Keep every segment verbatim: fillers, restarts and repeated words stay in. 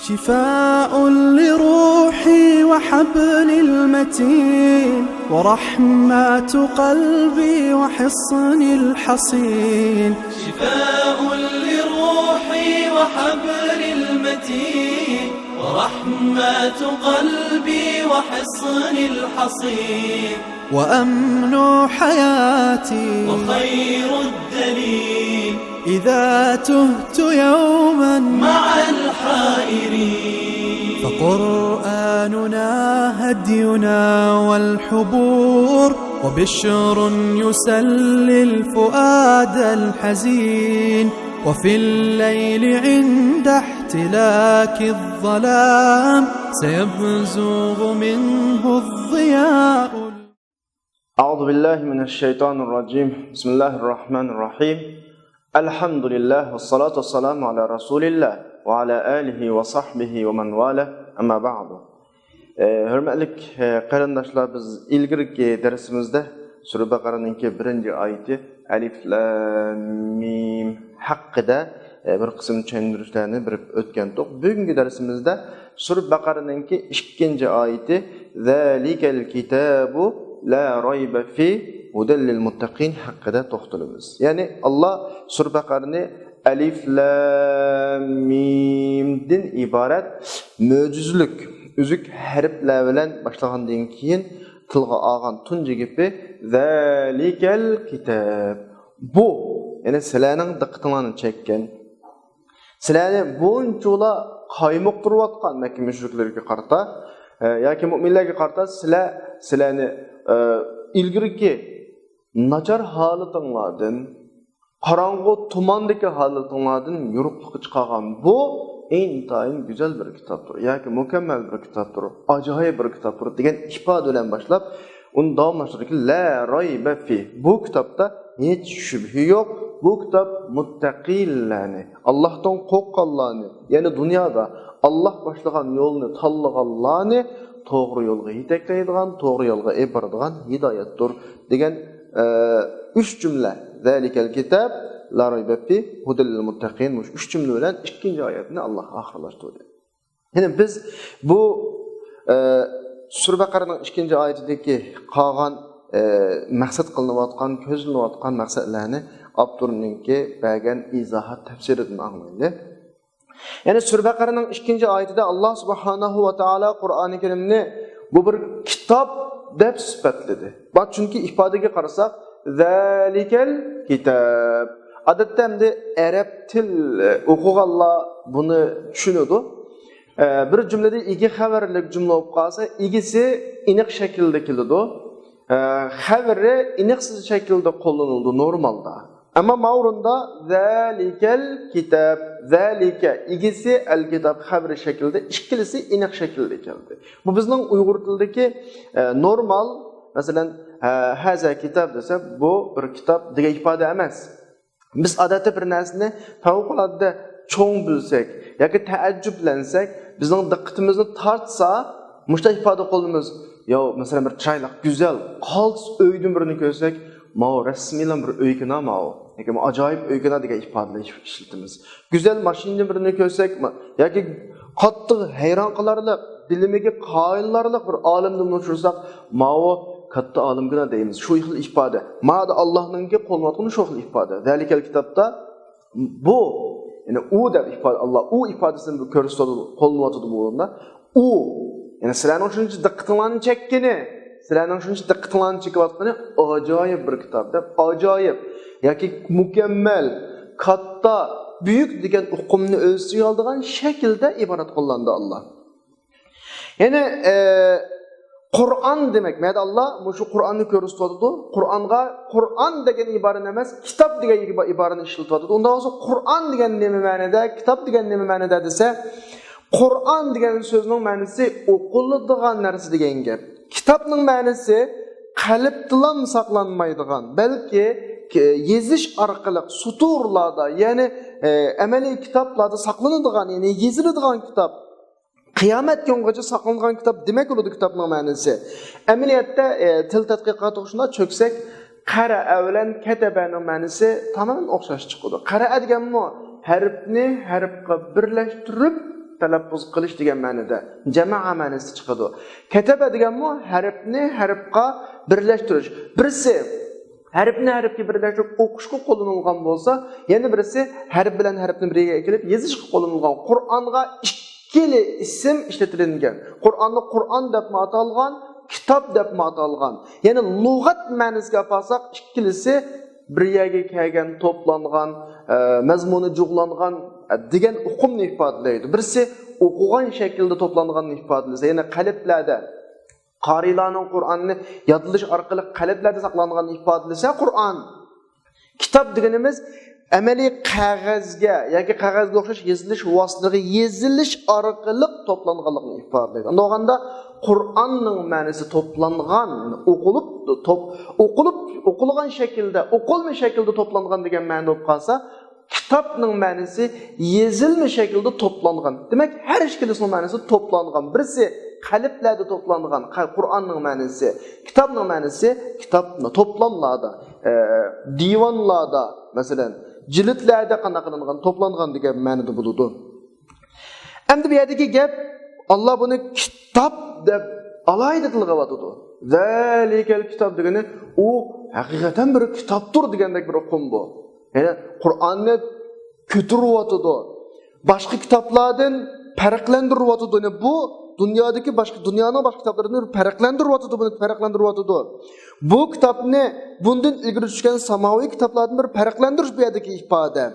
شفاء لروحي وحبل المتين، ورحمة قلبي وحصن الحصين. شفاء لروحي وحبل المتين، ورحمة قلبي وحصن الحصين. وأمن حياتي وخير الدليل، إذا تهت يوما مع الحائرين. فقرآننا هدينا والحبور، وبشر يسلي الفؤاد الحزين. وفي الليل عند احتلاك الظلام، سيبزغ منه الضياء. أعوذ بالله من الشيطان الرجيم. بسم الله الرحمن الرحيم. الحمد لله والصلاة والسلام على رسول الله وعلى آله وصحبه ومن والاه. أما بعد. ئە، ھۆرمەتلىك، ئە، قېرىنداشلار، بىز ئىلگىرىكى دەرسىمىزدە سۈرە بەقەرەنىڭكى بىرىنچى ئايىتى ئەلىف لام مىم ھەققىدە، ئە، بىر قىسىم چۈشەندۈرۈشلەرنى بېرىپ ئۆتكەنتۇق. بۈگۈنكى دەرسىمىزدە سۈرە بەقەرەنىڭكى ئىككىنچى ئايىتى ذلك الكتاب لا ريب فيه هدى للمتقين ھەققىدە توختىلىمىز. يەنى ئاللا سۈرە بەقەرىنى ئەلىف لام مىمدىن ئىبارەت مۆجىزىلىك ئۈزۈك ھەرپلەر بىلەن باشلىغاندىن كېيىن تىلغا ئالغان تۇنجى گېپى ذلك الكتاب. بۇ، يەنى سىلەرنىڭ دىققىتىڭلارنى چەككەن، سىلەرنى بۇنچىۋالا قايمۇقتۇرۇۋاتقان مەككە مۇشرىكلىرىگە قارىتا، ئە، ياكى مۇئمىنلەرگە قارىتا سىلەر، سىلەرنى، ئە، ئىلگىرىكى ناچار ھالىتىڭلاردىن، قاراڭغۇ تۇماندىكى ھالىتىڭلاردىن يورۇقلۇققا چىقارغان بۇ ئىنتايىن گۈزەل بىر كىتابتۇر ياكى مۇكەممەل بىر كىتابتۇر، ئاجايىپ بىر كىتابتۇر دېگەن ئىپادە بىلەن باشلاپ، ئۇنى داۋاملاشتۇرىدۇكى لا رەيبە فى، بۇ كىتابتا ھېچ شۈبھە يوق، بۇ كىتاب مۇتتەقىيلەرنى، ئاللاھتىن قورققانلارنى، يەنى دۇنيادا ئاللاھ باشلىغان يولنى تاللىغانلارنى توغرا يولغا يېتەكلەيدىغان، توغرا يولغا ئېلىپ بارىدىغان ھىدايەتتۇر دېگەن، ئە، ئۈچ جۈملە، ذلك الكتاب لا ريب فيه هدى للمتقين، مۇشۇ ئۈچ جۈملە بىلەن ئىككىنچى ئايەتنى ئاللاھ ئاخىرلاشتۇردى. يەنى بىز بۇ، ئە، سۈرە بەقەرەنىڭ ئىككىنچى ئايىتىدىكى قالغان، ئە، مەقسەت قىلىنىۋاتقان، كۆزلىنىۋاتقان مەقسەتلەرنى ئاپتورنىڭكى بەرگەن ئىزاھات تەپسىرىدىن ئاڭلايلى. يەنى سۈرە بەقەرەنىڭ ئىككىنچى ئايىتىدە ئاللاھ سۇبھانەھۇ ۋە تائالا قۇرئانى كەرىمنى بۇ بىر كىتاب دەپ سۈپەتلىدى. بار، چۈنكى ئىپادىگە قارىساق، ذلك الكتاب. ئادەتتە ئەمدى ئەرەب تىل ئوقۇغانلار بۇنى چۈشىنىدۇ. ئە، بىر جۈملىدە ئىگە خەۋەرلىك جۈملە بولۇپ قالسا، ئىگىسى ئېنىق شەكىلدە كېلىدۇ. ئە، خەۋىرى ئېنىقسىز شەكىلدە قوللىنىلىدۇ نورمالدا. ئەمما ماۋۇ ئورۇندا ذلك الكتاب، ذلك ئىگىسى، الكتاب خەۋىرى شەكلىدە، ئىككىلىسى ئېنىق شەكىلدە كەلدى. بۇ بىزنىڭ ئۇيغۇر تىلىدىكى، ئە، نورمال، مەسىلەن، ھە، ھازا كىتاب دېسە، بۇ بىر كىتاب دېگەن ئىپادە ئەمەس. بىز ئادەتتە بىر نەرسىنى پەۋقۇلئاددە چوڭ بىلسەك ياكى تەئەججۈپلەنسەك، بىزنىڭ دىققىتىمىزنى تارتسا، مۇشۇنداق ئىپادە قوللىنىمىز. ياۋ، مەسىلەن، بىر چىرايلىق، گۈزەل، قالتىس ئۆيدىن بىرنى كۆرسەك، ماۋۇ رەسمىيلا بىر ئۆيكىنا ماۋۇ. ياكى ئاجايىپ ئۆيكىنا دېگەن ئىپادىلەر ئىشلىتىمىز. گۈزەل ماشىنىدىن بىرنى كۆرسەك، ما-، ياكى قاتتىق ھەيران قالارلىق، بىلىمىگە قايىللارلىق بىر ئالىمدىن ئۇچرىساق، ماۋۇ كاتتا ئالىمكىنا دەيمىز. شۇ خىل ئىپادە. مادا ئاللاھنىڭكى قوللىنىۋاتقىنى شۇ خىل ئىپادە. ذلك الكتابتا بۇ، يەنى ئۇ دەپ ئىپادە، ئاللا ئۇ ئىپادىسىنى كۆرسىتىۋاتىدۇ، قوللىنىۋاتىدۇ بۇ ئورۇندا. ئۇ، يەنى سىلەرنىڭ شۇنچە دىققىتىڭلارنى چەككىنى، سىلەرنىڭ شۇنچە دىققىتىڭلارنى چېكىۋاتقىنى ئاجايىپ بىر كىتاب دەپ، ئاجايىپ ياكى مۇكەممەل، كاتتا، بۈيۈك دېگەن ئۇقۇمنى ئۆز ئىچىگە ئالىدىغان شەكىلدە ئىبارەت قوللاندى ئاللا. يەنى، ئە، قۇرئان دېمەك، مەدە ئاللا مۇشۇ قۇرئاننى كۆرسىتىۋاتىدۇ. قۇرئانغا قۇرئان دېگەن ئىبارىنى ئەمەس، كىتاب دېگەن ئىبا-، ئىبارىنى ئىشلىتىۋاتىدۇ. ئۇنداق بولسا قۇرئان دېگەن نېمە مەنىدە، كىتاب دېگەن نېمە مەنىدە دېسە، قۇرئان دېگەن سۆزنىڭ مەنىسى ئوقۇلىدىغان نەرسە دېگەن گەپ. كىتابنىڭ مەنىسى قەلبتىلا ساقلانمايدىغان، بەلكى ك-، يېزىش ئارقىلىق سۇتۇرلاردا، يەنى، ئە، ئەمەلىي كىتابلاردا ساقلىنىدىغان، يەنى يېزىلىدىغان كىتاب. قىيامەت كۈنىگىچە ساقلانغان كىتاب دېمەك بولىدۇ كىتابنىڭ مەنىسى. ئەمەلىيەتتە، ئە، تىل تەتقىقاتىغا شۇنداق چۆكسەك، قەرەئە بىلەن كەتەبەنىڭ مەنىسى تامامەن ئوخشاش چىقىدۇ. قەرەئە دېگەنمۇ ھەرپنى ھەرپقا بىرلەشتۈرۈپ تەلەپپۇز قىلىش دېگەن مەنىدە جەمەئە مەنىسى چىقىدۇ. كەتەبە دېگەنمۇ ھەرپنى ھەرپقا بىرلەشتۈرۈش. بىرسى ھەرپنى ھەرپكە بىرلەشتۈرۈپ ئوقۇشقا قوللىنىلغان بولسا، يەنە بىرسى ھەرپ بىلەن ھەرپنى بىر يەرگە ئەكېلىپ يېزىشقا قوللىنىلغان. قۇرئانغا ئىككىلى ئىسىم ئىشلىتىلىنگەن. قۇرئاننى قۇرئان دەپمۇ ئاتالغان، كىتاب دەپمۇ ئاتالغان. يەنى لۇغەت مەنىسىگە ئاپارساق، ئىككىلىسى بىر يەرگە كەلگەن، توپلانغان، ئە، مەزمۇنى جۇغلانغان، ئە، دېگەن ئۇقۇمنى ئىپادىلەيدۇ. بىرسى ئوقۇغان شەكىلدە توپلانغاننى ئىپادىلىسە، يەنى قەلبلەردە، قارىيلارنىڭ قۇرئاننى يادلىشى ئارقىلىق قەلبلەردە ساقلانغاننى ئىپادىلىسە قۇرئان. كىتاب دېگىنىمىز ئەمەلىي قەغەزگە ياكى قەغەزگە ئوخشاش يېزىلىش ۋاسىتىلىرىغا يېزىلىش ئارقىلىق توپلانغانلىقىنى ئىپادىلەيدۇ. ئۇنداق بولغاندا قۇرئاننىڭ مەنىسى توپلانغان، ئوقۇلۇپ، توپ-، ئوقۇلۇپ، ئوقۇلغان شەكىلدە، ئوقۇلما شەكىلدە توپلانغان دېگەن مەنىدە بولۇپ قالسا، كىتابنىڭ مەنىسى يېزىلما شەكىلدە توپلانغان. دېمەك، ھەر ئىككىلىسىنىڭ مەنىسى توپلانغان. بىرسى قەلبلەردە توپلانغان، قە-، قۇرئاننىڭ مەنىسى، كىتابنىڭ مەنىسى، كىتاب توپلاملاردا، ئە، دىۋانلاردا، مەسىلەن، جىلىتلەردە قانداق قىلىنغان، توپلانغان دېگەن مەنىدە بولىدۇ. ئەمدى بۇ يەردىكى گەپ، ئاللا بۇنى كىتاب دەپ ئالاھىدە تىلغا ئېلىۋاتىدۇ. زالىكەل كىتاب دېگىنى، ئۇ ھەقىقەتەن بىر كىتابتۇر دېگەندەك بىر ئۇقۇم بۇ. يەنى قۇرئاننى كۆتۈرۈۋاتىدۇ. باشقا كىتابلاردىن پەرقلەندۈرۈۋاتىدۇ. يەنى بۇ دۇنيادىكى باشقا، دۇنيانىڭ باشقا كىتابلىرىدىن بىر پەرقلەندۈرۈۋاتىدۇ، بۇنى پەرقلەندۈرۈۋاتىدۇ. بۇ كىتابنى بۇندىن ئىلگىرى چۈشكەن ساماۋىي كىتابلاردىن بىر پەرقلەندۈرۈش بۇ يەردىكى ئىپادە.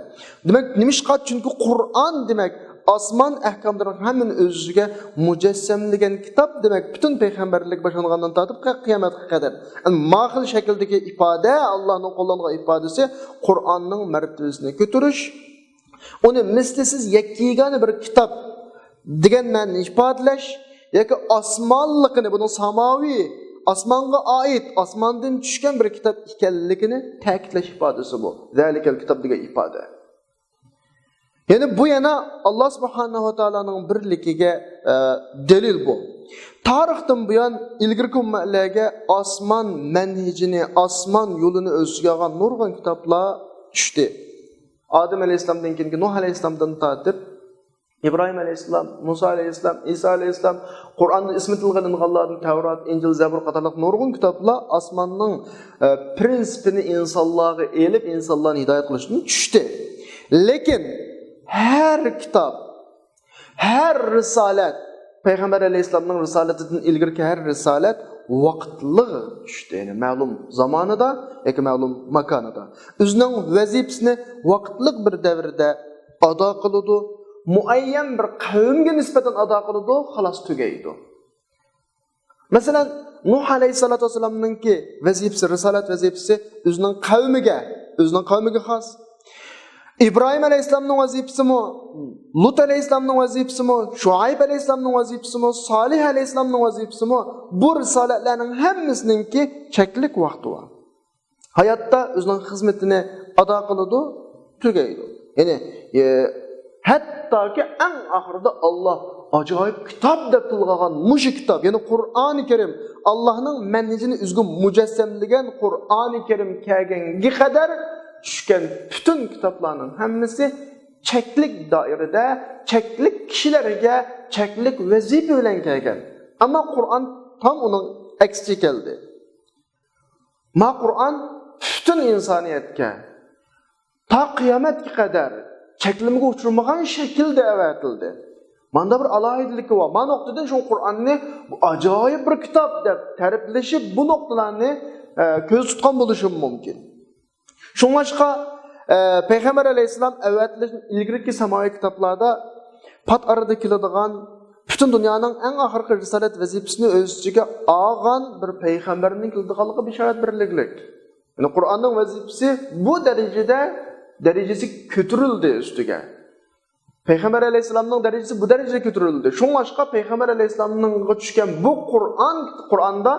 دېمەك، نېمىشقا؟ چۈنكى قۇرئان، دېمەك، ئاسمان ئەھكاملىرىنىڭ ھەممىنى ئۆز ئىچىگە مۇجەسسەملىگەن كىتاب، دېمەك، پۈتۈن پەيغەمبەرلىك باشلانغاندىن تارتىپ قىيامەتكە قەدەر. ما خىل شەكىلدىكى ئىپادە، ئاللانىڭ قوللانغان ئىپادىسى قۇرئاننىڭ مەرتىۋىسىنى كۆتۈرۈش، ئۇنى مىسلىسىز يەككە يېگانە بىر كىتاب دېگەن مەنىنى ئىپادىلەش ياكى ئاسمانلىقىنى، بۇنىڭ ساماۋىي، ئاسمانغا ئائىت، ئاسماندىن چۈشكەن بىر كىتاب ئىكەنلىكىنى تەكىتلەش ئىپادىسى بۇ. زالىكەل كىتاب دېگەن ئىپادە. يەنى بۇ يەنە ئاللا سۇبھانەھۇ ۋە تائالانىڭ بىرلىكىگە، ئە، دەلىل بۇ. تارىختىن بۇيان ئىلگىرىكى ئۈممەتلەرگە ئاسمان مەنھىجىنى، ئاسمان يولىنى ئۆز ئىچىگە ئالغان نۇرغۇن كىتابلار چۈشتى. ئادەم ئەلەيھىسسالامدىن كېيىنكى نۇھ ئەلەيھىسسالامدىن تارتىپ، ئىبراھىم ئەلەيھىسسالام، مۇسا ئەلەيھىسسالام، ئىسا ئەلەيھىسسالام، قۇرئاندا ئىسمى تىلغا ئېلىنغانلاردىن تەۋرات، ئىنجىل، زەبۇر قاتارلىق نۇرغۇن كىتابلار ئاسماننىڭ، ئە، پرىنسىپىنى ئىنسانلارغا ئېلىپ، ئىنسانلارنى ھىدايەت قىلىشتىن چۈشتى. لېكىن ھەر كىتاب، ھەر رىسالەت، پەيغەمبەر ئەلەيھىسسالامنىڭ رىسالىتىدىن ئىلگىرىكى ھەر رىسالەت ۋاقىتلىق چۈشتى، يەنى مەلۇم زامانىدا ياكى مەلۇم ماكانىدا. ئۆزىنىڭ ۋەزىپىسىنى ۋاقىتلىق بىر دەۋردە ئادا قىلىدۇ، مۇئەييەن بىر قەۋمگە نىسبەتەن ئادا قىلىدۇ، خالاس، تۈگەيدۇ. مەسىلەن، نۇھ ئەلەيھىسسالاتۇ ۋەسسالامنىڭكى ۋەزىپىسى، رىسالەت ۋەزىپىسى ئۆزىنىڭ قەۋمىگە، ئۆزىنىڭ قەۋمىگە خاس. ئىبراھىم ئەلەيھىسسالامنىڭ ۋەزىپىسىمۇ، لۇت ئەلەيھىسسالامنىڭ ۋەزىپىسىمۇ، شۇئەيب ئەلەيھىسسالامنىڭ ۋەزىپىسىمۇ، سالىھ ئەلەيھىسسالامنىڭ ۋەزىپىسىمۇ، بۇ رىسالەتلەرنىڭ ھەممىسىنىڭكى چەكلىك ۋاقتى بار. ھاياتتا ئۆزىنىڭ خىزمىتىنى ئادا قىلىدۇ، تۈگەيدۇ. يەنى، ئە، ھەتتاكى ئەڭ ئاخىرىدا ئاللا ئاجايىپ كىتاب دەپ تىلغا ئالغان مۇشۇ كىتاب، يەنى قۇرئانى كەرىم، ئاللانىڭ مەنھىجىنى ئۆزىگە مۇجەسسەملىگەن قۇرئانى كەرىم كەلگەنگە قەدەر چۈشكەن پۈتۈن كىتابلارنىڭ ھەممىسى چەكلىك دائىرىدە، چەكلىك كىشىلەرگە، چەكلىك ۋەزىپە بىلەن كەلگەن. ئەمما قۇرئان تام ئۇنىڭ ئەكسىچە كەلدى. ما قۇرئان پۈتۈن ئىنسانىيەتكە تا قىيامەتكە قەدەر چەكلىمىگە ئۇچرىمىغان شەكىلدە ئەۋەتىلدى. ماندا بىر ئالاھىدىلىكى بار. ما نۇقتىدىن شۇ قۇرئاننى بۇ ئاجايىپ بىر كىتاب دەپ تەرىپلىشىپ، بۇ نۇقتىلارنى، ئە، كۆزدە تۇتقان بولۇشىمۇ مۇمكىن. شۇڭلاشقا، ئە، پەيغەمبەر ئەلەيھىسسالام ئەۋەتىلىشتىن ئىلگىرىكى ساماۋىي كىتابلاردا پات ئارىدا كېلىدىغان، پۈتۈن دۇنيانىڭ ئەڭ ئاخىرقى رىسالەت ۋەزىپىسىنى ئۆز ئىچىگە ئالغان بىر پەيغەمبەرنىڭ كېلىدىغانلىقى بېشارەت بېرىلگۈلۈك. يەنى قۇرئاننىڭ ۋەزىپىسى بۇ دەرىجىدە، دەرىجىسى كۆتۈرۈلدى ئۈستىگە. پەيغەمبەر ئەلەيھىسسالامنىڭ دەرىجىسى بۇ دەرىجىگە كۆتۈرۈلدى. شۇڭلاشقا پەيغەمبەر ئەلەيھىسسالامنىڭغا چۈشكەن بۇ قۇرئان، قۇرئاندا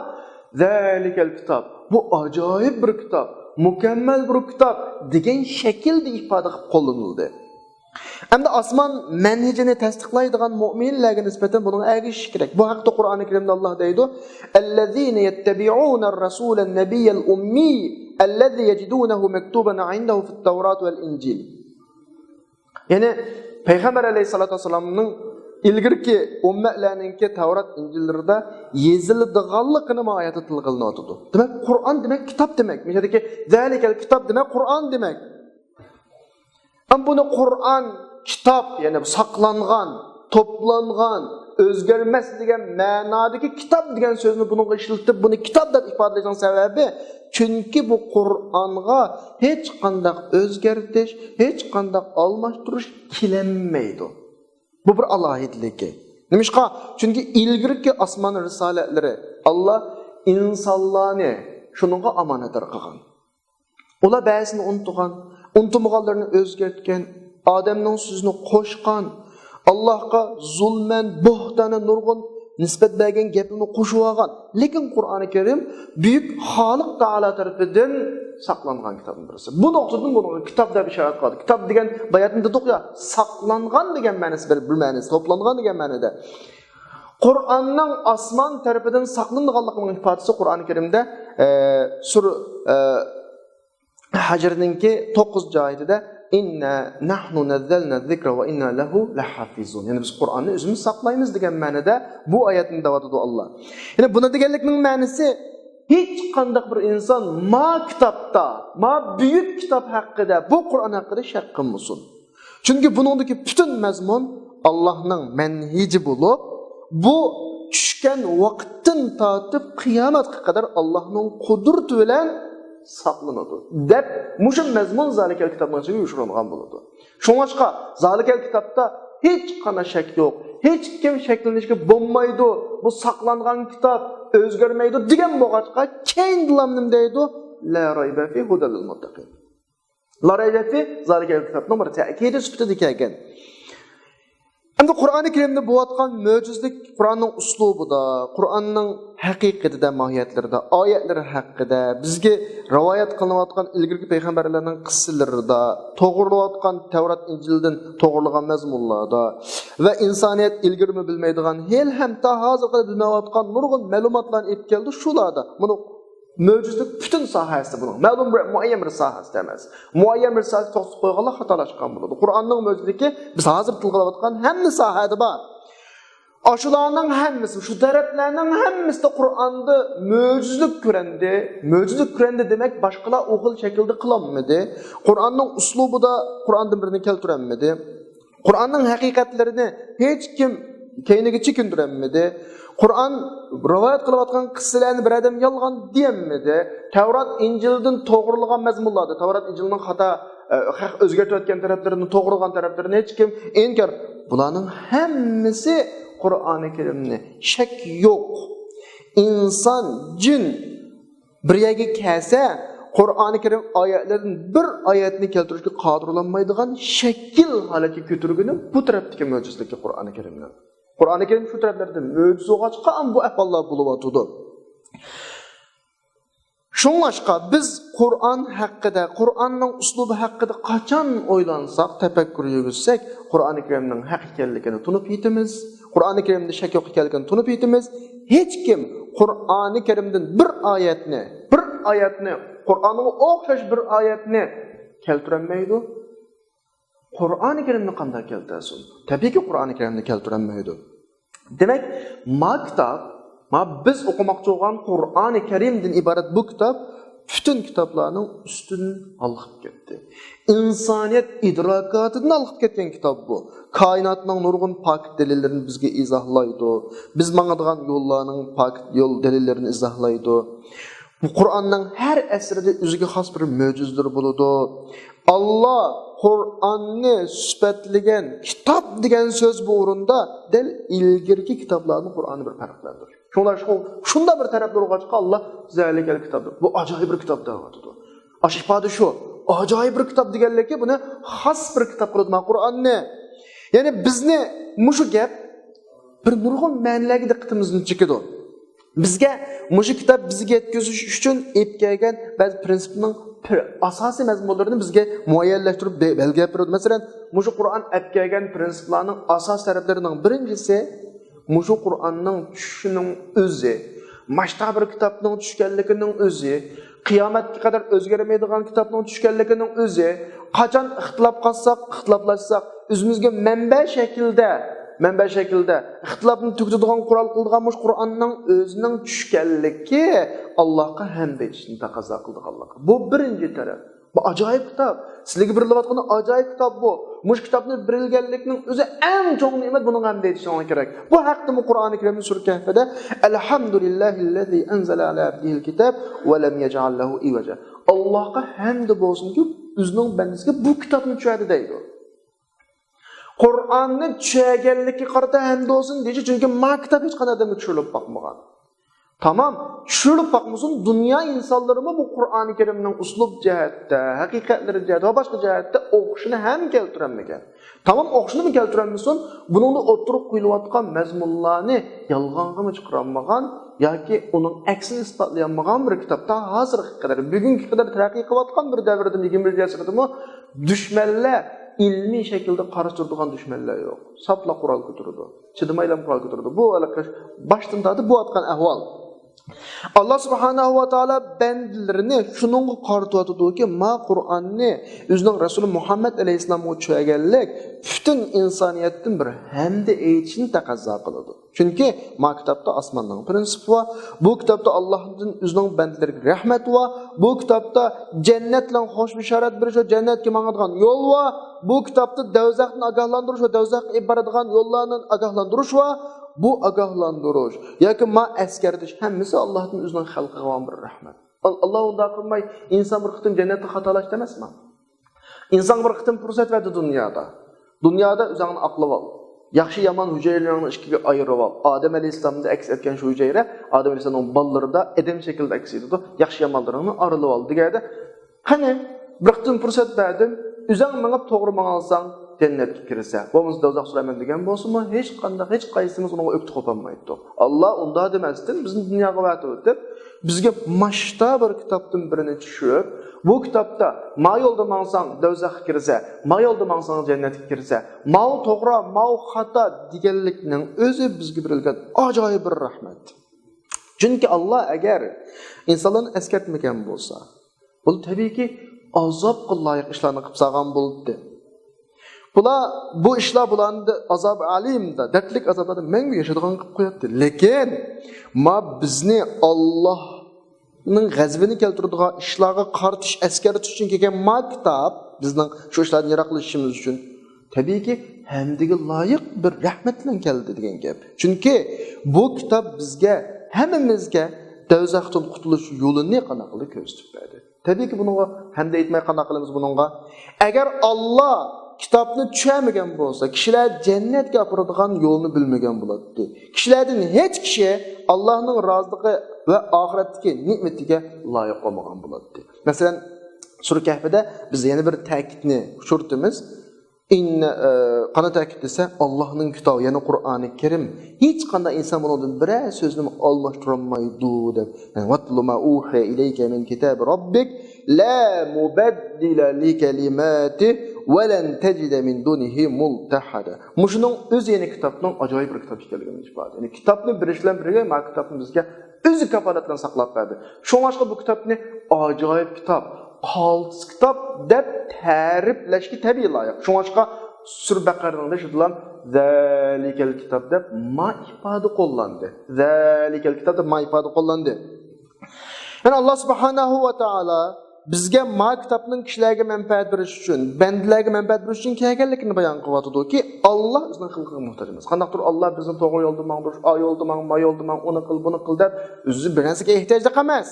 «زالىكەل كىتاب»، بۇ ئاجايىپ بىر كىتاب، مۇكەممەل بىر كىتاب دېگەن شەكىلدە ئىپادە قىلىپ قوللىنىلدى. ئەمدى ئاسمان مەنھىجىنى تەستىقلايدىغان مۆمىنلەرگە نىسبەتەن بۇنىڭغا ئەگىشىش كېرەك. بۇ ھەقتە قۇرئانى كەرىمدە ئاللا دەيدۇ: «الذين يتبعون الرسول النبي الأمي الذي يجدونه مكتوبا عندهم في التوراة والإنجيل». يەنى پەيغەمبەر ئەلەيھىسسالاتۇ ۋەسسالامنىڭ ئىلگىرىكى ئۈممەتلەرنىڭكى تەۋرات ئىنجىللىرىدا يېزىلىدىغانلىقىنى ما ئايەتتە تىلغا ئېلىنىۋاتىدۇ. دېمەك، قۇرئان دېمەك كىتاب دېمەك. مۇشۇ يەردىكى زالىكەل كىتاب دېمەك قۇرئان دېمەك. ئەمما بۇنى قۇرئان كىتاب، يەنى ساقلانغان، توپلانغان، ئۆزگەرمەس دېگەن مەنادىكى كىتاب دېگەن سۆزنى بۇنىڭغا ئىشلىتىپ، بۇنى كىتاب دەپ ئىپادىلەشنىڭ سەۋەبى، چۈنكى بۇ قۇرئانغا ھېچقانداق ئۆزگەرتىش، ھېچقانداق ئالماشتۇرۇش كېلەلمەيدۇ. بۇ بىر ئالاھىدىلىكى. نېمىشقا؟ چۈنكى ئىلگىرىكى ئاسمان رىسالەتلىرى ئاللا ئىنسانلارنى شۇنىڭغا ئامانەتدار قىلغان. ئۇلار بەزىسىنى ئۇنتۇغان، ئۇنتۇمىغانلىرىنى ئۆزگەرتكەن، ئادەمنىڭ سۆزىنى قوشقان، ئاللاھقا زۇلمەن، بۇھتانەن نۇرغۇن نىسبەت بەرگەن گەپلىرىنى قوشۇۋالغان. لېكىن قۇرئانى كەرىم بۈيۈك خالىق تائالا تەرىپىدىن ساقلانغان كىتابنىڭ بىرسى. بۇ نۇقتىدىن بۇنىڭغا كىتاب دەپ ئىشارە قىلىدۇ. كىتاب دېگەن باياتىن دېدۇق يا، ساقلانغان دېگەن مەنىسى بىر، بىر مەنىسى، توپلانغان دېگەن مەنىدە. قۇرئاننىڭ ئاسمان تەرىپىدىن ساقلىنىدىغانلىقىنىڭ ئىپادىسى قۇرئانى كەرىمدە، ئە، سۈر-، ئە، ھەجرنىڭكى توققۇزىنچى ئايىتىدە، «ئىننا نەھنۇ نەززەلنە زىكرە ۋە ئىننا لەھۇ لەھافىزۇن.» يەنى بىز قۇرئاننى ئۆزىمىز ساقلايمىز دېگەن مەنىدە بۇ ئايەتنى دەۋاتىدۇ ئاللا. يەنى بۇنى دېگەنلىكنىڭ مەنىسى، ھېچقانداق بىر ئىنسان ما كىتابتا، ما بۈيۈك كىتاب ھەققىدە، بۇ قۇرئان ھەققىدە شەك قىلمىسۇن. چۈنكى بۇنىڭدىكى پۈتۈن مەزمۇن ئاللاھنىڭ مەنھىجى بولۇپ، بۇ چۈشكەن ۋاقىتتىن تارتىپ قىيامەتكە قەدەر ئاللاھنىڭ قۇدرىتى بىلەن ساقلىنىدۇ، دەپ مۇشۇ مەزمۇن زالىكەل كىتابنىڭ ئىچىگە يوشۇرۇنغان بولىدۇ. شۇڭلاشقا زالىكەل كىتابتا ھېچقانداق شەك يوق، ھېچكىم شەكلىنىشكە بولمايدۇ، بۇ ساقلانغان كىتاب، ئۆزگەرمەيدۇ دېگەن بولغاچقا، كەينىدىلا نېمە دەيدۇ؟ لا رەيبە فى ھۇدەل لىل مۇتتەقىن. لا رەيبە فى زالىكەل كىتابنىڭ بىر تەكىدى سۈپىتىدە كەلگەن. ئەمدى قۇرئانى كەرىمدە بولۇۋاتقان مۆجىزىلىك قۇرئاننىڭ ئۇسلۇبىدا، قۇرئاننىڭ ھەقىقىتىدە، ماھىيەتلىرىدە، ئايەتلىرى ھەققىدە، بىزگە رىۋايەت قىلىنىۋاتقان ئىلگىرىكى پەيغەمبەرلەرنىڭ قىسسىلىرىدا، توغرىلىۋاتقان تەۋرات ئىنجىلدىن توغرىلىغان مەزمۇنلاردا ۋە ئىنسانىيەت ئىلگىرىمۇ بىلمەيدىغان، ھېلىھەم تا ھازىرغىچە بىلمەيۋاتقان نۇرغۇن مەلۇماتلارنى ئېلىپ كەلدى. شۇلاردا بۇنى مۆجىزىلىك پۈتۈن ساھەسىدە بۇنىڭ. مەلۇم بىر مۇئەييەن بىر ساھەسىدە ئەمەس. مۇئەييەن بىر ساھەسىدە توختىتىپ قويغانلار خاتالاشقان بولىدۇ. قۇرئاننىڭ مۆجىزىلىكى بىز ھازىر تىلغا ئېلىۋاتقان ھەممە ساھەدە بار. ئاشۇلارنىڭ ھەممىسى، شۇ تەرەپلەرنىڭ ھەممىسىدە قۇرئاندا مۆجىزىلىك كۆرەندى. مۆجىزىلىك كۆرەندى دېمەك، باشقىلار ئۇ خىل شەكىلدە قىلالمىدى. قۇرئاننىڭ ئۇسلۇبىدا قۇرئاندىن بىرنى كەلتۈرەلمىدى. قۇرئاننىڭ ھەقىقەتلىرىنى ھېچكىم كەينىگە چېكىندۈرەلمىدى. قۇرئان رىۋايەت قىلىۋاتقان قىسسىلەرنى بىر ئادەم يالغان دېيەلمىدى. تەۋرات، ئىنجىلدىن توغرىلىغان مەزمۇنلاردا، تەۋرات، ئىنجىلنىڭ خاتا، ئە، خەق ئۆزگەرتىۋەتكەن تەرەپلىرىنى، توغرىلىغان تەرەپلىرىنى ھېچكىم ئىنكار. بۇلارنىڭ ھەممىسى قۇرئانى كەرىمنى، شەك يوق. ئىنسان، جىن بىر يەرگە كەلسە، قۇرئانى كەرىم ئايەتلىرىدىن بىر ئايەتنى كەلتۈرۈشكە قادىر بولالمايدىغان شەكىل ھالەتكە كۆتۈرگىنى بۇ تەرەپتىكى مۆجىزىلىكى قۇرئانى كەرىمنىڭ. قۇرئانى كەرىم شۇ تەرەپلەردە مۆجىزە بولغاچقا، بۇ ئەھۋاللار بولۇۋاتىدۇ. شۇڭلاشقا بىز قۇرئان ھەققىدە، قۇرئاننىڭ ئۇسلۇبى ھەققىدە قاچان ئويلانساق، تەپەككۇر يۈرگۈزسەك، قۇرئانى كەرىمنىڭ ھەق ئىكەنلىكىنى تونۇپ يېتىمىز. قۇرئانى كەرىمدە شەك يوق ئىكەنلىكىنى تونۇپ يېتىمىز. ھېچكىم قۇرئانى كەرىمدىن بىر ئايەتنى، بىر ئايەتنى، قۇرئانغا ئوخشاش بىر ئايەتنى كەلتۈرەلمەيدۇ. قۇرئانى كەرىمنى قانداق كەلتۈرسۇن؟ تەبىئىيكى، قۇرئانى كەرىمنى كەلتۈرەلمەيدۇ. دېمەك، ما كىتاب، ما بىز ئوقۇماقچى بولغان قۇرئانى كەرىمدىن ئىبارەت بۇ كىتاب پۈتۈن كىتابلارنىڭ ئۈستىدىن ھالقىپ كەتتى. ئىنسانىيەت ئىدراكاتىدىن ھالقىپ كەتكەن كىتاب بۇ. كائىناتنىڭ نۇرغۇن پاكىت دەلىللىرىنى بىزگە ئىزاھلايدۇ. بىز ماڭىدىغان يوللارنىڭ پاكىت يول دەلىللىرىنى ئىزاھلايدۇ. بۇ قۇرئاننىڭ ھەر ئەسىرىدە ئۆزىگە خاس بىر مۆجىزىلىرى بولىدۇ. ئاللا قۇرئاننى سۈپەتلىگەن كىتاب دېگەن سۆز بۇ ئورۇندا دەل ئىلگىرىكى كىتابلاردىن قۇرئاننى بىر پەرقلەندۈرۈش. شۇڭلاشقا شۇنداق بىر تەرەپلىرى بولغاچقا، ئاللا زالىكەل كىتاب، بۇ ئاجايىپ بىر كىتاب دەۋاتىدۇ. ئاشۇ ئىپادە شۇ. ئاجايىپ بىر كىتاب دېگەنلىكى، بۇنى خاس بىر كىتاب قىلىدۇ، ما قۇرئاننى. يەنى بىزنى مۇشۇ گەپ بىر نۇرغۇن مەنىلەرگە دىققىتىمىزنى چېكىدۇ. بىزگە مۇشۇ كىتاب بىزگە يەتكۈزۈش ئۈچۈن ئېلىپ كەلگەن بەزى پىرىنسىپنىڭ پىر-، ئاساسىي مەزمۇنلىرىنى بىزگە مۇئەييەنلەشتۈرۈپ بە-، بەلگىلەپ بېرىدۇ. مەسىلەن، مۇشۇ قۇرئان ئەپ كەلگەن پىرىنسىپلارنىڭ ئاساسىي تەرەپلىرىنىڭ بىرىنچىسى، مۇشۇ قۇرئاننىڭ چۈشۈشىنىڭ ئۆزى، ماشتا بىر كىتابنىڭ چۈشكەنلىكىنىڭ ئۆزى، قىيامەتكە قەدەر ئۆزگەرمەيدىغان كىتابنىڭ چۈشكەنلىكىنىڭ ئۆزى، قاچان ئىختىلاپ قالساق، ئىختىلاپلاشساق، ئۆزىمىزگە مەنبە شەكلىدە مەنبە شەكلىدە ئىختىلاپنى تۈگىتىدىغان، قورال قىلىدىغان مۇشۇ قۇرئاننىڭ ئۆزىنىڭ چۈشكەنلىكى ئاللاھقا ھەمد ئېيتىشنى تەقەززا قىلىدىغانلىقى. بۇ بىرىنچى تەرەپ. بۇ ئاجايىپ كىتاب. سىلەرگە بېرىلىۋاتقان ئاجايىپ كىتاب بۇ. مۇشۇ كىتابنى بېرىلگەنلىكنىڭ ئۆزى ئەڭ چوڭ نېمەت، بۇنىڭغا ھەمد ئېيتىشىڭلار كېرەك. بۇ ھەقتىمۇ قۇرئانى كەرىمدە سۈرە كەھفىدە، «ئەلھەمدۇلىللاھىللەزى ئەنزەلە ئەلە ئەبدىھىل كىتاب ۋە لەم يەجئەل لەھۇ ئىۋەجا.» ئاللاھقا ھەمد بولسۇنكى، ئۆزىنىڭ بەندىسىگە بۇ كىتابنى چۈشۈردى دەيدۇ. قۇرئاننى چۈشەگەنلىككە قارىتا ھەمد بولسۇن دېيىشى، چۈنكى ما كىتاب ھېچقانداق ئادەمگە چۈشۈرۈلۈپ باقمىغان. تامام، چۈشۈرۈلۈپ باقمىسۇن، دۇنيا ئىنسانلىرىمۇ بۇ قۇرئانى كەرىمنىڭ ئۇسلۇب جەھەتتە، ھەقىقەتلىرى جەھەتتە ۋە باشقا جەھەتتە ئوخشىشىنى ھەم كەلتۈرەلمىگەن. تامام، ئوخشىشىنىمۇ كەلتۈرەلمىسۇن، بۇنىڭدا ئوتتۇرىغا قويۇلۇۋاتقان مەزمۇنلارنى يالغانغىمۇ چىقىرالمىغان ياكى ئۇنىڭ ئەكسىنى ئىسپاتلىيالمىغان بىر كىتاب تا ھازىرغا قەدەر، بۈگۈنگە قەدەر تەرەققىي قىلىۋاتقان بىر دەۋردىمۇ، يىگىرمە بىرىنچى ئەسىردىمۇ دۈشمەنلەر ئىلمىي شەكىلدە قارشى تۇرىدىغان دۈشمەنلەر يوق. ساپلا قورال كۆتۈرىدۇ. چىدىمايلا قورال كۆتۈرىدۇ. بۇ ھېلىقى باشتىن تارتىپ بولۇۋاتقان ئەھۋال. ئاللا سۇبھانەھۇ ۋە تائالا بەندىلىرىنى شۇنىڭغا قارىتىۋاتىدۇكى، ما قۇرئاننى ئۆزىنىڭ رەسۇلى مۇھەممەد ئەلەيھىسسالامغا چۈشۈرگەنلىك پۈتۈن ئىنسانىيەتتىن بىر ھەمدە ئېيتىشنى تەقەززا قىلىدۇ. چۈنكى ما كىتابتا ئاسماننىڭ پرىنسىپى بار، بۇ كىتابتا ئاللاھتىن ئۆزىنىڭ بەندىلىرىگە رەھمەت بار، بۇ كىتابتا جەننەت بىلەن خوش بېشارەت بېرىش ۋە جەننەتكە ماڭىدىغان يول بار، بۇ كىتابتا دوزاختىن ئاگاھلاندۇرۇش ۋە دوزاخقا ئېلىپ بارىدىغان يوللارنى ئاگاھلاندۇرۇش بار. بۇ ئاگاھلاندۇرۇش ياكى ما ئەسكەرتىش ھەممىسى ئاللاھتىن ئۆزىنىڭ خەلقىگە بولغان بىر رەھمەت. ئال-، ئاللا ئۇنداق قىلماي، ئىنسان بىر قېتىم جەننەتتە خاتالاشتى ئەمەسمۇ؟ ئىنسانغا بىر قېتىم پۇرسەت بەردى دۇنيادا. دۇنيادا ئۆزۈڭنى ئاقلىۋال. ياخشى يامان ھۈجەيرىلىرىڭنى ئىككىگە ئايرىۋال. ئادەم ئەلەيھىسسالامدا ئەكس ئەتكەن شۇ ھۈجەيرە، ئادەم ئەلەيھىسسالامنىڭ بالىلىرىدا ئادەم شەكلىدە ئەكس ئېتىدۇ. ياخشى يامانلىرىڭنى ئارىلىۋال دېگەندە، قېنى، بىر قېتىم پۇرسەت بەردىم، ئۆزۈڭ مېڭىپ توغرا ماڭالساڭ، جەننەتكە كىرىسەن. بولمىسا دوزاخ سۈرەرمەن دېگەن بولسىمۇ، ھېچقانداق، ھېچقايسىمىز ئۇنىڭغا ئۆكتە قوپالمايتتۇق. ئاللا ئۇنداق دېمەستىن، بىزنى دۇنياغا ئەۋەتىۋېتىپ، بىزگە ماشتا بىر كىتابتىن بىرنى چۈشۈرۈپ، بۇ كىتابتا ما يولدا ماڭساڭ دوزاخقا كىرىسەن، ما يولدا ماڭساڭ جەننەتكە كىرىسەن، ماۋۇ توغرا، ماۋۇ خاتا دېگەنلىكنىڭ ئۆزى بىزگە بېرىلگەن ئاجايىپ بىر رەھمەت. چۈنكى ئاللا ئەگەر ئىنسانلارنى ئەسكەرتمىگەن بولسا، بۇلار تەبىئىيكى ئازابقا لايىق ئىشلارنى قىلىپ سالغان بولاتتى. بۇلار، بۇ ئىشلار بۇلارنى ئازاب ئەلىمدا، دەردلىك ئازابلاردا مەڭگۈ ياشايدىغان قىلىپ قوياتتى. لېكىن ما بىزنى ئاللانىڭ غەزىپىنى كەلتۈرىدىغان ئىشلارغا قارىتىش، ئەسكەرتىش ئۈچۈن كەلگەن ما كىتاب، بىزنىڭ شۇ ئىشلاردىن يىراقلىشىشىمىز ئۈچۈن تەبىئىيكى ھەمدىگە لايىق بىر رەھمەت بىلەن كەلدى دېگەن گەپ. چۈنكى بۇ كىتاب بىزگە، ھەممىمىزگە دوزاختىن قۇتۇلۇش يولىنى قانداق قىلدى كۆرسىتىپ بەردى. تەبىئىيكى بۇنىڭغا ھەمدە ئېيتماي قانداق قىلىمىز بۇنىڭغا؟ ئەگەر ئاللا كىتابنى چۈشۈرمىگەن بولسا، كىشىلەر جەننەتكە ئاپىرىدىغان يولنى بىلمىگەن بولاتتى. كىشىلەردىن ھېچ كىشى ئاللانىڭ رازىلىقى ۋە ئاخىرەتتىكى نېمىتىگە لايىق بولمىغان بولاتتى. مەسىلەن، سۈرە كەھپىدە بىز يەنە بىر تەكىتنى ئۇچرىتىمىز. ئىننە، ئە، قانداق تەكىتلىسە، ئاللانىڭ كىتابى، يەنى قۇرئانى كەرىم، ھېچقانداق ئىنسان بۇنىڭدىن بىرەر سۆزنىمۇ ئالماشتۇرالمايدۇ دەپ. يەنى، «ۋەتلۇ ما ئۇھىيە ئىلەيكە مىن كىتابى رەببىك، لا مۇبەددىلە لىكەلىماتىھ، ۋە لەن تەجىدە مىن دۇنىھى مۇلتەھەدە.» مۇشۇنىڭ ئۆزى يەنى كىتابنىڭ ئاجايىپ بىر كىتاب ئىكەنلىكىنى ئىپادىلەيدۇ. يەنى كىتابنى بېرىش بىلەن بىرگە، ما كىتابنى بىزگە ئۆزى كاپالەت بىلەن ساقلاپ بەردى. شۇڭلاشقا بۇ كىتابنى ئاجايىپ كىتاب، قالتىس كىتاب دەپ تەرىپلەشكە تەبىئىي لايىق. شۇڭلاشقا سۈرە بەقەرىنىڭ بېشىدىلا «زالىكەل كىتاب» دەپ ما ئىپادە قوللاندى. «زالىكەل كىتاب» دەپ ما ئىپادە قوللاندى. يەنى ئاللا سۇبھانەھۇ ۋە تائالا بىزگە ما كىتابنىڭ كىشىلەرگە مەنپەئەت بېرىش ئۈچۈن، بەندىلەرگە مەنپەئەت بېرىش ئۈچۈن كەلگەنلىكىنى بايان قىلىۋاتىدۇكى، ئاللا ئۆزىنىڭ خەلقىگە موھتاج ئەمەس. قانداقتۇر ئاللا بىزنى توغرا يولدا ماڭدۇرۇش، ئا يولدا ماڭ، ما يولدا ماڭ، ئۇنى قىل، بۇنى قىل دەپ ئۆزى بىر نەرسىگە ئېھتىياجلىق ئەمەس.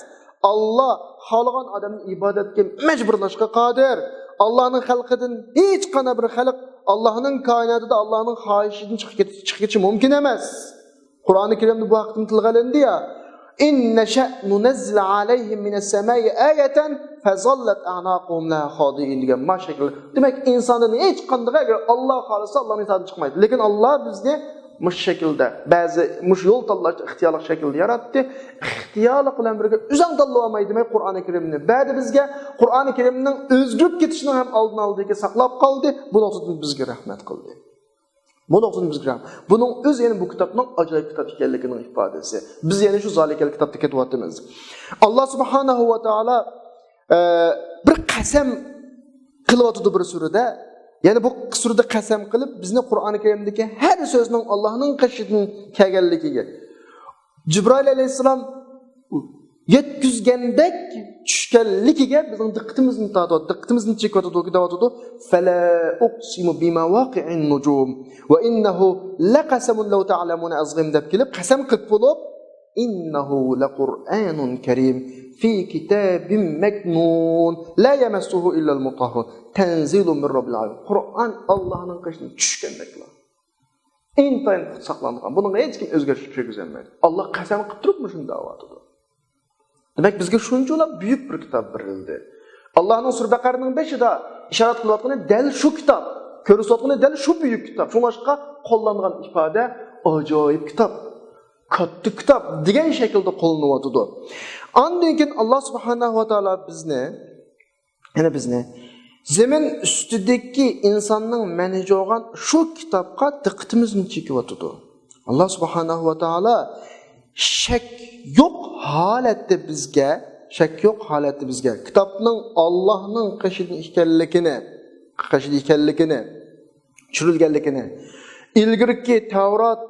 ئاللا خالىغان ئادەمنى ئىبادەتكە مەجبۇرلاشقا قادىر. ئاللانىڭ خەلقىدىن ھېچقانداق بىر خەلق ئاللانىڭ كائىناتىدا ئاللانىڭ خاھىشىدىن چىقىپ كېتىش، چىقىشى مۇمكىن ئەمەس. قۇرئانى كەرىمدە بۇ ھەقتىمۇ تىلغا ئېلىندى يا. «ئىن نەشەئ نۇنەززىل ئەلەيھىم مىنەس سەمائى ئايەتەن فەزەللەت ئەعناقۇھۇم لەھا خازىئىن» دېگەن ما شەكىل. دېمەك، ئىنساندىن ھېچقاندىقى، ئەگەر ئاللا خالىسا، ئاللانىڭ ھېسابىدىن چىقمايدۇ. لېكىن ئاللا بىزنى مۇشۇ شەكىلدە، بەزى مۇشۇ يول تاللاشتا ئىختىيارلىق شەكىلدە ياراتتى. ئىختىيارلىق بىلەن بىرگە ئۆزۈڭ تاللىۋالماي دېمەي، قۇرئانى كەرىمنى بەردى بىزگە. قۇرئانى كەرىمنىڭ ئۆزگىرىپ كېتىشىنىڭ ھەم ئالدىنى ئالدىكى ساقلاپ قالدى. بۇ نۇقتىدىن بىزگە رەھمەت قىلدى. بۇ نۇقتىدىن بىز كۆرەمىز. بۇنىڭ ئۆزى يەنە بۇ كىتابنىڭ ئاجايىپ كىتاب ئىكەنلىكىنىڭ ئىپادىسى. بىز يەنە شۇ زالىكەل كىتابتا كېتىۋاتىمىز. ئاللا سۇبھانەھۇ ۋە تائالا، ئە، بىر قەسەم قىلىۋاتىدۇ بىر سۈرىدە. يەنى بۇ سۈرىدە قەسەم قىلىپ، بىزنى قۇرئانى كەرىمدىكى ھەر سۆزنىڭ ئاللاھنىڭ قېشىدىن كەلگەنلىكىگە، جىبرائىل ئەلەيھىسسالام يەتكۈزگەندەك چۈشكەنلىكىگە بىزنىڭ دىققىتىمىزنى تارتىۋاتىدۇ، دىققىتىمىزنى چېكىۋاتىدۇ، دەۋاتىدۇ. فلا أقسم بمواقع النجوم وإنه لقسم لو تعلمون عظيم دەپ كېلىپ، قەسەم قىلىپ بولۇپ، إنه لقرآن كريم في كتاب مكنون لا يمسه إلا المطهرون تنزيل من رب العالمين. قۇرئان ئاللاھنىڭ قېشىدىن چۈشكەندەكلا. ئىنتايىن قۇت ساقلانغان. بۇنىڭغا ھېچكىم ئۆزگەرتىش كىرگۈزەلمەيدۇ. ئاللا قەسەم قىلىپ تۇرۇپمۇ شۇنى دەۋاتىدۇ. دېمەك، بىزگە شۇنچىۋالا بۈيۈك بىر كىتاب بېرىلدى. ئاللانىڭ سۈرە بەقەرىنىڭ بېشىدا ئىشارەت قىلىۋاتقىنى دەل شۇ كىتاب. كۆرسىتىۋاتقىنى دەل شۇ بۈيۈك كىتاب. شۇڭلاشقا قوللانغان ئىپادە ئاجايىپ كىتاب، كاتتا كىتاب دېگەن شەكىلدە قوللىنىۋاتىدۇ. ئاندىن كېيىن ئاللا سۇبھانەھۇ ۋە تائالا بىزنى يەنە بىزنى زېمىن ئۈستىدىكى ئىنساننىڭ مەنھىجى بولغان شۇ كىتابقا دىققىتىمىزنى چېكىۋاتىدۇ. ئاللا سۇبھانەھۇ ۋە تائالا شەك يوق ھالەتتە بىزگە، شەك يوق ھالەتتە بىزگە كىتابنىڭ ئاللانىڭ قېشىدا ئىكەنلىكىنى، قېشىدا ئىكەنلىكىنى، چۈشۈرۈلگەنلىكىنى، ئىلگىرىكى تەۋرات،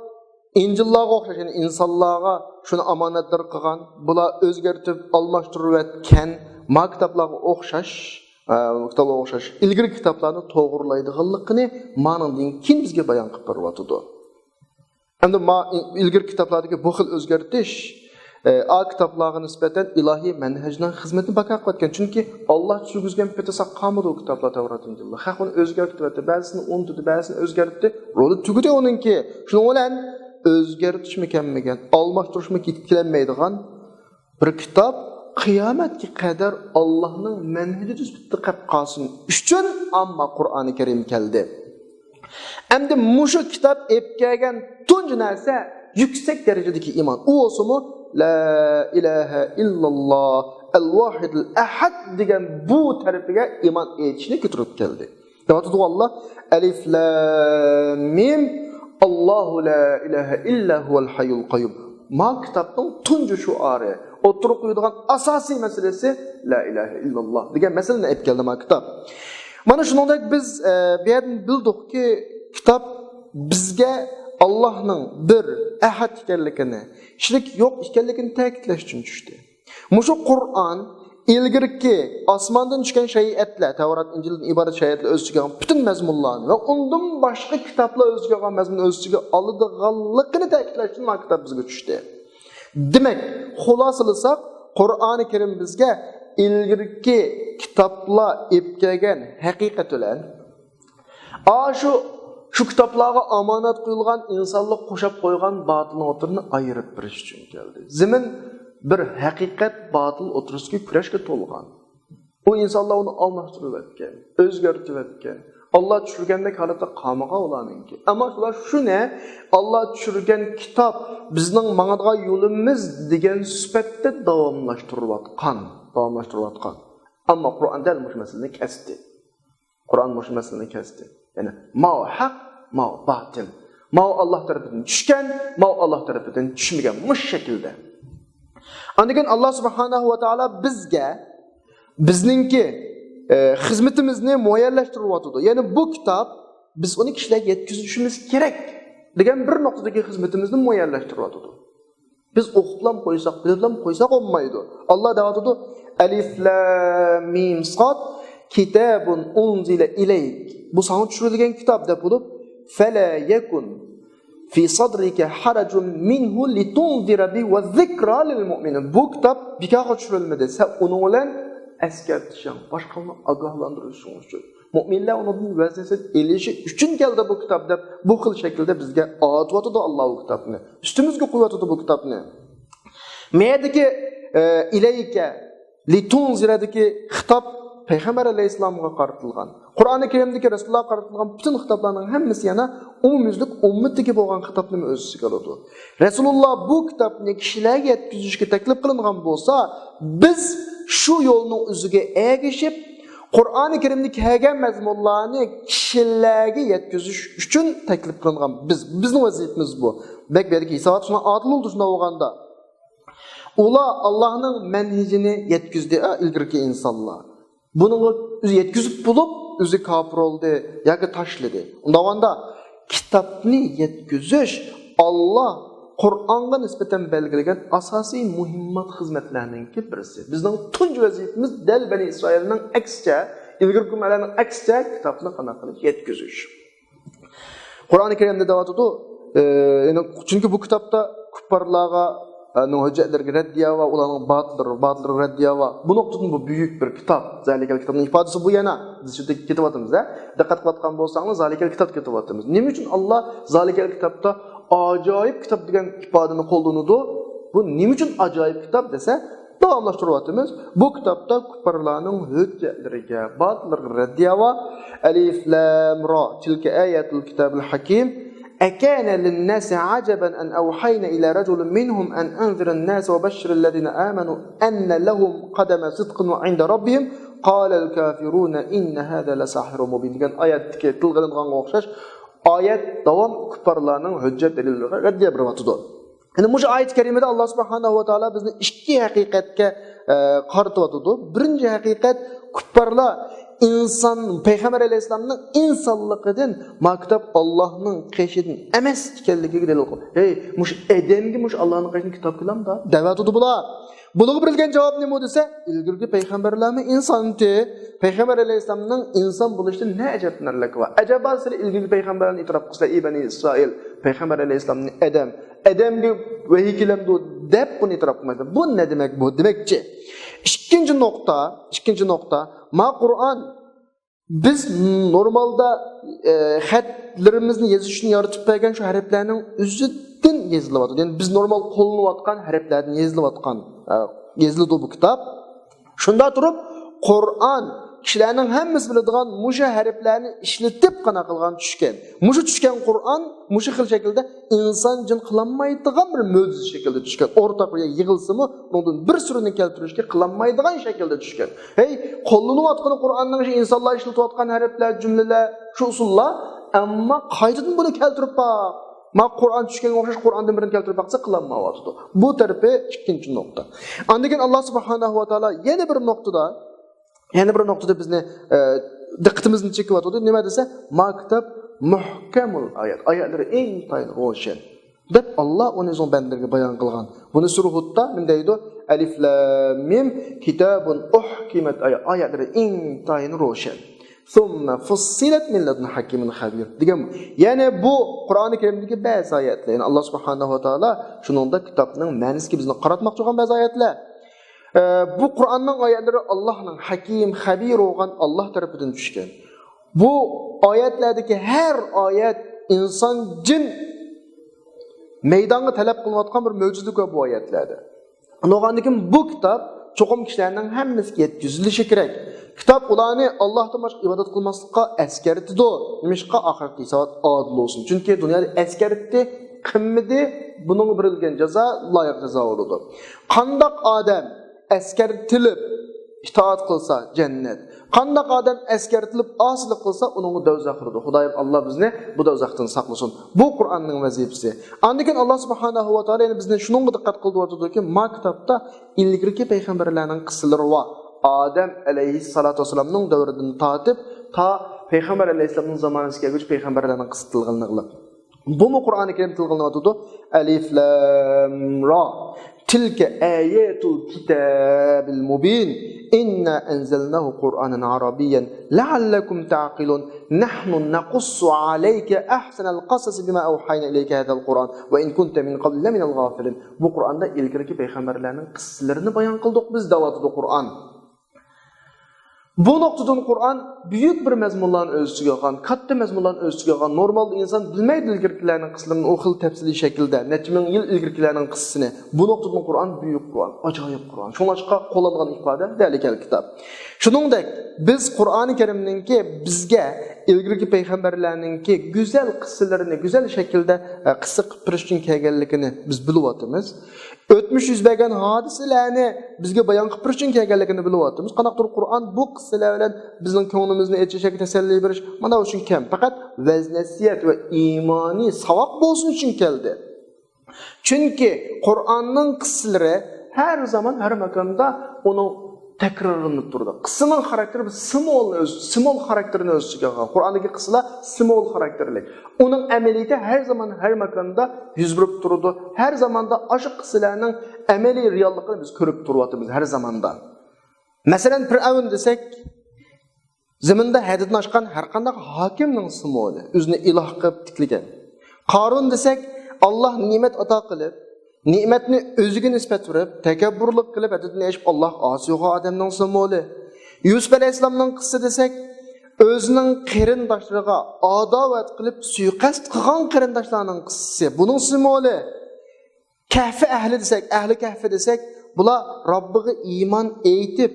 ئىنجىللارغا ئوخشاش، يەنى ئىنسانلارغا شۇنى ئامانەتدار قىلغان، بۇلار ئۆزگەرتىپ، ئالماشتۇرۇۋەتكەن ما كىتابلارغا ئوخشاش، ئە، كىتابلارغا ئوخشاش ئىلگىرىكى كىتابلارنى توغرىلايدىغانلىقىنى مانىڭدىن كېيىن بىزگە بايان قىلىپ بېرىۋاتىدۇ. ئەمدى ما ئىلگىرىكى كىتابلاردىكى بۇ خىل ئۆزگەرتىش، ئە، ئا كىتابلارغا نىسبەتەن ئىلاھىي مەنھەجنىڭ خىزمىتىنى بەرپا قىلىۋەتكەن. چۈنكى ئاللا چۈشۈرگۈزگەن پېتى ساق قالمىدى ئۇ كىتابلار، تەۋرات، ئىنجىللار. خەق ئۇنى ئۆزگەرتىۋەتتى، بەزىسىنى ئۇنتۇدى، بەزىسىنى ئۆزگەرتتى. رولى تۈگىدى ئۇنىڭكى. شۇنىڭ بىلەن ئۆزگەرتىشمۇ كەلمىگەن، ئالماشتۇرۇشمۇ كېلەلمەيدىغان بىر كىتاب قىيامەتكە قەدەر ئاللانىڭ مەنھىجى سۈپىتىدە قېلىپ قالسۇن ئۈچۈن، ئەمما قۇرئانى كەرىم كەلدى. ئەمدى مۇشۇ كىتاب ئېلىپ كەلگەن تۇنجى نەرسە يۈكسەك دەرىجىدىكى ئىمان. ئۇ بولسىمۇ لا ئىلاھە ئىللاللا ئەل ۋاھىدىل ئەھەد دېگەن بۇ تەرىپىگە ئىمان ئېيتىشنى كۆتۈرۈپ كەلدى. دەۋاتىدۇ ئاللا، ئەلىف لام مىم، ئاللاھۇ لا ئىلاھە ئىللا ھۇۋەل ھەييۇل قەييۇم. ما كىتابنىڭ تۇنجى شوئارى، ئوتتۇرىغا قويىدىغان ئاساسىي مەسىلىسى لا ئىلاھە ئىللاللا دېگەن مەسىلىنى ئېلىپ كەلدى ما كىتاب. مانا شۇنىڭدەك بىز، ئە، بۇ يەردىن بىلدۇقكى، كىتاب بىزگە ئاللاھنىڭ بىر ئەھەد ئىكەنلىكىنى، شېرىك يوق ئىكەنلىكىنى تەكىتلەش ئۈچۈن چۈشتى. مۇشۇ قۇرئان ئىلگىرىكى ئاسماندىن چۈشكەن شەرىئەتلەر، تەۋرات، ئىنجىلدىن ئىبارەت شەرىئەتلەر ئۆز ئىچىگە ئالغان پۈتۈن مەزمۇنلارنى ۋە ئۇندىن باشقا كىتابلار ئۆز ئىچىگە ئالغان مەزمۇننى ئۆز ئىچىگە ئالىدىغانلىقىنى تەكىتلەش ئۈچۈن مانا كىتاب بىزگە چۈشتى. دېمەك، خۇلاسىلىساق، قۇرئانى كەرىم بىزگە ئىلگىرىكى كىتابلار ئېلىپ كەلگەن ھەقىقەت بىلەن ئاشۇ، شۇ كىتابلارغا ئامانەت قويۇلغان ئىنسانلار قوشاپ قويغان باتىلنىڭ ئوتتۇرىنى ئايرىپ بېرىش ئۈچۈن كەلدى. زېمىن بىر ھەقىقەت باتىل ئوتتۇرىسىدىكى كۈرەشكە تولغان. ئۇ ئىنسانلار ئۇنى ئالماشتۇرۇۋەتكەن، ئۆزگەرتىۋەتكەن. ئاللا چۈشۈرگەندەك ھالەتتە قالمىغان ئۇلارنىڭكى. ئەمما شۇلار شۇنى، ئاللا چۈشۈرگەن كىتاب بىزنىڭ ماڭىدىغان يولىمىز دېگەن سۈپەتتە داۋاملاشتۇرۇۋاتقان، داۋاملاشتۇرۇۋاتقان. ئەمما قۇرئان دەل مۇشۇ مەسىلىنى كەستى. قۇرئان مۇشۇ مەسىلىنى كەستى. يەنى ماۋۇ ھەق، ماۋۇ باتىل. ماۋۇ ئاللا تەرىپىدىن چۈشكەن، ماۋۇ ئاللا تەرىپىدىن چۈشمىگەن. مۇشۇ شەكىلدە. ئاندىن كېيىن ئاللا سۇبھانەھۇ ۋە تائالا بىزگە، بىزنىڭكى، ئە، خىزمىتىمىزنى مۇئەييەنلەشتۈرۈۋاتىدۇ. يەنى بۇ كىتاب، بىز ئۇنى كىشىلەرگە يەتكۈزۈشىمىز كېرەك دېگەن بىر نۇقتىدىكى خىزمىتىمىزنى مۇئەييەنلەشتۈرۈۋاتىدۇ. بىز ئوقۇپلام قويساق، بىلىپلام قويساق بولمايدۇ. ئاللا دەۋاتىدۇ، ئەلىف لام مىم ساد، كىتابۇن ئۇنزىلە ئىلەيك. بۇ ساڭا چۈشۈرۈلگەن كىتاب دەپ بولۇپ، فەلا يەكۇن في صدرك حرج منه لتنذر به وذكرى للمؤمنين. بۇ كىتاب بىكارغا چۈشۈرۈلمىدى. سەن ئۇنىڭ بىلەن ئەسكەرتىشىڭ، باشقىلارنى ئاگاھلاندۇرۇشىڭ ئۈچۈن. مۆمىنلەر ئۇنىڭدىن ۋەز-نەسىھەت ئېلىشى ئۈچۈن كەلدى بۇ كىتاب دەپ، بۇ خىل شەكىلدە بىزگە ئاۋۇتۇۋاتىدۇ ئاللا بۇ كىتابنى. ئۈستىمىزگە قويۇۋاتىدۇ بۇ كىتابنى. مەيەدىكى، ئە، ئىلەيكە، لىتۇنزىرەدىكى خىتاب پەيغەمبەر ئەلەيھىسسالامغا قارىتىلغان. قۇرئانى كەرىمدىكى رەسۇلۇللاھقا قارىتىلغان پۈتۈن خىتابلارنىڭ ھەممىسى يەنە ئومۇميۈزلۈك ئۈممىتىگە بولغان خىتابنى ئۆز ئىچىگە ئالىدۇ. رەسۇلۇللا بۇ كىتابنى كىشىلەرگە يەتكۈزۈشكە تەكلىپ قىلىنغان بولسا، بىز شۇ يولنىڭ ئۆزىگە ئەگىشىپ، قۇرئانى كەرىمدە كەلگەن مەزمۇنلارنى كىشىلەرگە يەتكۈزۈش ئۈچۈن تەكلىپ قىلىنغان. بىز، بىزنىڭ ۋەزىپىمىز بۇ. بەك بۇ يەردىكى ھېسابات شۇڭا ئادىل بولىدۇ شۇنداق بولغاندا. ئۇلار ئاللانىڭ مەنھىجىنى يەتكۈزدى، ئە، ئىلگىرىكى ئىنسانلار. بۇنىڭغا يەتكۈزۈپ بولۇپ، ئۆزى كاپىر بولدى ياكى تاشلىدى. ئۇنداق بولغاندا كىتابنى يەتكۈزۈش ئاللا قۇرئانغا نىسبەتەن بەلگىلىگەن ئاساسىي مۇھىممات خىزمەتلەرنىڭكى بىرسى. بىزنىڭ تۇنجى ۋەزىپىمىز دەل بەنى ئىسرائىلنىڭ ئەكسىچە، ئىلگىرىكى ئۈممەتلەرنىڭ ئەكسىچە كىتابنى قانداق قىلىش يەتكۈزۈش. قۇرئانى كەرىمدە دەۋاتىدۇ، ئى، يەنى چۈنكى بۇ كىتابتا كۇپپارلارغا، ئە، نىڭ ھۆججەتلىرىگە رەددىيە بار، ئۇلارنىڭ باتىللىرى، باتىللىرىغا رەددىيە بار. بۇ نۇقتىدىن بۇ بۈيۈك بىر كىتاب. زالىكەل كىتابنىڭ ئىپادىسى بۇ يەنە. بىز شۇ يەردە كېتىۋاتىمىز-دە. دىققەت قىلىۋاتقان بولساڭلار، زالىكەل كىتاب كېتىۋاتىمىز. نېمە ئۈچۈن ئاللا زالىكەل كىتابتا ئاجايىپ كىتاب دېگەن ئىپادىنى قوللىنىدۇ؟ بۇ نېمە ئۈچۈن ئاجايىپ كىتاب دېسە، داۋاملاشتۇرۇۋاتىمىز. بۇ كىتابتا كۇپپارلارنىڭ ھۆججەتلىرىگە، باتىللىرىغا رەددىيە بار. ئەلىف لام را، تىلكە ئايەتۇل كىتابىل ھەكىم. أكان للناس عجبا أن أوحينا إلى رجل منهم أن أنذر الناس وبشر الذين آمنوا أن لهم قدم صدق عند ربهم قال الكافرون إن هذا لساحر مبين دېگەن ئايەتتىكى تىلغا ئېلىنغانغا ئوخشاش ئايەت داۋام كۇپپارلارنىڭ ھۆججەت دەلىللىرىگە رەددىيە بېرىۋاتىدۇ. يەنى مۇشۇ ئايەت كەرىمىدە ئاللا سۇبھانەھۇ ۋە تائالا بىزنى ئىككى ھەقىقەتكە، ئە، قارىتىۋاتىدۇ. بىرىنچى ھەقىقەت، كۇپپارلار ئىنسان، پەيغەمبەر ئەلەيھىسسالامنىڭ ئىنسانلىقىدىن، ما كىتاب ئاللانىڭ قېشىدىن ئەمەس ئىكەنلىكىگە دەلىل قىلىپ، ھەي، مۇشۇ ئادەمگە مۇشۇ ئاللانىڭ قېشىدىن كىتاب كېلەمدۇ؟ دەۋاتىدۇ بۇلار. بۇلارغا بېرىلگەن جاۋاب نېمە دېسە، ئىلگىرىكى پەيغەمبەرلەرمۇ ئىنسان ئىدى. پەيغەمبەر ئەلەيھىسسالامنىڭ ئىنسان بولۇشىدىن نە ئەجەبلىنەرلىك بار؟ ئەجەبا سىلەر ئىلگىرىكى پەيغەمبەرلەرنى ئېتىراپ قىلسىلەر، ئەي بەنى ئىسرائىل، پەيغەمبەر ئەلەيھىسسالامنى ئادەم، ئادەمگە ۋەھىي كېلەمدۇ دەپ بۇنى ئېتىراپ قىلمايسىلەر. بۇ نە دېمەك بۇ؟ دېمەكچى، ئىككىنچى نۇقتا، ئىككىنچى نۇقتا، ما قۇرئان بىز نورمالدا، ئە، خەتلىرىمىزنى يېزىشنى يارىتىپ بەرگەن شۇ ھەرپلەرنىڭ ئۆزىدىن يېزىلىۋاتىدۇ. يەنى بىز نورمال قوللىنىۋاتقان ھەرپلەردىن يېزىلىۋاتقان، ئە، يېزىلىدۇ بۇ كىتاب. شۇندا تۇرۇپ، قۇرئان كىشىلەرنىڭ ھەممىسى بىلىدىغان مۇشۇ ھەرپلەرنى ئىشلىتىپ قانداق قىلغان چۈشكەن. مۇشۇ چۈشكەن قۇرئان مۇشۇ خىل شەكىلدە ئىنسان جىن قىلالمايدىغان بىر مۆجىزە شەكلىدە چۈشكەن. ئورتاق بىر يەرگە يىغىلسىمۇ، ئۇنىڭدىن بىر سۈرىنى كەلتۈرۈشكە قىلالمايدىغان شەكىلدە چۈشكەن. ھەي، قوللىنىۋاتقىنى قۇرئاننىڭ شۇ ئىنسانلار ئىشلىتىۋاتقان ھەرپلەر، جۈملىلەر، شۇ ئۇسۇللار، ئەمما قايتىدىن بۇنى كەلتۈرۈپ باق. ما قۇرئان چۈشكەنگە ئوخشاش قۇرئاندىن بىرنى كەلتۈرۈپ باقسا قىلالمايۋاتىدۇ. بۇ تەرىپى ئىككىنچى نۇقتا. ئاندىن كېيىن ئاللا سۇبھانەھۇ ۋە تائالا يەنە بىر نۇقتىدا، يەنە بىر نۇقتىدا بىزنى، ئە، دىققىتىمىزنى چېكىۋاتىدۇ. نېمە دېسە، ما كىتاب مۇھكەمۇل ئايات. ئايەتلىرى ئىنتايىن روشەن. دەپ ئاللا ئۇنى ئۆزىنىڭ بەندىلىرىگە بايان قىلغان. بۇنى سۈرە ھۇددا نېمە دەيدۇ؟ ئەلىف لام مىم كىتابۇن ئۇھكىمەت ئايە-، ئايەتلىرى ئىنتايىن روشەن. ثم فصلت من لدن حكيم خبير دېگەن. يەنى بۇ قۇرئانى كەرىمدىكى بەزى ئايەتلەر، يەنى ئاللا سۇبھانەھۇ ۋە تائالا شۇنىڭدا كىتابنىڭ مەنىسىگە بىزنى قاراتماقچى بولغان بەزى ئايەتلەر. ئە، بۇ قۇرئاننىڭ ئايەتلىرى ئاللانىڭ ھەكىم، خەبىر بولغان ئاللا تەرىپىدىن چۈشكەن. بۇ ئايەتلەردىكى ھەر ئايەت ئىنسان، جىن مەيدانغا تەلەپ قىلىنىۋاتقان بىر مۆجىزىلىك بار بۇ ئايەتلەردە. ئۇنداقتىن كېيىن بۇ كىتاب چوقۇم كىشىلەرنىڭ ھەممىسىگە يەتكۈزۈلۈشى كېرەك. كىتاب ئۇلارنى ئاللاھتىن باشقا ئىبادەت قىلماسلىققا ئەسكەرتىدۇ. نېمىشقا؟ ئاخىرەتتە ھېسابات ئادىل بولسۇن. چۈنكى دۇنيادا ئەسكەرتتى، قىلمىدى، بۇنىڭغا بېرىلگەن جازا لايىق جازا بولىدۇ. قانداق ئادەم ئەسكەرتىلىپ ئىتائەت قىلسا، جەننەت. قانداق ئادەم ئەسكەرتىلىپ ئاسىيلىق قىلسا، ئۇنىڭغا دوزاخ بېرىدۇ. خۇدايىم، ئاللا بىزنى بۇ دوزاختىن ساقلىسۇن. بۇ قۇرئاننىڭ ۋەزىپىسى. ئاندىن كېيىن ئاللا سۇبھانەھۇ ۋە تائالا يەنە بىزنى شۇنىڭغا دىققەت قىلدۇرۇۋاتىدۇكى، ما كىتابتا ئىلگىرىكى پەيغەمبەرلەرنىڭ قىسسىلىرى بار. ئادەم ئەلەيھىسسالاتۇ ۋەسسالامنىڭ دەۋرىدىن تارتىپ تا پەيغەمبەر ئەلەيھىسسالامنىڭ زامانىسىغا كەلگۈچە پەيغەمبەرلەرنىڭ قىسسىسى تىلغا ئېلىنغىلى. بۇمۇ قۇرئانى كەرىم تىلغا ئېلىنىۋاتىدۇ. ئەلىف لام را. تىلكە ئايەتۇل كىتابىل مۇبىن. ئىننا ئەنزەلناھۇ قۇرئانەن ئەرەبىييەن لەئەللەكۇم تەئقىلۇن. نەھنۇ نەقۇسسۇ ئەلەيكە ئەھسەنەل قەسەسى بىما ئەۋھەينا ئىلەيكە ھازەل قۇرئان ۋە ئىن كۇنتە مىن قەبلى لەمىنەل غافىلىن. بۇ قۇرئاندا ئىلگىرىكى پەيغەمبەرلەرنىڭ قىسسىلىرىنى بايان قىلدۇق بىز، دەۋاتىدۇ قۇرئان. بۇ نۇقتىدىن قۇرئان بۈيۈك بىر مەزمۇنلارنى ئۆز ئىچىگە ئالغان، كاتتا مەزمۇنلارنى ئۆز ئىچىگە ئالغان. نورمالدا ئىنسان بىلمەيدۇ ئىلگىرىكىلەرنىڭ قىسسىلىرىنى ئۇ خىل تەپسىلىي شەكىلدە، نەچچە مىڭ يىل ئىلگىرىكىلەرنىڭ قىسسىسىنى. بۇ نۇقتىدىن قۇرئان بۈيۈك قۇرئان، ئاجايىپ قۇرئان. شۇڭلاشقا قوللانغان ئىپادە زالىكەل كىتاب. شۇنىڭدەك بىز قۇرئانى كەرىمنىڭكى بىزگە ئىلگىرىكى پەيغەمبەرلەرنىڭكى گۈزەل قىسسىلىرىنى گۈزەل شەكىلدە، ئە، قىسسە قىلىپ بېرىش ئۈچۈن كەلگەنلىكىنى بىز بىلىۋاتىمىز. ئۆتمۈش يۈز بەرگەن ھادىسىلەرنى بىزگە بايان قىلىپ بېرىش ئۈچۈن كەلگەنلىكىنى بىلىۋاتىمىز. قانداقتۇر قۇرئان بۇ قىسسىلەر بىلەن بىزنىڭ كۆڭلىمىزنى ئېچىش ياكى تەسەللى بېرىش، مانا شۇ ئۈچۈن كەم. پەقەت ۋەز-نەسىھەت ۋە ئىمانىي ساۋاق بولسۇن ئۈچۈن كەلدى. چۈنكى قۇرئاننىڭ قىسسىلىرى ھەر زامان، ھەر ماكاندا ئۇنىڭ تەكرارلىنىپ تۇرىدۇ. قىسسىنىڭ خاراكتېرى بىر سىمۋول ئۆز، سىمۋول خاراكتېرىنى ئۆز ئىچىگە ئالغان. قۇرئاندىكى قىسسىلار سىمۋول خاراكتېرلىك. ئۇنىڭ ئەمەلىيىتى ھەر زامان، ھەر ماكاندا يۈز بېرىپ تۇرىدۇ. ھەر زاماندا ئاشۇ قىسسىلارنىڭ ئەمەلىي رېئاللىقىنى بىز كۆرۈپ تۇرۇۋاتىمىز ھەر زاماندا. مەسىلەن، پىرئەۋن دېسەك، زېمىندا ھەددىدىن ئاشقان ھەر قانداق ھاكىمنىڭ سىمۋولى، ئۆزىنى ئىلاھ قىلىپ تىكلىگەن. قارۇن دېسەك، ئاللاھ نېمەت ئاتا قىلىپ، نېمەتنى ئۆزىگە نىسبەت بېرىپ، تەكەببۇرلۇق قىلىپ، ھەددىدىن ئېشىپ، ئاللاھقا ئاسىي بولغان ئادەمنىڭ سىمۋولى. يۈسۈپ ئەلەيھىسسالامنىڭ قىسسىسى دېسەك، ئۆزىنىڭ قېرىنداشلىرىغا ئاداۋەت قىلىپ، سۇيىقەست قىلغان قېرىنداشلارنىڭ قىسسىسى، بۇنىڭ سىمۋولى. كەھفى ئەھلى دېسەك، ئەھلى كەھفى دېسەك، بۇلار رەببىگە ئىمان ئېيتىپ،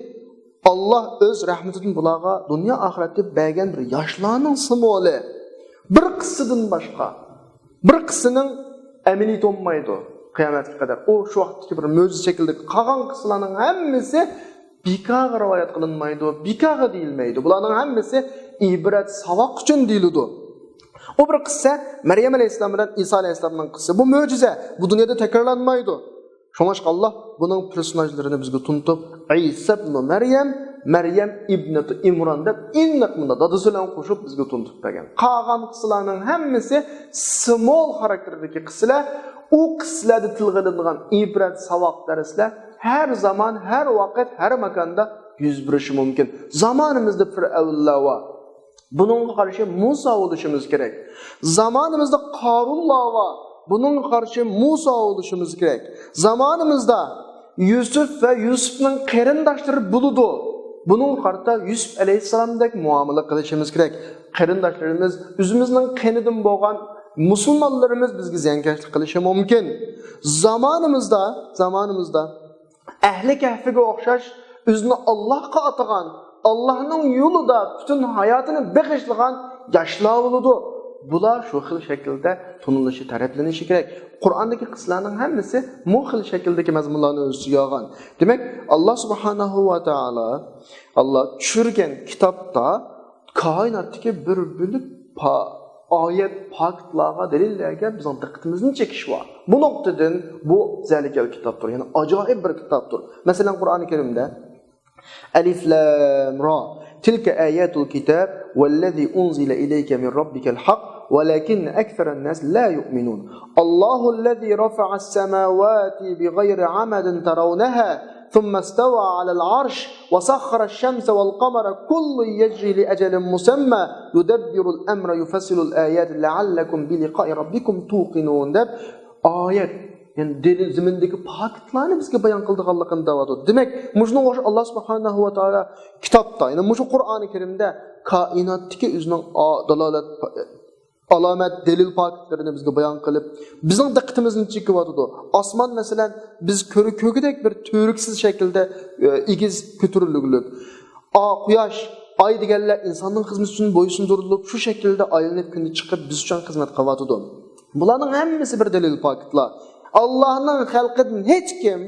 ئاللاھ ئۆز رەھمىتىدىن بۇلارغا دۇنيا ئاخىرەتتە بەرگەن بىر ياشلارنىڭ سىمۋولى. بىر قىسسىدىن باشقا، بىر قىسسىنىڭ ئەمەلىيىتى بولمايدۇ قىيامەتكە قەدەر. ئۇ شۇ ۋاقىتتىكى بىر مۆجىزە شەكلىدىكى، قالغان قىسسىلارنىڭ ھەممىسى بىكارغا رىۋايەت قىلىنمايدۇ، بىكارغا دېيىلمەيدۇ. بۇلارنىڭ ھەممىسى ئىبرەت، ساۋاق ئۈچۈن دېيىلىدۇ. ئۇ بىر قىسسە، مەريەم ئەلەيھىسسالام بىلەن ئىسا ئەلەيھىسسالامنىڭ قىسسىسى. بۇ مۆجىزە، بۇ دۇنيادا تەكرارلانمايدۇ. شۇڭلاشقا ئاللاھ بۇنىڭ پېرسوناژلىرىنى بىزگە تونۇتۇپ، ئىسا ئىبنۇ مەريەم، مەريەم ئىبنىتۇ ئىمران دەپ ئېنىق مۇنداق دادىسى بىلەن قوشۇپ بىزگە تونۇتۇپ بەرگەن. قالغان قىسسىلارنىڭ ھەممىسى سىمۋول خاراكتېرىدىكى قىسسىلار. ئۇ قىسسىلاردا تىلغا ئېلىنغان ئىبرەت، ساۋاق، دەرسلەر ھەر زامان، ھەر ۋاقىت، ھەر ماكاندا يۈز بېرىشى مۇمكىن. زامانىمىزدا پىرئەۋنلار بار. بۇنىڭغا قارشى مۇسا بولۇشىمىز كېرەك. زامانىمىزدا قارۇنلار بار. بۇنىڭغا قارشى مۇسا بولۇشىمىز كېرەك. زامانىمىزدا يۈسۈپ ۋە يۈسۈپنىڭ قېرىنداشلىرى بولىدۇ. بۇنىڭغا قارىتا يۈسۈپ ئەلەيھىسسالامدەك مۇئامىلە قىلىشىمىز كېرەك. قېرىنداشلىرىمىز، ئۆزىمىزنىڭ قېنىدىن بولغان مۇسۇلمانلىرىمىز بىزگە زىيانكەشلىك قىلىشى مۇمكىن. زامانىمىزدا، زامانىمىزدا ئەھلى كەھفىگە ئوخشاش ئۆزىنى ئاللاھقا ئاتىغان، ئاللاھنىڭ يولىدا پۈتۈن ھاياتىنى بېغىشلىغان ياشلار بولىدۇ. بۇلار شۇ خىل شەكىلدە تونۇلۇشى، تەرەپلىنىشى كېرەك. قۇرئاندىكى قىسسىلارنىڭ ھەممىسى مۇ خىل شەكىلدىكى مەزمۇنلارنى ئۆز ئىچىگە ئالغان. دېمەك، ئاللاھ سۇبھانەھۇ ۋە تائالا، ئاللاھ چۈشۈرگەن كىتابتا كائىناتتىكى بىر بۆلەك پا-، ئايەت، پاكىتلارغا، دەلىللەرگە بىزنىڭ دىققىتىمىزنى چېكىش بار. بۇ نۇقتىدىن بۇ زەلىكەل كىتابتۇر، يەنى ئاجايىپ بىر كىتابتۇر. مەسىلەن، قۇرئانى كەرىمدە، ئەلىف لام را، تلك آيات الكتاب والذي أنزل إليك من ربك الحق ولكن أكثر الناس لا يؤمنون. الله الذي رفع السماوات بغير عمد ترونها ثم استوى على العرش وسخر الشمس والقمر كل يجري لأجل مسمى يدبر الأمر يفصل الآيات لعلكم بلقاء ربكم توقنون دەپ ئايەت، يەنى دېلىل، زېمىندىكى پاكىتلارنى بىزگە بايان قىلىدىغانلىقىنى دەۋاتىدۇ. دېمەك، مۇشۇنىڭغا ئوخشاش ئاللاھ سۇبھانەھۇ ۋە تائالا كىتابتا، يەنى مۇشۇ قۇرئانى كەرىمدە كائىناتتىكى ئۆزىنىڭ ئا-، دالالەت، ئالامەت، دەلىل پاكىتلىرىنى بىزگە بايان قىلىپ، بىزنىڭ دىققىتىمىزنى چېكىۋاتىدۇ. ئاسمان، مەسىلەن، بىز كۆر-، كۆرگۈدەك بىر تۈۋرۈكسىز شەكىلدە، ئە، ئېگىز كۆتۈرۈلگۈلۈك. ئا، قۇياش، ئاي دېگەنلەر ئىنساننىڭ خىزمىتى ئۈچۈن بويسۇندۇرۇلۇپ، شۇ شەكىلدە ئايلىنىپ كۈندە چىقىپ، بىز ئۈچۈن خىزمەت قىلىۋاتىدۇ. بۇلارنىڭ ھەممىسى بىر دەلىل پاكىتلار. ئاللاھنىڭ خەلقىدىن ھېچكىم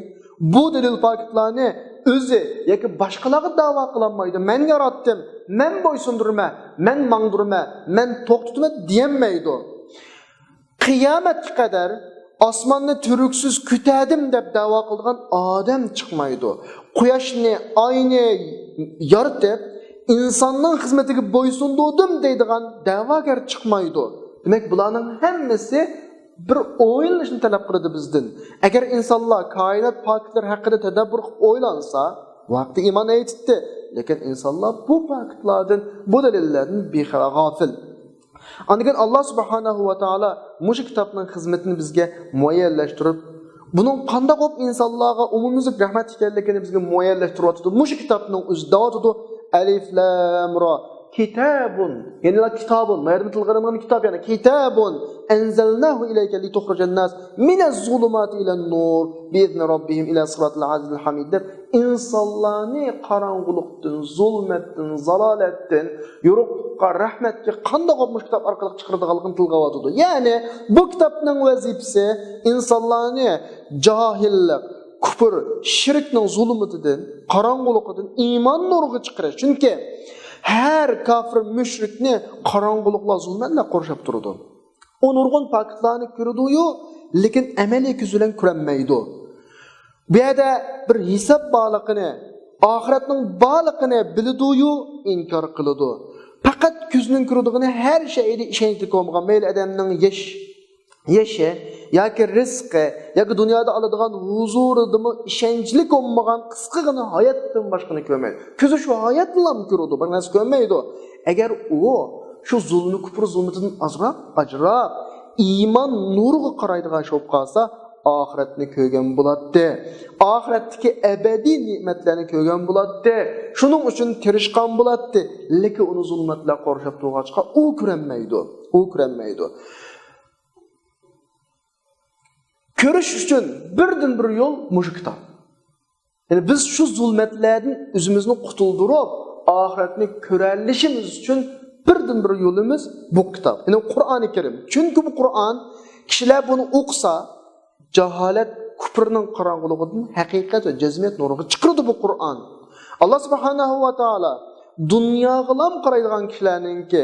بۇ دەلىل پاكىتلارنى ئۆزى ياكى باشقىلارغا دەۋا قىلالمايدۇ. مەن ياراتتىم، مەن بويسۇندۇرىمەن، مەن ماڭدۇرىمەن، مەن توختىتىمەن دېيەلمەيدۇ. قىيامەتكە قەدەر ئاسماننى تۈۋرۈكسىز كۆتەردىم دەپ دەۋا قىلىدىغان ئادەم چىقمايدۇ. قۇياشنى، ئاينى يارىتىپ، ئىنساننىڭ خىزمىتىگە بويسۇندۇردۇم دەيدىغان دەۋاگەر چىقمايدۇ. دېمەك، بۇلارنىڭ ھەممىسى بىر ئويلىنىشنى تەلەپ قىلىدۇ بىزدىن. ئەگەر ئىنسانلار كائىنات پاكىتلىرى ھەققىدە تەدەببۇر قىلىپ ئويلانسا، بۇ ھەقتە ئىمان ئېيتىتتى. لېكىن ئىنسانلار بۇ پاكىتلاردىن، بۇ دەلىللەردىن بىخەۋەر، غافىل. ئاندىن كېيىن ئاللاھ سۇبھانەھۇ ۋە تائالا مۇشۇ كىتابنىڭ خىزمىتىنى بىزگە مۇئەييەنلەشتۈرۈپ، بۇنىڭ قانداق بولۇپ ئىنسانلارغا ئومۇميۈزلۈك رەھمەت ئىكەنلىكىنى بىزگە مۇئەييەنلەشتۈرۈۋاتىدۇ. مۇشۇ كىتابنىڭ ئۆزى دەۋاتىدۇ. ئەلىف لام را. كىتابۇن. يەنىلا كىتابۇن. ما يەردە تىلغا ئېلىنغان كىتاب، يەنى كىتابۇن. ئەنزەلناھۇ ئىلەيكە لىتۇخرىجەن ناس مىنەز زۇلۇماتى ئىلەن نۇر بىئىزنى رەببىھىم ئىلە سىراتىل ئەزىزىل ھەمىد دەپ، ئىنسانلارنى قاراڭغۇلۇقتىن، زۇلمەتتىن، زالالەتتىن يورۇقلۇققا، رەھمەتكە قانداق بولۇپ مۇشۇ كىتاب ئارقىلىق چىقىرىدىغانلىقىنى تىلغا ئاۋاتىدۇ. يەنى بۇ كىتابنىڭ ۋەزىپىسى ئىنسانلارنى جاھىللىق، كۇپۇر، شىركنىڭ زۇلمىتىدىن، قاراڭغۇلۇقىدىن ئىمان نۇرىغا چىقىرىش. چۈنكى ھەر كاپىر، مۇشرىكنى قاراڭغۇلۇقلار، زۇلمەتلەر قورشاپ تۇرىدۇ. ئۇ نۇرغۇن پاكىتلارنى كۆرىدۇ-يۇ، لېكىن ئەمەلىي كۆزى بىلەن كۆرەلمەيدۇ. بۇ يەردە بىر ھېساب بارلىقىنى، ئاخىرەتنىڭ بارلىقىنى بىلىدۇ-يۇ، ئىنكار قىلىدۇ. پەقەت كۆزنىڭ كۆرىدىغىنى ھەر شەيئىدە ئىشەنچلىك بولمىغان، مەيلى ئادەمنىڭ ياش-، يېشى ياكى رىزقى ياكى دۇنيادا ئالىدىغان ھۇزۇرىدىمۇ ئىشەنچلىك بولمىغان قىسقىغىنا ھاياتتىن باشقىنى كۆرمەيدۇ. كۆزى شۇ ھاياتنىلا كۆرىدۇ، بىر نەرسە كۆرمەيدۇ. ئەگەر ئۇ شۇ زۇلمى، كۇپر زۇلمىتىدىن ئازراق ئاجراپ، ئىمان نۇرىغا قارايدىغان ئىش بولۇپ قالسا، ئاخىرەتنى كۆرگەن بولاتتى. ئاخىرەتتىكى ئەبەدىي نېمەتلەرنى كۆرگەن بولاتتى. شۇنىڭ ئۈچۈن تىرىشقان بولاتتى. لېكىن ئۇنى زۇلمەتلەر قورشاپ تۇرغاچقا، ئۇ كۆرەلمەيدۇ. ئۇ كۆرەلمەيدۇ. كۆرۈش ئۈچۈن بىردىن بىر يول مۇشۇ كىتاب. يەنى بىز شۇ زۇلمەتلەردىن ئۆزىمىزنى قۇتۇلدۇرۇپ، ئاخىرەتنى كۆرەلىشىمىز ئۈچۈن بىردىن بىر يولىمىز بۇ كىتاب. يەنى قۇرئانى كەرىم. چۈنكى بۇ قۇرئان، كىشىلەر بۇنى ئوقۇسا، جاھالەت، كۇپرنىڭ قاراڭغۇلۇقىدىن ھەقىقەت ۋە جەزمىيەت نۇرىغا چىقىرىدۇ بۇ قۇرئان. ئاللا سۇبھانەھۇ ۋە تائالا دۇنياغىلام قارايدىغان كىشىلەرنىڭكى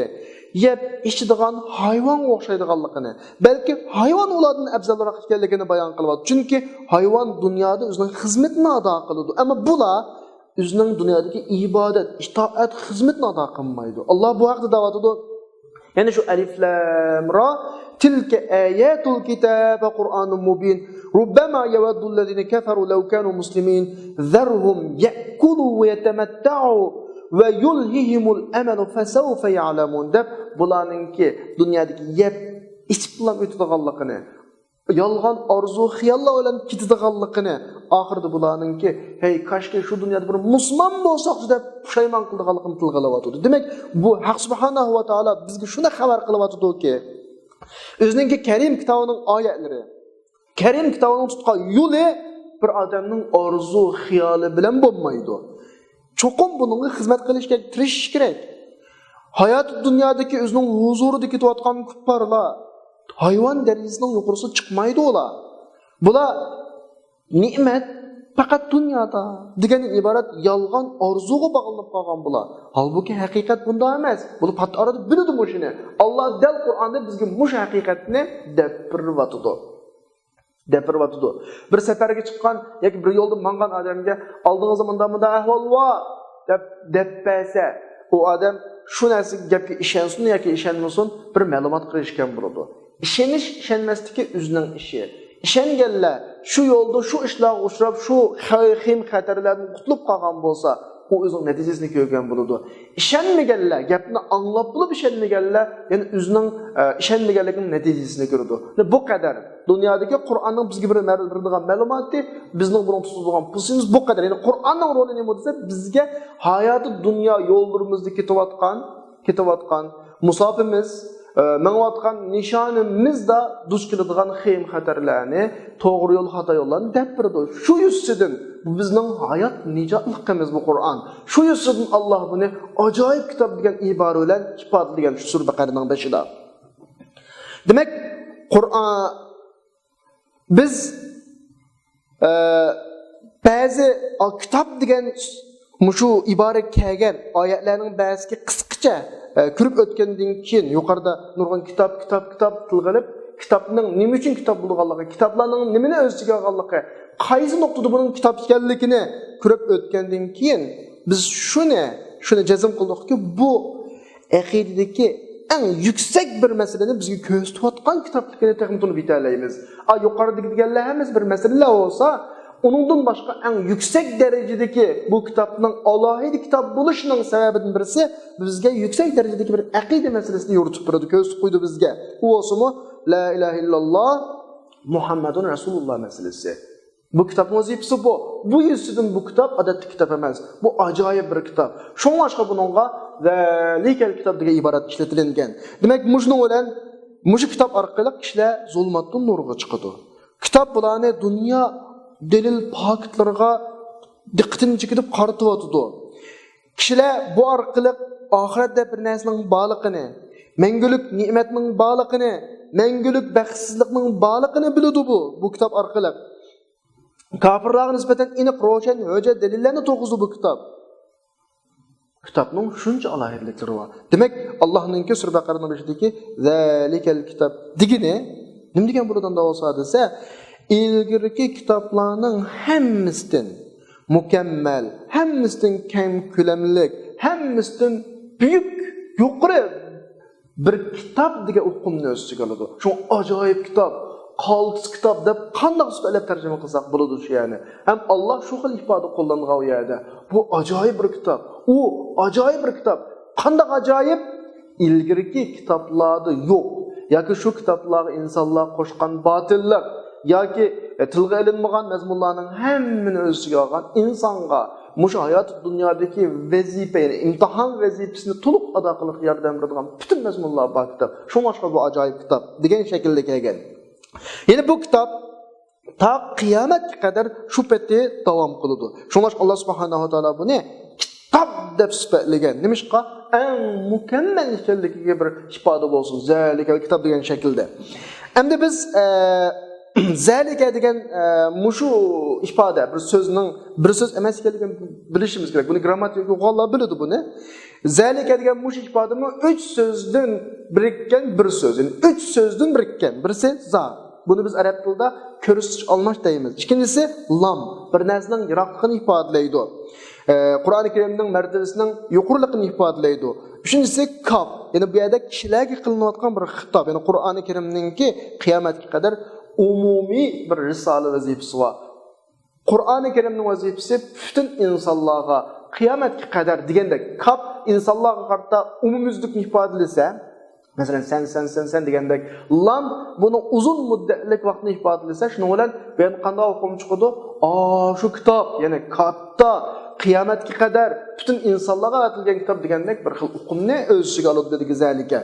يەپ ئىچىدىغان ھايۋانغا ئوخشايدىغانلىقىنى، بەلكى ھايۋان ئۇلاردىن ئەۋزەلراق ئىكەنلىكىنى بايان قىلىۋاتىدۇ. چۈنكى ھايۋان دۇنيادا ئۆزىنىڭ خىزمىتىنى ئادا قىلىدۇ، ئەمما بۇلار ئۆزىنىڭ دۇنيادىكى ئىبادەت، ئىتائەت، خىزمىتىنى ئادا قىلمايدۇ. ئاللا بۇ ھەقتە دەۋاتىدۇ. يەنى شۇ ئەلىف لام را، تىلكە ئايەتۇل كىتاب ۋە قۇرئانۇم مۇبىن. رۇببەما يەۋەددۇللەزىنە كەفەرۇ لەۋ كانۇ مۇسلىمىن. زەرھۇم يەئكۇلۇ ۋە يەتەمەتتەئۇ ۋە يۇلھىھىمۇل ئەمەلۇ فەسەۋفە يەئلەمۇن دەپ، بۇلارنىڭكى دۇنيادىكى يەپ ئىچىپلا ئۆتىدىغانلىقىنى، يالغان ئارزۇ خىياللار بىلەن كېتىدىغانلىقىنى، ئاخىرىدا بۇلارنىڭكى، ھەي، كاشكى شۇ دۇنيادا بىر مۇسۇلمان بولساقچۇ دەپ پۇشايمان قىلىدىغانلىقىنى تىلغا ئېلىۋاتىدۇ. دېمەك، بۇ ھەق سۇبھانەھۇ ۋە تائالا بىزگە شۇنى خەۋەر قىلىۋاتىدۇكى، ئۆزىنىڭكى كەرىم كىتابىنىڭ ئايەتلىرى، كەرىم كىتابىنىڭ تۇتقان يولى بىر ئادەمنىڭ ئارزۇ خىيالى بىلەن بولمايدۇ. چوقۇم بۇنىڭغا خىزمەت قىلىش كېرەك، تىرىشىش كېرەك. ھاياتى دۇنيادىكى ئۆزىنىڭ ھۇزۇرىدا كېتىۋاتقان كۇپپارلار، ھايۋان دەرىجىسىنىڭ يۇقىرىسىغا چىقمايدۇ ئۇلار. بۇلار نېمەت پەقەت دۇنيادا دېگەندىن ئىبارەت يالغان ئارزۇغا باغلىنىپ قالغان بۇلار. ھالبۇكى، ھەقىقەت بۇنداق ئەمەس. بۇلار پات ئارىدا بىلىدۇ مۇشۇنى. ئاللا دەل قۇرئاندا بىزگە مۇشۇ ھەقىقەتنى دەپ بېرىۋاتىدۇ. دەپ بېرىۋاتىدۇ. بىر سەپەرگە چىققان ياكى بىر يولدا ماڭغان ئادەمگە، «ئالدىڭىزدا مۇنداق، مۇنداق ئەھۋال بار» دەپ، دەپ بەرسە، ئۇ ئادەم شۇ نەرسىگە، گەپكە ئىشەنسۇن ياكى ئىشەنمىسۇن، بىر مەلۇماتقا ئېرىشكەن بولىدۇ. ئىشىنىش، ئىشەنمەسلىكى ئۆزىنىڭ ئىشى. ئىشەنگەنلەر شۇ يولدا شۇ ئىشلارغا ئۇچراپ، شۇ خە-، خېيىم خەتەرلەردىن قۇتۇلۇپ قالغان بولسا، ئۇ ئۆزىنىڭ نەتىجىسىنى كۆرگەن بولىدۇ. ئىشەنمىگەنلەر، گەپنى ئاڭلاپ بولۇپ ئىشەنمىگەنلەر، يەنى ئۆزىنىڭ، ئە، ئىشەنمىگەنلىكىنىڭ نەتىجىسىنى كۆرىدۇ. بۇ قەدەر. دۇنيادىكى قۇرئاننىڭ بىزگە بىر مەر-، بېرىدىغان مەلۇماتى، بىزنىڭ بۇنىڭ تۇتىدىغان پوزىتسىيىمىز بۇ قەدەر. يەنى قۇرئاننىڭ رولى نېمە دېسە، بىزگە ھاياتى دۇنيا يوللىرىمىزدا كېتىۋاتقان، كېتىۋاتقان مۇساپىمىز، ئە، مېڭىۋاتقان نىشانىمىزدا دۇچ كېلىدىغان خېيىم خەتەرلەرنى، توغرا يول، خاتا يوللارنى دەپ بېرىدۇ. شۇ يۈزىسىدىن بۇ بىزنىڭ ھايات نىجاتلىقىمىز بۇ قۇرئان. شۇ يۈزىسىدىن ئاللا بۇنى ئاجايىپ كىتاب دېگەن ئىبارە بىلەن ئىپادىلىگەن شۇ سۈرە بەقەرىنىڭ بېشىدا. دېمەك، قۇرئان، بىز، ئە، بەزى، ئا، كىتاب دېگەن مۇشۇ ئىبارە كەلگەن ئايەتلەرنىڭ بەزىسىگە قىسقىچە، ئە، كۆرۈپ ئۆتكەندىن كېيىن، يۇقىرىدا نۇرغۇن كىتاب، كىتاب، كىتاب تىلغا ئېلىپ، كىتابنىڭ نېمە ئۈچۈن كىتاب بولغانلىقى، كىتابلارنىڭ نېمىنى ئۆز ئىچىگە ئالغانلىقى، قايسى نۇقتىدا بۇنىڭ كىتاب ئىكەنلىكىنى كۆرۈپ ئۆتكەندىن كېيىن، بىز شۇنى، شۇنى جەزم قىلدۇقكى، بۇ ئەقىدىدىكى ئەڭ يۈكسەك بىر مەسىلىنى بىزگە كۆرسىتىۋاتقان كىتابلىقىنى تېخىمۇ تونۇپ يېتەلەيمىز. ئا، يۇقىرىدىكى دېگەنلەر ھەممىسى بىر مەسىلىلەر بولسا، ئۇنىڭدىن باشقا ئەڭ يۈكسەك دەرىجىدىكى بۇ كىتابنىڭ ئالاھىدە كىتاب بولۇشىنىڭ سەۋەبىدىن بىرسى، بىزگە يۈكسەك دەرىجىدىكى بىر ئەقىدە مەسىلىسىنى يورۇتۇپ بېرىدۇ، كۆرسىتىپ قويىدۇ بىزگە. ئۇ بولسىمۇ، لا ئىلاھە ئىللاللا مۇھەممەدۇن رەسۇلۇللا مەسىلىسى. بۇ كىتابنىڭ ۋەزىپىسى بۇ. بۇ يۈزىسىدىن بۇ كىتاب ئادەتتىكى كىتاب ئەمەس. بۇ ئاجايىپ بىر كىتاب. شۇڭلاشقا بۇنىڭغا زالىكەل كىتاب دېگەن ئىبارەت ئىشلىتىلىنگەن. دېمەك، مۇشۇنىڭ بىلەن مۇشۇ كىتاب ئارقىلىق كىشىلەر زۇلماتتىن نۇرغا چىقىدۇ. كىتاب بۇلارنى دۇنيا دەلىل پاكىتلىرىغا دىققىتىنى چېكىتىپ قارىتىۋاتىدۇ. كىشىلەر بۇ ئارقىلىق ئاخىرەت دەپ بىر نەرسىنىڭ بارلىقىنى، مەڭگۈلۈك نېمەتنىڭ بارلىقىنى، مەڭگۈلۈك بەختسىزلىكنىڭ بارلىقىنى بىلىدۇ بۇ، بۇ كىتاب ئارقىلىق. كاپىرلارغا نىسبەتەن ئېنىق، روشەن، ھۆججەت، دەلىللەرنى تۇرغۇزدى بۇ كىتاب. كىتابنىڭ شۇنچە ئالاھىدىلىكلىرى بار. دېمەك، ئاللاھنىڭكى سۈرە بەقەرىنىڭ بېشىدىكى زالىكەل كىتاب دېگىنى نېمە دېگەن بولىدۇ ئۇنداق بولسا دېسە، ئىلگىرىكى كىتابلارنىڭ ھەممىسىدىن مۇكەممەل، ھەممىسىدىن كەڭ كۆلەملىك، ھەممىسىدىن بۈيۈك، يۇقىرى بىر كىتاب دېگەن ئۇقۇمنى ئۆز ئىچىگە ئالىدۇ. شۇڭا ئاجايىپ كىتاب، قالتىس كىتاب دەپ قانداق سۈپەتلەپ تەرجىمە قىلساق بولىدۇ شۇ يەرنى. ھەم ئاللا شۇ خىل ئىپادە قوللانغان ئۇ يەردە. بۇ ئاجايىپ بىر كىتاب. ئۇ ئاجايىپ بىر كىتاب. قانداق ئاجايىپ؟ ئىلگىرىكى كىتابلاردا يوق. ياكى شۇ كىتابلارغا ئىنسانلار قوشقان باتىللىق ياكى، ئە، تىلغا ئېلىنمىغان مەزمۇنلارنىڭ ھەممىنى ئۆز ئىچىگە ئالغان، ئىنسانغا مۇشۇ ھاياتىي دۇنيادىكى ۋەزىپە، يەنى ئىمتىھان ۋەزىپىسىنى تولۇق ئادا قىلىشقا ياردەم بېرىدىغان پۈتۈن مەزمۇنلار بار كىتاب. شۇڭلاشقا بۇ ئاجايىپ كىتاب دېگەن شەكىلدە كەلگەن. يەنى بۇ كىتاب تا قىيامەتكە قەدەر شۇ پېتى داۋام قىلىدۇ. شۇڭلاشقا ئاللا سۇبھانەھۇ ۋە تائالا بۇنى كىتاب دەپ سۈپەتلىگەن. نېمىشقا؟ ئەڭ مۇكەممەل ئىكەنلىكىگە بىر ئىپادە بولسۇن. زەلىكەل كىتاب دېگەن شەكىلدە. ئەمدى بىز، ئە، زەلىكە دېگەن، ئە، مۇشۇ ئىپادە بىر سۆزنىڭ، بىر سۆز ئەمەس ئىكەنلىكىنى بىلىشىمىز كېرەك. بۇنى گرامماتىكا ئوقۇغانلار بىلىدۇ بۇنى. زەلىكە دېگەن مۇشۇ ئىپادىمۇ ئۈچ سۆزدىن بىرىككەن بىر سۆز. يەنى ئۈچ سۆزدىن بىرىككەن. بىرسى زا. بۇنى بىز ئەرەب تىلىدا كۆرسىتىش ئالماش دەيمىز. ئىككىنچىسى لام، بىر نەرسىنىڭ يىراقلىقىنى ئىپادىلەيدۇ. ئە، قۇرئانى كەرىمنىڭ مەرتىۋىسىنىڭ يۇقىرىلىقىنى ئىپادىلەيدۇ. ئۈچىنچىسى كاپ، يەنى بۇ يەردە كىشىلەرگە قىلىنىۋاتقان بىر خىتاب. يەنى قۇرئانى كەرىمنىڭكى قىيامەتكە قەدەر ئومۇمىي بىر رىسالە ۋەزىپىسى بار. قۇرئانى كەرىمنىڭ ۋەزىپىسى پۈتۈن ئىنسانلارغا قىيامەتكە قەدەر دېگەندەك، كاپ ئىنسانلارغا قارىتا ئومۇميۈزلۈكنى ئىپادىلىسە، مەسىلەن، سەن، سەن، سەن، سەن دېگەندەك، لام بۇنىڭ ئۇزۇن مۇددەتلىك ۋاقىتنى ئىپادىلىسە، شۇنىڭ بىلەن بۇ يەردىن قانداق ئۇقۇم چىقىدۇ؟ ئا، شۇ كىتاب، يەنى كاتتا، قىيامەتكە قەدەر پۈتۈن ئىنسانلارغا ئەۋەتىلگەن كىتاب دېگەندەك بىر خىل ئۇقۇمنى ئۆز ئىچىگە ئالىدۇ دېدى زەلىكە.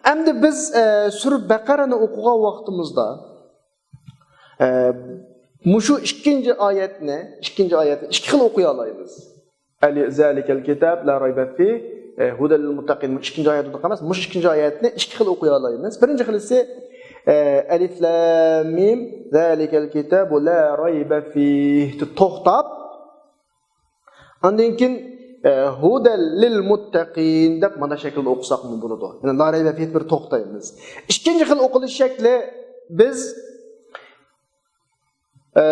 ئەمدى بىز، ئە، سۈرە بەقەرەنى ئوقۇغان ۋاقتىمىزدا، ئە، مۇشۇ ئىككىنچى ئايەتنى، ئىككىنچى ئايەتنى ئىككى خىل ئوقۇيالايمىز. ئەلى، زەلىكەل كىتاب لا رەيبە فىھ، ئە، ھۇدەل لىل مۇتتەقىن. مۇشۇ ئىككىنچى ئايەت ئوقۇيمىز. مۇشۇ ئىككىنچى ئايەتنى ئىككى خىل ئوقۇيالايمىز. بىرىنچى خىلىسى، ئە، ئەلىف لام مىم، زەلىكەل كىتابۇ لا رەيبە فىھ، توختاپ، ئاندىن كېيىن، ئە، ھۇدەل لىل مۇتتەقىن دەپ مانا شەكىلدە ئوقۇساقمۇ بولىدۇ. يەنى لا رەيبە فىھ بىر توختايمىز. ئىككىنچى خىل ئوقۇلۇش شەكلى بىز، ئە،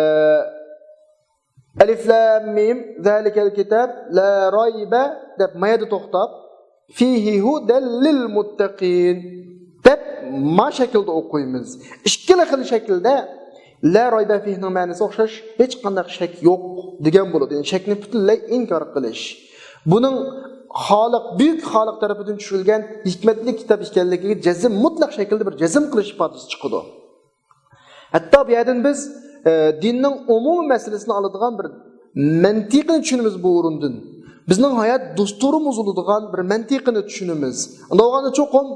ئەلىف لام مىم، زەلىكەل كىتاب، لا رەيبە دەپ ما يەردە توختاپ، فىھى ھۇدەل لىل مۇتتەقىن دەپ ما شەكىلدە ئوقۇيمىز. ئىككىلا خىل شەكىلدە لا رەيبە فىھنىڭ مەنىسى ئوخشاش، ھېچقانداق شەك يوق دېگەن بولىدۇ. يەنى شەكنى پۈتۈنلەي ئىنكار قىلىش. بۇنىڭ خالىق، بۈيۈك خالىق تەرىپىدىن چۈشۈرۈلگەن ھېكمەتلىك كىتاب ئىكەنلىكىگە جەزم، مۇتلەق شەكىلدە بىر جەزم قىلىش ئىپادىسى چىقىدۇ. ھەتتا بۇ يەردىن بىز، ئە، دىننىڭ ئومۇمىي مەسىلىسىنى ئالىدىغان بىر مەنتىقىنى چۈشىنىمىز بۇ ئورۇندىن. بىزنىڭ ھايات دۇستۇرىمىز بولىدىغان بىر مەنتىقىنى چۈشىنىمىز. ئۇنداق بولغاندا چوقۇم،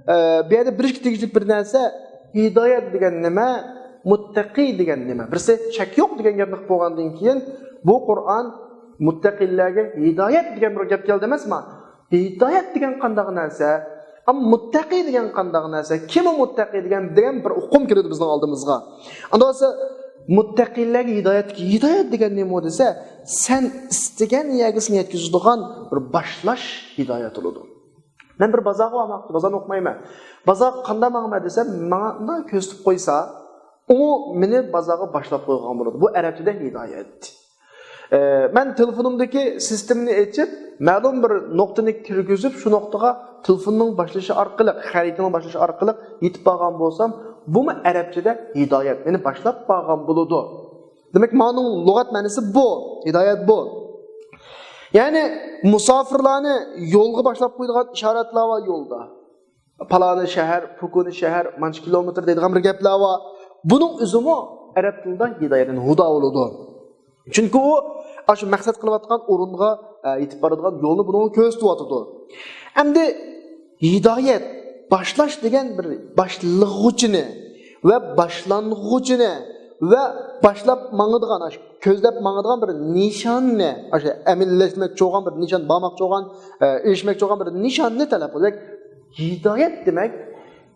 ئە، بۇ يەردە بىلىشكە تېگىشلىك بىر نەرسە ھىدايەت دېگەن نېمە، مۇتتەقى دېگەن نېمە؟ بىرسى شەك يوق دېگەن گەپنى قىلىپ بولغاندىن كېيىن، بۇ قۇرئان مۇتتەقىلەرگە ھىدايەت دېگەن بىر گەپ كەلدى ئەمەسما؟ ھىدايەت دېگەن قانداق نەرسە؟ ئەمما مۇتتەقى دېگەن قانداق نەرسە؟ كىم ئۇ مۇتتەقى دېگەن، دېگەن بىر ئۇقۇم كىرىدۇ بىزنىڭ ئالدىمىزغا. ئەمدى بولسا مۇتتەقىلەرگە ھىدايەت، ھىدايەت دېگەن نېمە دېسە، سەن ئىستىگەن يەرگە سېنى يەتكۈزىدىغان بىر باشلاش ھىدايەت بولىدۇ. مەن بىر بازارغا بارماقچى، بازارنى ئوقۇمايمەن. بازارغا قانداق ماڭىمەن دېسەم، ماڭا مۇنداق كۆرسىتىپ قويسا، ئۇ مېنى بازارغا باشلاپ قويغان بولىدۇ. بۇ ئەرەبچىدە ھىدايەت. ئە، مەن تېلېفونۇمدىكى سىستېمىنى ئېچىپ، مەلۇم بىر نۇقتىنى كىرگۈزۈپ، شۇ نۇقتىغا تېلېفوننىڭ باشلىشى ئارقىلىق، خەرىتىنىڭ باشلىشى ئارقىلىق يېتىپ بارغان بولسام، بۇمۇ ئەرەبچىدە ھىدايەت، مېنى باشلاپ بارغان بولىدۇ. دېمەك، مانىڭ لۇغەت مەنىسى بۇ، ھىدايەت بۇ. يەنى مۇساپىرلارنى يولغا باشلاپ قويىدىغان ئىشارەتلەر بار يولدا. پالانى شەھەر، پۇكۇنى شەھەر، مانچە كىلومېتىر دەيدىغان بىر گەپلەر بار. بۇنىڭ ئۆزىمۇ ئەرەب تىلىدا ھىدايەتتىن ھۇدا بولىدۇ. چۈنكى ئۇ ئاشۇ مەقسەت قىلىۋاتقان ئورۇنغا، ئە، يېتىپ بارىدىغان يولنى بۇنىڭغا كۆرسىتىۋاتىدۇ. ئەمدى ھىدايەت، باشلاش دېگەن بىر باشلىغۇچىنى ۋە باشلانغۇچىنى ۋە باشلاپ ماڭىدىغان، ئاشۇ كۆزلەپ ماڭىدىغان بىر نىشاننى، ئاشۇ ئەمەلىيلەشمەكچى بولغان بىر نىشان، بارماقچى بولغان، ئە، ئېرىشمەكچى بولغان بىر نىشاننى تەلەپ قىلىدۇ. دېمەك، ھىدايەت دېمەك،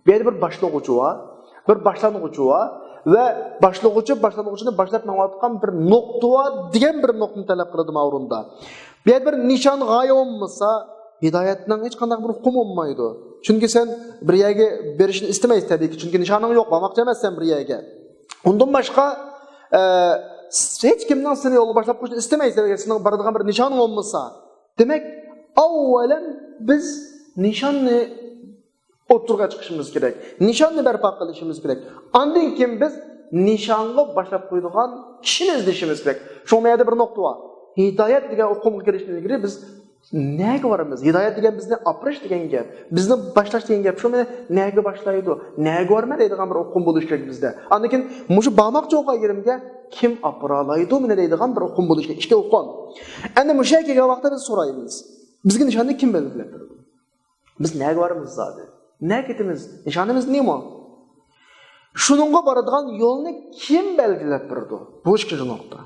بۇ يەردە بىر باشلىغۇچى بار، بىر باشلانغۇچى بار ۋە باشلىغۇچى باشلانغۇچىنى باشلاپ ماڭىۋاتقان بىر نۇقتا بار دېگەن بىر نۇقتىنى تەلەپ قىلىدۇ مانا ئورۇندا. بۇ يەردە بىر نىشان، غايە بولمىسا، ھىدايەتنىڭ ھېچقانداق بىر ئۇقۇمى بولمايدۇ. چۈنكى سەن بىر يەرگە بېرىشنى ئىستىمەيسەن، تەبىئىيكى. چۈنكى نىشانىڭ يوق، بارماقچى ئەمەسسەن بىر يەرگە. ئۇندىن باشقا، ئە، ھېچ كىمنىڭ سېنى يولغا باشلاپ قويۇشنى ئىستىمەيسەن، ئەگەر سېنىڭ بارىدىغان بىر نىشانىڭ بولمىسا. دېمەك، ئاۋۋالەن بىز نىشاننى ئوتتۇرىغا چىقىشىمىز كېرەك. نىشاننى بەرپا قىلىشىمىز كېرەك. ئاندىن كېيىن بىز نىشانغا باشلاپ قويىدىغان كىشىنى ئىزدىشىمىز كېرەك. شۇڭا مۇ يەردە بىر نۇقتا بار. ھىدايەت دېگەن ئۇقۇمغا كىرىشتىن ئىلگىرى بىز نەگە بارىمىز؟ ھىدايەت دېگەن بىزنى ئاپىرىش دېگەن گەپ، بىزنى باشلاش دېگەن گەپ. شۇ مېنى نەگە باشلايدۇ؟ نەگە بارىمەن دەيدىغان بىر ئۇقۇم بولۇشى كېرەك بىزدە. ئاندىن كېيىن مۇشۇ بارماقچى بولغان يېرىمگە كىم ئاپىرالايدۇ مېنى دەيدىغان بىر ئۇقۇم بولۇشى كېرەك. ئىككى ئۇقۇم. ئەمدى مۇشۇ يەرگە كەلگەن ۋاقىتتا بىز سورايمىز. بىزگە نىشاننى كىم بەلگىلەپ بېرىدۇ؟ بىز نەگە بارىمىز زادى؟ نەگە كېتىمىز؟ نىشانىمىز نېمە؟ شۇنىڭغا بارىدىغان يولنى كىم بەلگىلەپ بېرىدۇ؟ بۇ ئىككىنچى نۇقتا.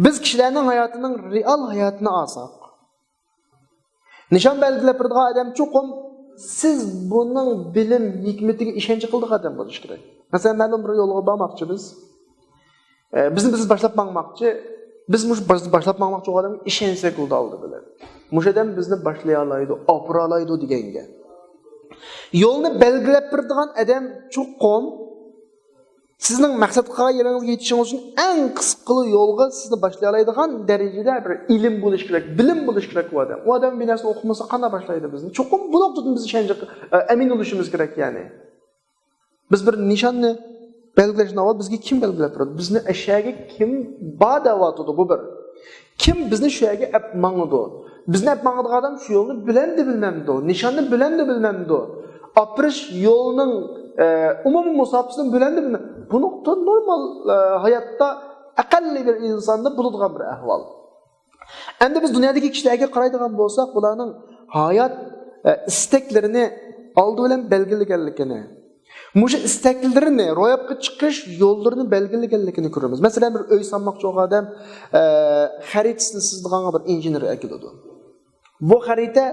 بىز كىشىلەرنىڭ ھاياتىنىڭ رېئال ھاياتىنى ئالساق، نىشان بەلگىلەپ بېرىدىغان ئادەم چوقۇم سىز بۇنىڭ بىلىم ھېكمىتىگە ئىشەنچ قىلىدىغان ئادەم بولۇشى كېرەك. مەسىلەن، مەلۇم بىر يولغا بارماقچىمىز. ئە، بىزنى بىز باشلاپ ماڭماقچى. بىز مۇشۇ باش-، باشلاپ ماڭماقچى بولغان ئادەمگە ئىشەنسەك بولدى ئالدى بىلەن. مۇشۇ ئادەم بىزنى باشلايالايدۇ، ئاپىرالايدۇ دېگەنگە. يولنى بەلگىلەپ بېرىدىغان ئادەم چوقۇم سىزنىڭ مەقسەت قىلغان يېرىڭىزگە يېتىشىڭىز ئۈچۈن ئەڭ قىسقىلا يولغا سىزنى باشلايالايدىغان دەرىجىدە بىر ئىلىم بولۇشى كېرەك، بىلىم بولۇشى كېرەك ئۇ ئادەم. ئۇ ئادەم بىر نەرسىنى ئوقۇمىسا قانداق باشلايدۇ بىزنى؟ چوقۇم بۇ نۇقتىدىن بىز ئىشەنچ، ئە، ئەمىن بولۇشىمىز كېرەك يەنى. بىز بىر نىشاننى بەلگىلەشتىن ئاۋۋال بىزگە كىم بەلگىلەپ بېرىدۇ؟ بىزنى ئەشەگە كىم بار دەۋاتىدۇ؟ بۇ بىر. كىم بىزنى شۇ يەرگە ئەپ ماڭىدۇ؟ بىزنى ئەپ ماڭىدىغان ئادەم شۇ يولنى بىلەمدۇ بىلمەمدۇ؟ نىشاننى بىلەمدۇ بىلمەمدۇ؟ ئاپىرىش يولىنىڭ، ئە، ئومۇمىي مۇساپىسىنى بىلەمدۇ بىلمەمدۇ؟ بۇ نۇقتا نورمال، ئە، ھاياتتا ئەقەللىي بىر ئىنساندا بولىدىغان بىر ئەھۋال. ئەمدى بىز دۇنيادىكى كىشىلەرگە قارايدىغان بولساق، بۇلارنىڭ ھايات، ئە، ئىستەكلىرىنى ئالدى بىلەن بەلگىلىگەنلىكىنى، مۇشۇ ئىستەكلىرىنى روياپقا چىقىرىش يوللىرىنى بەلگىلىگەنلىكىنى كۆرىمىز. مەسىلەن، بىر ئۆي سالماقچى بولغان ئادەم، ئە، خەرىتىسىنى سىزىدىغان بىر ئىنژېنېر ئەكېلىدۇ. بۇ خەرىتە،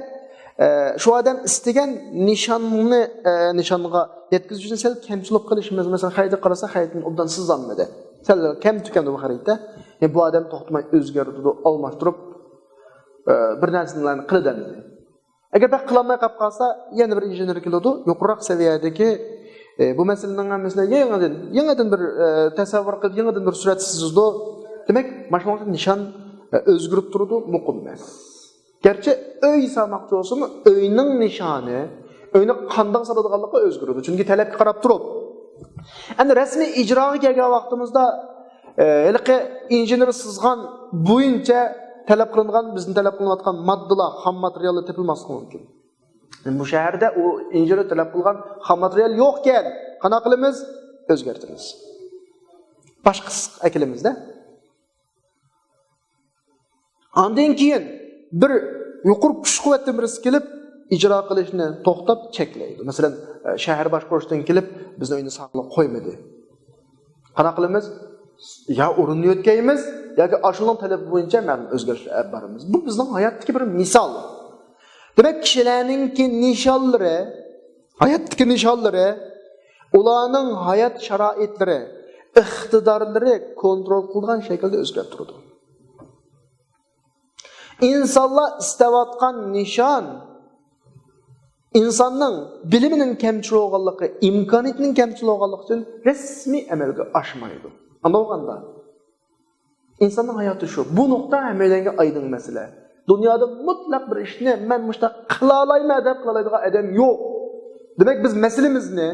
ئە، شۇ ئادەم ئىستىگەن نىشاننى، ئە، نىشانغا يەتكۈزۈش ئۈچۈن سەل كەمچىل بولۇپ قېلىشى مۇمكىن. مەسىلەن، خەرىتىگە قارىسا، خەرىتىنى ئوبدان سىزالمىدى. سەل كەم تۈكەندۇ بۇ خەرىتە. يەنى بۇ ئادەم توختىماي ئۆزگەرتىدۇ، ئالماشتۇرۇپ، ئە، بىر نەرسىلەرنى قىلىدەلمىدى. ئەگەر بەك قىلالماي قاپ قالسا، يەنە بىر ئىنژېنېر كېلىدۇ، يۇقىرىراق سەۋىيەدىكى، ئە، بۇ مەسىلىنىڭ ھەممىسىنى يېڭىدىن، يېڭىدىن بىر، ئە، تەسەۋۋۇر قىلىپ، يېڭىدىن بىر سۈرەت سىزىدۇ. دېمەك، مانا شۇنىڭ ئۈچۈن نىشان، ئە، ئۆزگىرىپ تۇرىدۇ، مۇقىم ئەمەس. گەرچە ئۆي سالماقچى بولسىمۇ، ئۆينىڭ نىشانى، ئۆينى قانداق سالىدىغانلىقى ئۆزگىرىدۇ. چۈنكى تەلەپكە قاراپ تۇرۇپ. ئەمدى رەسمىي ئىجراغا كەلگەن ۋاقتىمىزدا، ئە، ھېلىقى ئىنژېنېر سىزغان بويىچە تەلەپ قىلىنغان، بىزدىن تەلەپ قىلىنىۋاتقان ماددىلار، خام ماتېرىياللار تېپىلماسلىقى مۇمكىن. بۇ شەھەردە ئۇ ئىنژېنېر تەلەپ قىلغان خام ماتېرىيال يوقكەن، قانداق قىلىمىز؟ ئۆزگەرتىمىز. باشقىسى ئەكېلىمىزدە. ئاندىن كېيىن بىر يۇقىرى كۈچ-قۇۋۋەتتىن بىرسى كېلىپ، ئىجرا قىلىشنى توختاپ چەكلەيدۇ. مەسىلەن، شەھەر باشقۇرۇشتىن كېلىپ، بىزنىڭ ئۆينى ساقلاپ قويمىدى. قانداق قىلىمىز؟ يا ئورۇننى يۆتكەيمىز، ياكى ئاشۇنىڭ تەلىپى بويىچە مەلۇم ئۆزگەرتىشلەر ئېلىپ بارىمىز. بۇ بىزنىڭ ھاياتتىكى بىر مىسال. دېمەك، كىشىلەرنىڭكى نىشانلىرى، ھاياتتىكى نىشانلىرى، ئۇلارنىڭ ھايات شارائىتلىرى، ئىقتىدارلىرى كونترول قىلىدىغان شەكىلدە ئۆزگەرتىپ تۇرىدۇ. ئىنسانلار ئىستەۋاتقان نىشان، ئىنساننىڭ بىلىمىنىڭ كەمچىل بولغانلىقى، ئىمكانىيىتىنىڭ كەمچىل بولغانلىقى ئۈچۈن رەسمىي ئەمەلگە ئاشمايدۇ. ئانداق بولغاندا، ئىنساننىڭ ھاياتى شۇ. بۇ نۇقتا ھەممەيلەنگە ئايدىڭ مەسىلە. دۇنيادا مۇتلەق بىر ئىشنى مەن مۇشۇنداق قىلالايمەن دەپ قىلالايدىغان ئادەم يوق. دېمەك، بىز مەسىلىمىزنى،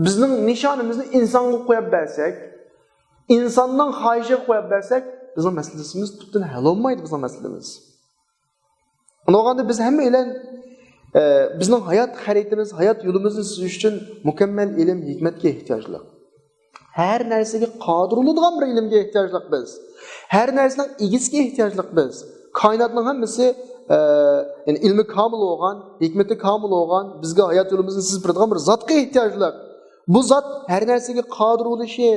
بىزنىڭ نىشانىمىزنى ئىنسانغا قويۇپ بەرسەك، ئىنساننىڭ خاھىشىغا قويۇپ بەرسەك، بىزنىڭ مەسىلىمىز پۈتۈن ھەل بولمايدۇ، بىزنىڭ مەسىلىمىز. ئۇنداق بولغاندا بىز ھەممەيلەن، ئە، بىزنىڭ ھايات خەرىتىمىز، ھايات يولىمىزنى سىزىش ئۈچۈن مۇكەممەل ئىلىم، ھېكمەتكە ئېھتىياجلىق. ھەر نەرسىگە قادىر بولىدىغان بىر ئىلىمگە ئېھتىياجلىق بىز. ھەر نەرسىنىڭ ئىگىسىگە ئېھتىياجلىق بىز. كائىناتنىڭ ھەممىسى، ئە، يەنى ئىلمى كامىل بولغان، ھېكمىتى كامىل بولغان، بىزگە ھايات يولىمىزنى سىزىپ بېرىدىغان بىر زاتقا ئېھتىياجلىق. بۇ زات ھەر نەرسىگە قادىر بولۇشى،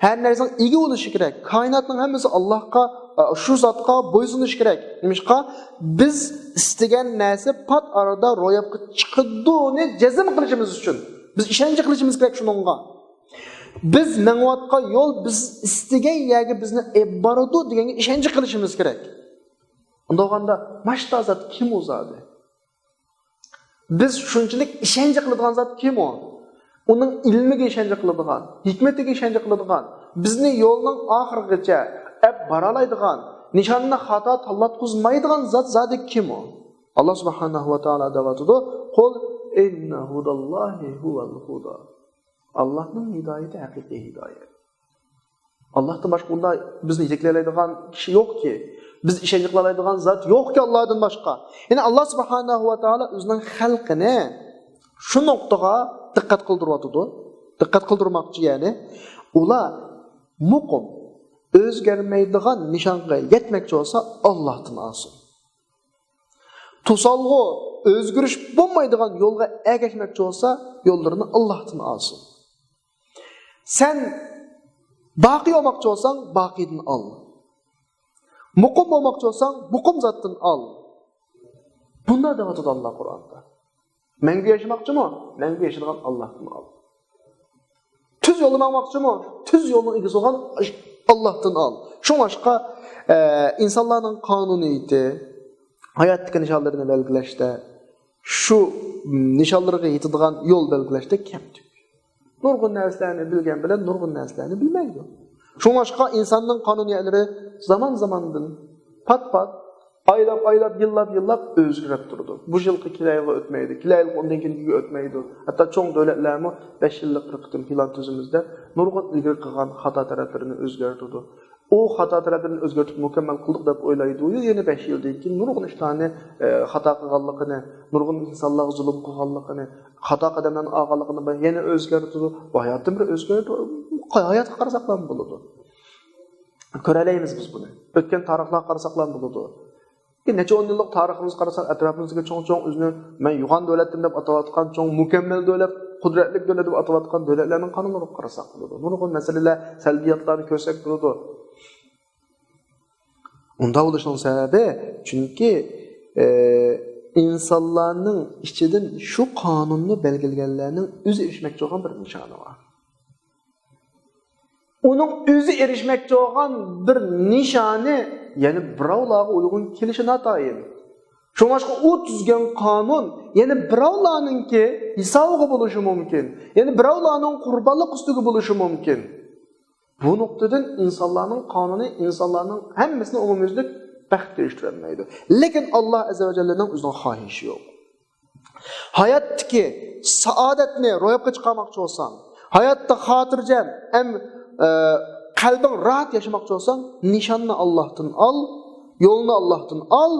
ھەر نەرسىنىڭ ئىگە بولۇشى كېرەك. كائىناتنىڭ ھەممىسى ئاللاھقا، ئە، شۇ زاتقا بويسۇنۇشى كېرەك. نېمىشقا؟ بىز ئىستىگەن نەرسە پات ئارىدا روياپقا چىقىدۇنى جەزم قىلىشىمىز ئۈچۈن، بىز ئىشەنچ قىلىشىمىز كېرەك شۇنىڭغا. بىز مېڭىۋاتقان يول بىز ئىستىگەن يەرگە بىزنى ئېلىپ بارىدۇ دېگەنگە ئىشەنچ قىلىشىمىز كېرەك. ئۇنداق بولغاندا، ماشتا زات كىم ئۇ زادى؟ بىز شۇنچىلىك ئىشەنچ قىلىدىغان زات كىم ئۇ؟ ئۇنىڭ ئىلمىگە ئىشەنچ قىلىدىغان، ھېكمىتىگە ئىشەنچ قىلىدىغان، بىزنى يولنىڭ ئاخىرىغىچە ئەپ بارالايدىغان، نىشاننى خاتا تاللاتقۇزمايدىغان زات زادى كىم ئۇ؟ ئاللا سۇبھانەھۇ ۋە تائالا دەۋاتىدۇ، قۇل ئىننە ھۇداللاھى ھۇۋەل ھۇدا. ئاللانىڭ ھىدايىتى ھەقىقىي ھىدايەت. ئاللاھتىن باشقا بۇنداق بىزنى يېتەكلەيدىغان كىشى يوقكى. بىز ئىشەنچ قىلالايدىغان زات يوقكى ئاللادىن باشقا. يەنى ئاللا سۇبھانەھۇ ۋە تائالا ئۆزىنىڭ خەلقىنى شۇ نۇقتىغا دىققەت قىلدۇرۇۋاتىدۇ. دىققەت قىلدۇرماقچى، يەنى ئۇلار مۇقىم، ئۆزگەرمەيدىغان نىشانغا يەتمەكچى بولسا، ئاللاھتىن ئالسۇن. توسالغۇ، ئۆزگىرىش بولمايدىغان يولغا ئەگەشمەكچى بولسا، يوللىرىنى ئاللاھتىن ئالسۇن. سەن باقىي بولماقچى بولساڭ، باقىيدىن ئال. مۇقىم بولماقچى بولساڭ، مۇقىم زاتتىن ئال. بۇنداق دەۋاتىدۇ ئاللا قۇرئاندا. مەڭگۈ ياشىماقچىمۇ؟ مەڭگۈ ياشىدىغان ئاللاھتىن ئال. تۈز يولدا ماڭماقچىمۇ؟ تۈز يولنىڭ ئىگىسى بولغان ئاللاھتىن ئال. شۇڭلاشقا، ئە، ئىنسانلارنىڭ قانۇنىيىتى، ھاياتتىكى نىشانلىرىنى بەلگىلەشتە، شۇ نىشانلىرىغا يېتىدىغان يول بەلگىلەشتە كەمتۈك. نۇرغۇن نەرسىلەرنى بىلگەن بىلەن نۇرغۇن نەرسىلەرنى بىلمەيدۇ. شۇڭلاشقا ئىنساننىڭ قانۇنىيەتلىرى زامان-زاماندىن پات-پات، ئايلاپ-ئايلاپ، يىللاپ-يىللاپ ئۆزگىرىپ تۇرىدۇ. بۇ يىلقى كېلەر يىلغا ئۆتمەيدۇ، كېلەر يىلقى ئۇندىن كېيىنكىگە ئۆتمەيدۇ. ھەتتا چوڭ دۆلەتلەرمۇ بەش يىللىق بىر قېتىم پىلان تۈزىمىز دەپ نۇرغۇن ئىلگىرى قىلغان خاتا تەرەپلىرىنى ئۆزگەرتىدۇ. ئۇ خاتا تەرەپلىرىنى ئۆزگەرتىپ مۇكەممەل قىلدۇق دەپ ئويلايدۇ، يەنە بەش يىلدىن كېيىن نۇرغۇن ئىشلارنى، ئە، خاتا قىلغانلىقىنى، نۇرغۇن ئىنسانلارغا زۇلۇم قىلغانلىقىنى، خاتا قەدەملەرنى ئالغانلىقىنى يەنە ئۆزگەرتىدۇ. بۇ ھاياتتىن بىر ئۆزگەردى. ھاياتقا قارىساقلا بولىدۇ. كۆرەلەيمىز بىز بۇنى. ئۆتكەن تارىخلارغا قارىساقلا بولىدۇ. نەچچە ئون يىللىق تارىخىمىزغا قارىساق، ئەتراپىمىزدىكى چوڭ-چوڭ ئۆزىنى مەن يوغان دۆلەتتىن دەپ ئاتاۋاتقان، چوڭ مۇكەممەل دۆلەت، قۇدرەتلىك دۆلەت دەپ ئاتاۋاتقان دۆلەتلەرنىڭ قانۇنلىرىغا قارىساق بولىدۇ. نۇرغۇن مەسىلىلەر سەلبىياتلارنى كۆرسەك بولىدۇ. ئۇنداق بولۇشنىڭ سەۋەبى، چۈنكى، ئى، ئىنسانلارنىڭ ئىچىدىن شۇ قانۇننى بەلگىلىگەنلەرنىڭ ئۆزى ئېرىشمەكچى بولغان بىر نىشانى بار. ئۇنىڭ ئۆزى ئېرىشمەكچى بولغان بىر نىشانى يەنە بىراۋلارغا ئۇيغۇن كېلىشى ناتايىن. شۇڭلاشقا ئۇ تۈزگەن قانۇن يەنە بىراۋلارنىڭكى ھېسابىغا بولۇشى مۇمكىن. يەنە بىراۋلارنىڭ قۇربانلىق ئۈستىگە بولۇشى مۇمكىن. بۇ نۇقتىدىن ئىنسانلارنىڭ قانۇنى ئىنسانلارنىڭ ھەممىسىنى ئومۇميۈزلۈك بەختكە ئېرىشتۈرەلمەيدۇ. لېكىن ئاللا ئەززە ۋە جەللىنىڭ ئۆزىنىڭ خاھىشى يوق. ھاياتتىكى سائادەتنى روياپقا چىقارماقچى بولساڭ، ھاياتتا خاتىرجەم، ئەم، ئە، قەلبىڭ راھەت ياشىماقچى بولساڭ، نىشاننى ئاللاھتىن ئال، يولنى ئاللاھتىن ئال.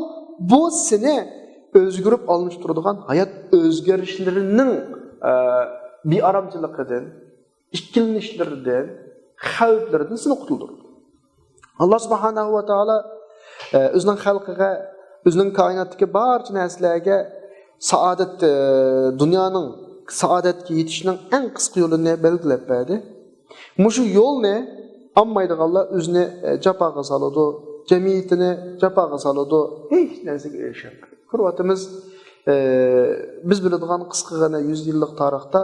بۇ سېنى ئۆزگىرىپ ئالمىشىپ تۇرىدىغان ھايات ئۆزگىرىشلىرىنىڭ، ئە، بىئارامچىلىقىدىن، ئىككىلىنىشلىرىدىن، خەۋپلىرىدىن سېنى قۇتۇلدۇرىدۇ. ئاللا سۇبھانەھۇ ۋە تائالا، ئە، ئۆزىنىڭ خەلقىگە، ئۆزىنىڭ كائىناتتىكى بارچە نەرسىلەرگە سائادەت، ئە، دۇنيانىڭ سائادەتكە يېتىشنىڭ ئەڭ قىسقا يولىنى بەلگىلەپ بەردى. مۇشۇ يولنى ئالمايدىغانلار ئۆزىنى، ئە، جاپاغا سالىدۇ، جەمئىيىتىنى جاپاغا سالىدۇ، ھېچ نەرسىگە ئېرىشەلمەيدۇ. كۆرۈۋاتىمىز، ئە، بىز بىلىدىغان قىسقىغىنە يۈز يىللىق تارىختا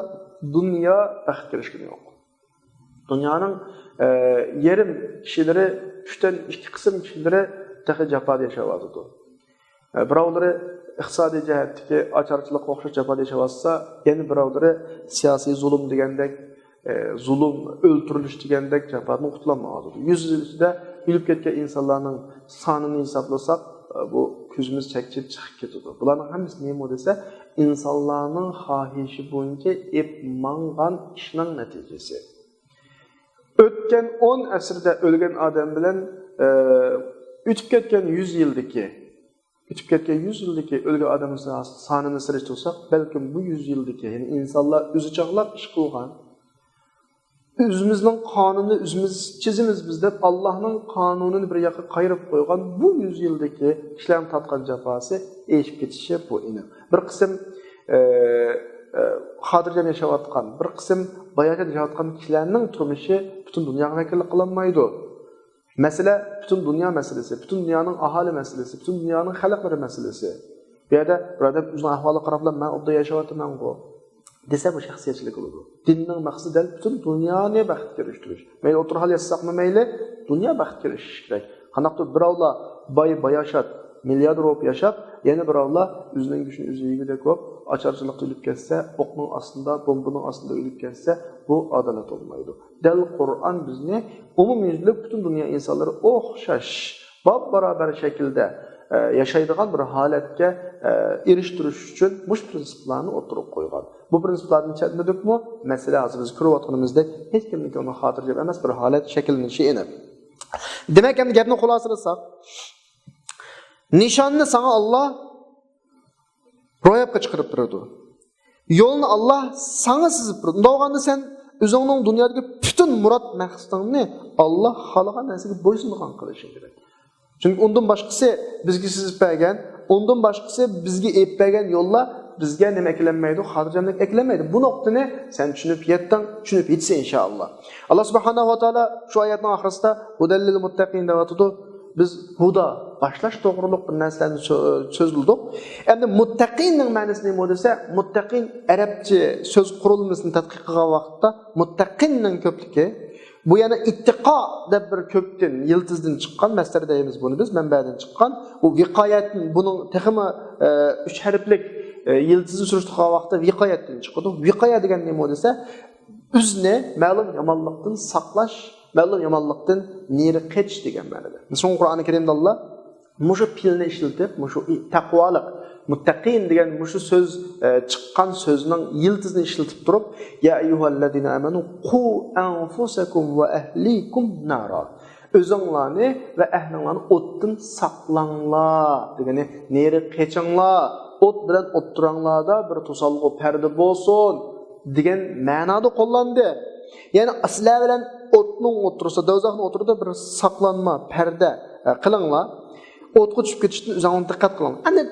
دۇنيا بەختكە ئېرىشكىنى يوق. دۇنيانىڭ، ئە، يېرىم كىشىلىرى، ئۈچتىن ئىككى قىسىم كىشىلىرى تېخى جاپادا ياشاۋاتىدۇ. ئە، بىراۋلىرى ئىقتىسادىي جەھەتتىكى ئاچارچىلىققا ئوخشاش جاپادا ياشاۋاتسا، يەنە بىراۋلىرى سىياسىي زۇلۇم دېگەندەك، ئە، زۇلۇم، ئۆلتۈرۈلۈش دېگەندەك جاپادىن قۇتۇلالمايۋاتىدۇ. يۈز يىل ئىچىدە ئۆلۈپ كەتكەن ئىنسانلارنىڭ سانىنى ھېسابلىساق، ئە، بۇ كۆزىمىز چەكچىيىپ چىقىپ كېتىدۇ. بۇلارنىڭ ھەممىسى نېمە دېسە، ئىنسانلارنىڭ خاھىشى بويىچە ئېلىپ ماڭغان ئىشنىڭ نەتىجىسى. ئۆتكەن ئون ئەسىردە ئۆلگەن ئادەم بىلەن، ئە، ئۆتۈپ كەتكەن يۈز يىلدىكى، ئۆتۈپ كەتكەن يۈز يىلدىكى ئۆلگەن ئادەمنىڭ سانىنى سېلىشتۇرساق، بەلكىم بۇ يۈز يىلدىكى، يەنى ئىنسانلار ئۆزى چاغلاپ ئىش قىلغان، ئۆزىمىزنىڭ قانۇنىنى ئۆزىمىز چىزىمىز بىز دەپ، ئاللانىڭ قانۇنىنى بىر ياققا قايرىپ قويغان بۇ يۈز يىلدىكى كىشىلەرنىڭ تارتقان جاپاسى ئېشىپ كېتىشى بۇ ئېنىق. بىر قىسىم، ئە، ئە، خاتىرجەم ياشاۋاتقان، بىر قىسىم باياشات ياشاۋاتقان كىشىلەرنىڭ تۇرمۇشى پۈتۈن دۇنياغا ۋەكىللىك قىلالمايدۇ. مەسىلە پۈتۈن دۇنيا مەسىلىسى، پۈتۈن دۇنيانىڭ ئاھالى مەسىلىسى، پۈتۈن دۇنيانىڭ خەلقلىرى مەسىلىسى. بۇ يەردە بىر ئادەم ئۆزىنىڭ ئەھۋالىغا قاراپلا، مەن ئوبدان ياشاۋاتىمەنغۇ دېسە، بۇ شەخسىيەتچىلىك بولىدۇ. دىننىڭ مەقسىتى دەل پۈتۈن دۇنيانى بەختكە ئېرىشتۈرۈش. مەيلى ئوتتۇرا ھال ياشىساقمۇ مەيلى، دۇنيا بەختكە ئېرىشىشى كېرەك. قانداقتۇر بىراۋلار باي، باياشات، مىلياردېر بولۇپ ياشاپ، يەنە بىراۋلار ئۆزىنىڭ گۆشىنى ئۆزى يېگۈدەك بولۇپ، ئاچارچىلىقتا ئۆلۈپ كەتسە، ئوقنىڭ ئاستىدا، بومبىنىڭ ئاستىدا ئۆلۈپ كەتسە، بۇ ئادالەت بولمايدۇ. دەل قۇرئان بىزنى ئومۇميۈزلۈك پۈتۈن دۇنيا ئىنسانلىرى ئوخشاش، باپبارابەر شەكىلدە، ئە، ياشايدىغان بىر ھالەتكە، ئە، ئېرىشتۈرۈش ئۈچۈن مۇشۇ پىرىنسىپلارنى ئوتتۇرىغا قويغان. بۇ پىرىنسىپلاردىن چەتنىدۇكمۇ، مەسىلە ھازىر بىز كۆرۈۋاتقىنىمىزدەك ھېچكىمنىڭ كۆڭلىگە خاتىرجەم ئەمەس بىر ھالەت شەكىللىنىشى ئېنىق. دېمەك، ئەمدى گەپنى خۇلاسىلىساق، نىشاننى ساڭا ئاللا روياپقا چىقىرىپ بېرىدۇ. يولنى ئاللا ساڭا سىزىپ بېرىدۇ. ئۇنداق بولغاندا سەن ئۆزۈڭنىڭ دۇنيادىكى پۈتۈن مۇراد مەقسىتىڭنى ئاللا خالىغان نەرسىگە بويسۇنىدىغان قىلىشىڭ كېرەك. چۈنكى ئۇندىن باشقىسى بىزگە سىزىپ بەرگەن، ئۇندىن باشقىسى بىزگە ئېلىپ بەرگەن يوللار بىزگە نېمە ئەكىلەلمەيدۇ؟ خاتىرجەملىك ئەكىلەلمەيدۇ. بۇ نۇقتىنى سەن چۈشىنىپ يەتتىڭ، چۈشىنىپ يېتىسەن، ئىنشائاللا. ئاللا سۇبھانەھۇ ۋە تائالا شۇ ئايەتنىڭ ئاخىرىسىدا «ھۇدەللىل مۇتتەقىن» دەۋاتىدۇ. بىز ھۇدا، باشلاش توغرۇلۇق بىر نەرسىلەرنى سۆ-، سۆزلىدۇق. ئەمدى مۇتتەقىننىڭ مەنىسى نېمە دېسە، مۇتتەقىن ئەرەبچە سۆز قۇرۇلمىسىنى تەتقىق قىلغان ۋاقىتتا مۇتتەقىننىڭ كۆپلۈكى، بۇ يەنە ئىتتىقا دەپ بىر كۆكتىن، يىلتىزدىن چىققان، مەسدەر دەيمىز بۇنى بىز، مەنبەدىن چىققان. بۇ ۋىقايەتتىن، بۇنىڭ تېخىمۇ، ئە، ئۈچ ھەرپلىك، ئە، يىلتىزنى سۈرۈشتۈرگەن ۋاقىتتا ۋىقايەتتىن چىقىدۇ. ۋىقايە دېگەن نېمە دېسە، ئۆزىنى مەلۇم يامانلىقتىن ساقلاش، مەلۇم يامانلىقتىن نېرى قېچىش دېگەن مەنىدە. مىسال، قۇرئانى كەرىمدە ئاللا مۇشۇ پېئىلنى ئىشلىتىپ، مۇشۇ ئى-، تەقۋالىق، مۇتتەقىن دېگەن مۇشۇ سۆز، ئە، چىققان سۆزنىڭ يىلتىزىنى ئىشلىتىپ تۇرۇپ، «يا ئەييۇھەللەزىنە ئامەنۇ قۇ ئەنفۇسەكۇم ۋە ئەھلىكۇم نارا.» ئۆزۈڭلارنى ۋە ئەھلىڭلارنى ئوتتىن ساقلاڭلار دېگىنى، نېرى قېچىڭلار، ئوت بىلەن ئوتتۇراڭلاردا بىر توسالغۇ، پەردە بولسۇن دېگەن مەنادا قوللاندى. يەنى سىلەر بىلەن ئوتنىڭ ئوتتۇرىسىدا، دوزاخنىڭ ئوتتۇرىدا بىر ساقلانما، پەردە، ئە، قىلىڭلار. ئوتقا چۈشۈپ كېتىشتىن ئۆزۈڭلار دىققەت قىلىڭلار. ئەنە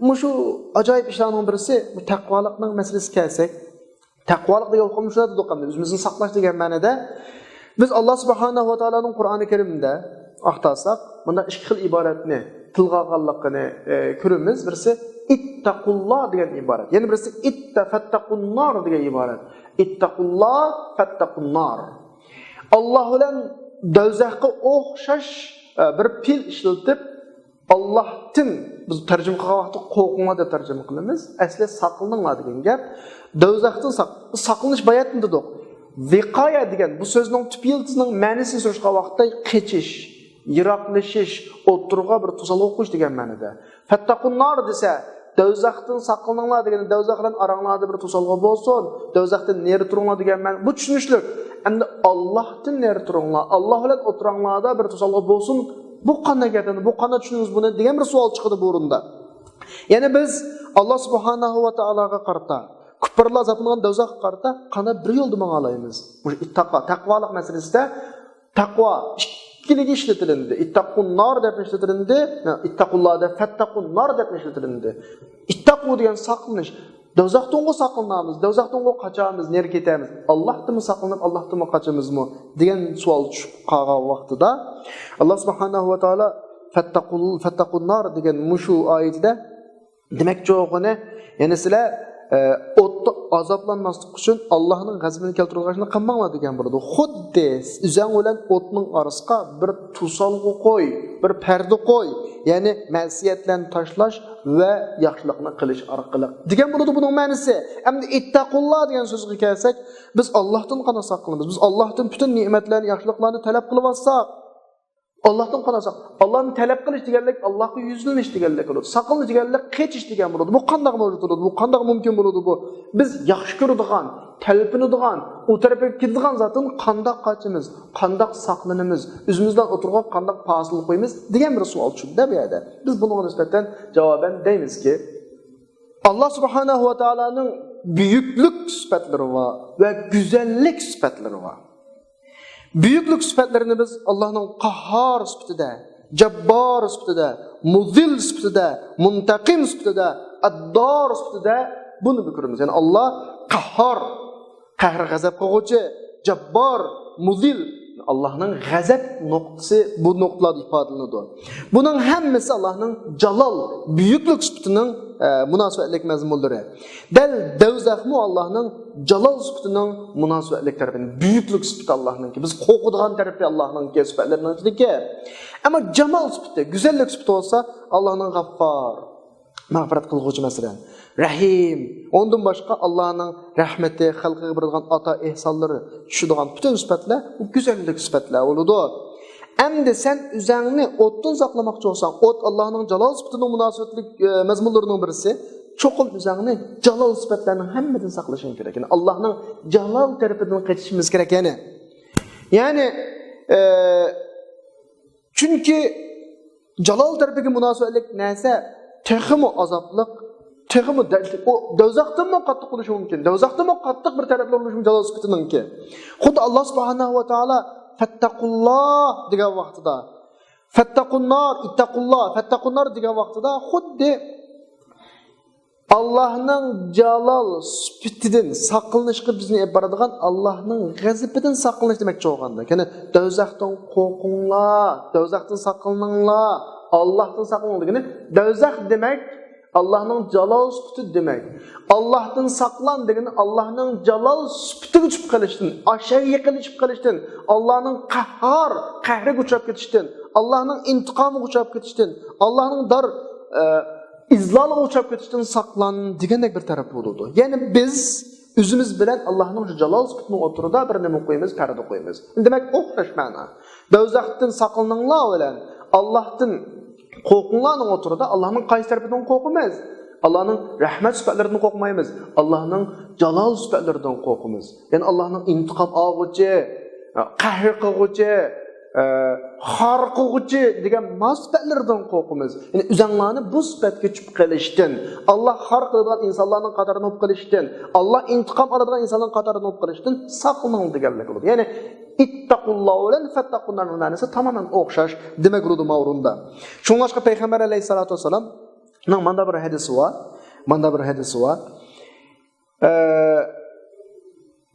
مۇشۇ ئاجايىپ ئىشلارنىڭ بىرسى، بۇ تەقۋالىقنىڭ مەسىلىسىگە كەلسەك، تەقۋالىق دېگەن ئۇقۇم شۇنداق دېدۇق، ئەمدى ئۆزىمىزنى ساقلاش دېگەن مەنىدە. بىز ئاللا سۇبھانەھۇ ۋە تائالانىڭ قۇرئانى كەرىمدە ئاختارساق، مۇنداق ئىككى خىل ئىبارەتنى تىلغا ئالغانلىقىنى، ئە، كۆرىمىز. بىرسى «ئىتتەقۇللا» دېگەن ئىبارەت. يەنە بىرسى «ئىتتە فەتتەقۇننار» دېگەن ئىبارەت. «ئىتتەقۇللا فەتتەقۇننار». ئاللا بىلەن دوزاخقا ئوخشاش، ئە، بىر پېئىل ئىشلىتىپ، «ئاللاھتىن»، بىز تەرجىمە قىلغان ۋاقىتتا «قورقۇڭلار» دەپ تەرجىمە قىلىمىز. ئەسلى «ساقلىنىڭلار» دېگەن گەپ. دوزاختىن ساق-، ساقلىنىش باياتىن دېدۇق. ۋىقايە دېگەن بۇ سۆزنىڭ تۈپ يىلتىزىنىڭ مەنىسىنى سۈرۈشتۈرگەن ۋاقىتتا قېچىش، يىراقلىشىش، ئوتتۇرىغا بىر توسالغۇ قويۇش دېگەن مەنىدە. «فەتتەقۇننار» دېسە، «دوزاختىن ساقلىنىڭلار» دېگەندە، دوزاخ بىلەن ئاراڭلاردا بىر توسالغۇ بولسۇن، دوزاختىن نېرى تۇرۇڭلار دېگەن مەنە. بۇ چۈشىنىشلىك. ئەمدى «ئاللاھتىن نېرى تۇرۇڭلار، ئاللاھ بىلەن ئوتتۇراڭلاردا بىر توسالغۇ بولسۇن»، بۇ قانداق گەپ ئەمدى؟ بۇ قانداق چۈشىنىمىز بۇنى دېگەن بىر سوئال چىقىدۇ بۇ ئورۇندا. يەنى بىز ئاللا سۇبھانەھۇ ۋە تائالاغا قارىتا، كۇپپارلار ئازابلانغان دوزاخقا قارىتا قانداق بىر يولدا ماڭالايمىز؟ مۇشۇ ئىتتاقا، تەقۋالىق مەسىلىسىدە تەقۋا ئىككىلىگە ئىشلىتىلىندى. «ئىتتەقۇننار» دەپ ئىشلىتىلىندى، «ئىتتەقۇللا» دەپ، «فەتتەقۇننار» دەپ ئىشلىتىلىندى. ئىتتەقۇ دېگەن ساقلىنىش. دوزاختىنغۇ ساقلىنامىز، دوزاختىنغۇ قاچامىز، نېرى كېتەمىز؟ ئاللاھتىنمۇ ساقلىنىپ، ئاللاھتىنمۇ قاچىمىزمۇ دېگەن سوئال چۈشۈپ قالغان ۋاقتىدا، ئاللا سۇبھانەھۇ ۋە تائالا «فەتتەقۇل-، فەتتەقۇننار» دېگەن مۇشۇ ئايىتىدە دېمەكچى بولغىنى، يەنى سىلەر، ئە، ئوتتا ئازابلانماسلىق ئۈچۈن ئاللاھنىڭ غەزىپىنى كەلتۈرىدىغان ئىشنى قىلماڭلار دېگەن بولىدۇ. خۇددى ئۆزەڭ بىلەن ئوتنىڭ ئارىسىغا بىر توسالغۇ قوي، بىر پەردە قوي، يەنى مەسىيەتلەرنى تاشلاش ۋە ياخشىلىقنى قىلىش ئارقىلىق دېگەن بولىدۇ بۇنىڭ مەنىسى. ئەمدى «ئىتتەقۇللا» دېگەن سۆزگە كەلسەك، بىز ئاللاھتىن قانداق ساقلىنىمىز؟ بىز ئاللاھتىن پۈتۈن نېمەتلەرنى، ياخشىلىقلارنى تەلەپ قىلىۋاتساق، ئاللاھتىن قانداق ساق-، ئاللانى تەلەپ قىلىش دېگەنلىك ئاللاھقا يۈزلىنىش دېگەنلىك بولىدۇ. ساقلىنىش دېگەنلىك قېچىش دېگەن بولىدۇ. بۇ قانداق مەۋجۇت بولىدۇ؟ بۇ قانداق مۇمكىن بولىدۇ بۇ؟ بىز ياخشى كۆرىدىغان، تەلپۈنىدىغان، ئۇ تەرەپكە كېتىدىغان زاتتىن قانداق قاچىمىز، قانداق ساقلىنىمىز، ئۆزىمىز بىلەن ئوتتۇرىغا قانداق پاسىل قويىمىز دېگەن بىر سوئال چۈشىدۇ-دە بۇ يەردە. بىز بۇنىڭغا نىسبەتەن جاۋابەن دەيمىزكى، ئاللا سۇبھانەھۇ ۋە تائالانىڭ بۈيۈكلۈك سۈپەتلىرى بار ۋە گۈزەللىك سۈپەتلىرى بار. بۈيۈكلۈك سۈپەتلىرىنى بىز ئاللانىڭ قاھھار سۈپىتىدە، جاببار سۈپىتىدە، مۇزىل سۈپىتىدە، مۇنتەقىم سۈپىتىدە، ئەددار سۈپىتىدە بۇنى بىر كۆرىمىز. يەنى ئاللا قاھھار، قەھر غەزەپ قىلغۇچى، جاببار، مۇزىل، ئاللاھنىڭ غەزەپ نۇقتىسى بۇ نۇقتىلاردا ئىپادىلىنىدۇ. بۇنىڭ ھەممىسى ئاللاھنىڭ جالال، بۈيۈكلۈك سۈپىتىنىڭ، ئە، مۇناسىۋەتلىك مەزمۇنلىرى. دەل دوزاخمۇ ئاللاھنىڭ جالال سۈپىتىنىڭ مۇناسىۋەتلىك تەرىپى، بۈيۈكلۈك سۈپىتى ئاللاھنىڭكى. بىز قورقىدىغان تەرىپى ئاللاھنىڭكى سۈپەتلىرىنىڭ ئىچىدىكى. ئەمما جامال سۈپىتى، گۈزەللىك سۈپىتى بولسا ئاللاھنىڭ غەففار، مەغپىرەت قىلغۇچى، مەسىلەن، رەھىم. ئۇندىن باشقا ئاللاھنىڭ رەھمىتى، خەلقىگە بېرىدىغان ئاتا ئېھسانلىرى چۈشىدىغان پۈتۈن سۈپەتلەر بۇ گۈزەللىك سۈپەتلەر بولىدۇ. ئەمدى سەن ئۆزەڭنى ئوتتىن ساقلىماقچى بولساڭ، ئوت ئاللاھنىڭ جالال سۈپىتىنىڭ مۇناسىۋەتلىك، ئە، مەزمۇنلىرىنىڭ بىرسى. چوقۇم ئۆزەڭنى جالال سۈپەتلەرنىڭ ھەممىدىن ساقلىشىڭ كېرەك. يەنى ئاللاھنىڭ جالال تەرىپىدىن قېچىشىمىز كېرەك. يەنى، يەنى، ئە، چۈنكى جالال تەرىپىگە مۇناسىۋەتلىك نەرسە تېخىمۇ ئازابلىق، تېخىمۇ دەردلىك. ئۇ دوزاختىنمۇ قاتتىق بولۇشى مۇمكىن. دوزاختىنمۇ قاتتىق بىر تەرەپلەر بولۇشى مۇمكىن جالال سۈپىتىنىڭكى. خۇددى ئاللا سۇبھانەھۇ ۋە تائالا فەتتەقۇللا دېگەن ۋاقتىدا، فەتتەقۇننار، ئىتتەقۇللا، فەتتەقۇننار دېگەن ۋاقتىدا خۇددى ئاللاھنىڭ جالال سۈپىتىدىن ساقلىنىشقا بىزنى ئېلىپ بارىدىغان ئاللاھنىڭ غەزىپىدىن ساقلىنىش دېمەكچى بولغاندا. يەنى دوزاختىن قورقۇڭلار، دوزاختىن ساقلىنىڭلار، ئاللاھتىن ساقلىنىڭ دېگىنى دوزاخ دېمەك، ئاللاھنىڭ جالال سۈپىتى دېمەك. ئاللاھتىن ساقلان دېگىنى ئاللاھنىڭ جالال سۈپىتىگە چۈشۈپ قېلىشتىن، ئاشۇ يېقىنلىشىپ قېلىشتىن، ئاللاھنىڭ قەھھار، قەھرىگە ئۇچراپ كېتىشتىن، ئاللاھنىڭ ئىنتىقامىغا ئۇچراپ كېتىشتىن، ئاللاھنىڭ دار، ئە، ئىزلالىغا ئۇچراپ كېتىشتىن ساقلان دېگەندەك بىر تەرەپ بولىدۇ. يەنى بىز ئۆزىمىز بىلەن ئاللاھنىڭ شۇ جالال سۈپىتىنىڭ ئوتتۇرىدا بىر نېمە قويىمىز، پەردە قويىمىز. دېمەك، ئوخشاش مەنا. دوزاختىن ساقلىنىڭلار بىلەن ئاللاھتىن قورقۇڭلارنىڭ ئوتتۇرىدا ئاللاھنىڭ قايسى تەرىپىدىن قورقىمىز؟ ئاللاھنىڭ رەھمەت سۈپەتلىرىدىن قورقمايمىز. ئاللاھنىڭ جالال سۈپەتلىرىدىن قورقىمىز. يەنى ئاللاھنىڭ ئىنتىقام ئالغۇچى، قەھر قىلغۇچى، ئە، خار قىلغۇچى دېگەن ما سۈپەتلىرىدىن قورقىمىز. يەنى ئۆزەڭلارنى بۇ سۈپەتكە چۈشۈپ قېلىشتىن، ئاللا خار قىلىدىغان ئىنسانلارنىڭ قاتارىدىن بولۇپ قېلىشتىن، ئاللا ئىنتىقام ئالىدىغان ئىنسانلارنىڭ قاتارىدىن بولۇپ قېلىشتىن ساقلىنىڭ دېگەنلىك بولىدۇ. يەنى ئىتتەقۇللا بىلەن فەتتەقۇننارنىڭ مەنىسى تامامەن ئوخشاش دېمەك بولىدۇ ماۋۇ ئورۇندا. شۇڭلاشقا پەيغەمبەر ئەلەيھىسسالاتۇ ۋەسسالامنىڭ ماندا بىر ھەدىسى بار. ماندا بىر ھەدىسى بار. ئە،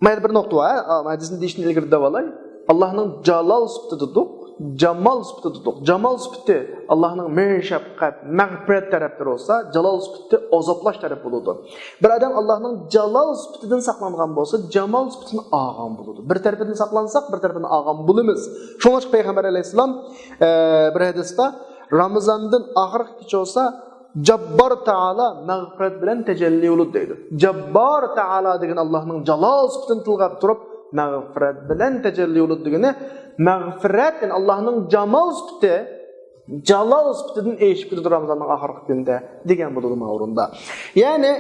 مانا بىر نۇقتا بار، ھە؟ مانا ھەدىسنى دېيىشتىن ئىلگىرى دەۋالاي. ئاللاھنىڭ جالال سۈپىتى دېدۇق، جامال سۈپىتى دېدۇق. جامال سۈپىتى ئاللاھنىڭ مېھىر-شەپقەت، مەغپىرەت تەرەپلىرى بولسا، جالال سۈپىتى ئازابلاش تەرەپ بولىدۇ. بىر ئادەم ئاللاھنىڭ جالال سۈپىتىدىن ساقلانغان بولسا، جامال سۈپىتىنى ئالغان بولىدۇ. بىر تەرىپىدىن ساقلانساق، بىر تەرىپىدىن ئالغان بولىمىز. شۇڭلاشقا پەيغەمبەر ئەلەيھىسسالام، ئە، بىر ھەدىستە رامىزاندىن ئاخىرقى كېچە بولسا، جاببار تائالا مەغپىرەت بىلەن تەجەللى بولىدۇ دەيدۇ. جاببار تائالا دېگەن ئاللاھنىڭ جالال سۈپىتىنى تىلغا ئېلىپ تۇرۇپ، مەغپىرەت بىلەن تەجەللى بولىدۇ دېگىنى، مەغپىرەت، يەنى ئاللاھنىڭ جامال سۈپىتى، جالال سۈپىتىدىن ئېشىپ كېتىدۇ رامىزاننىڭ ئاخىرقى كۈنىدە دېگەن بولىدۇ ماۋۇ ئورۇندا. يەنى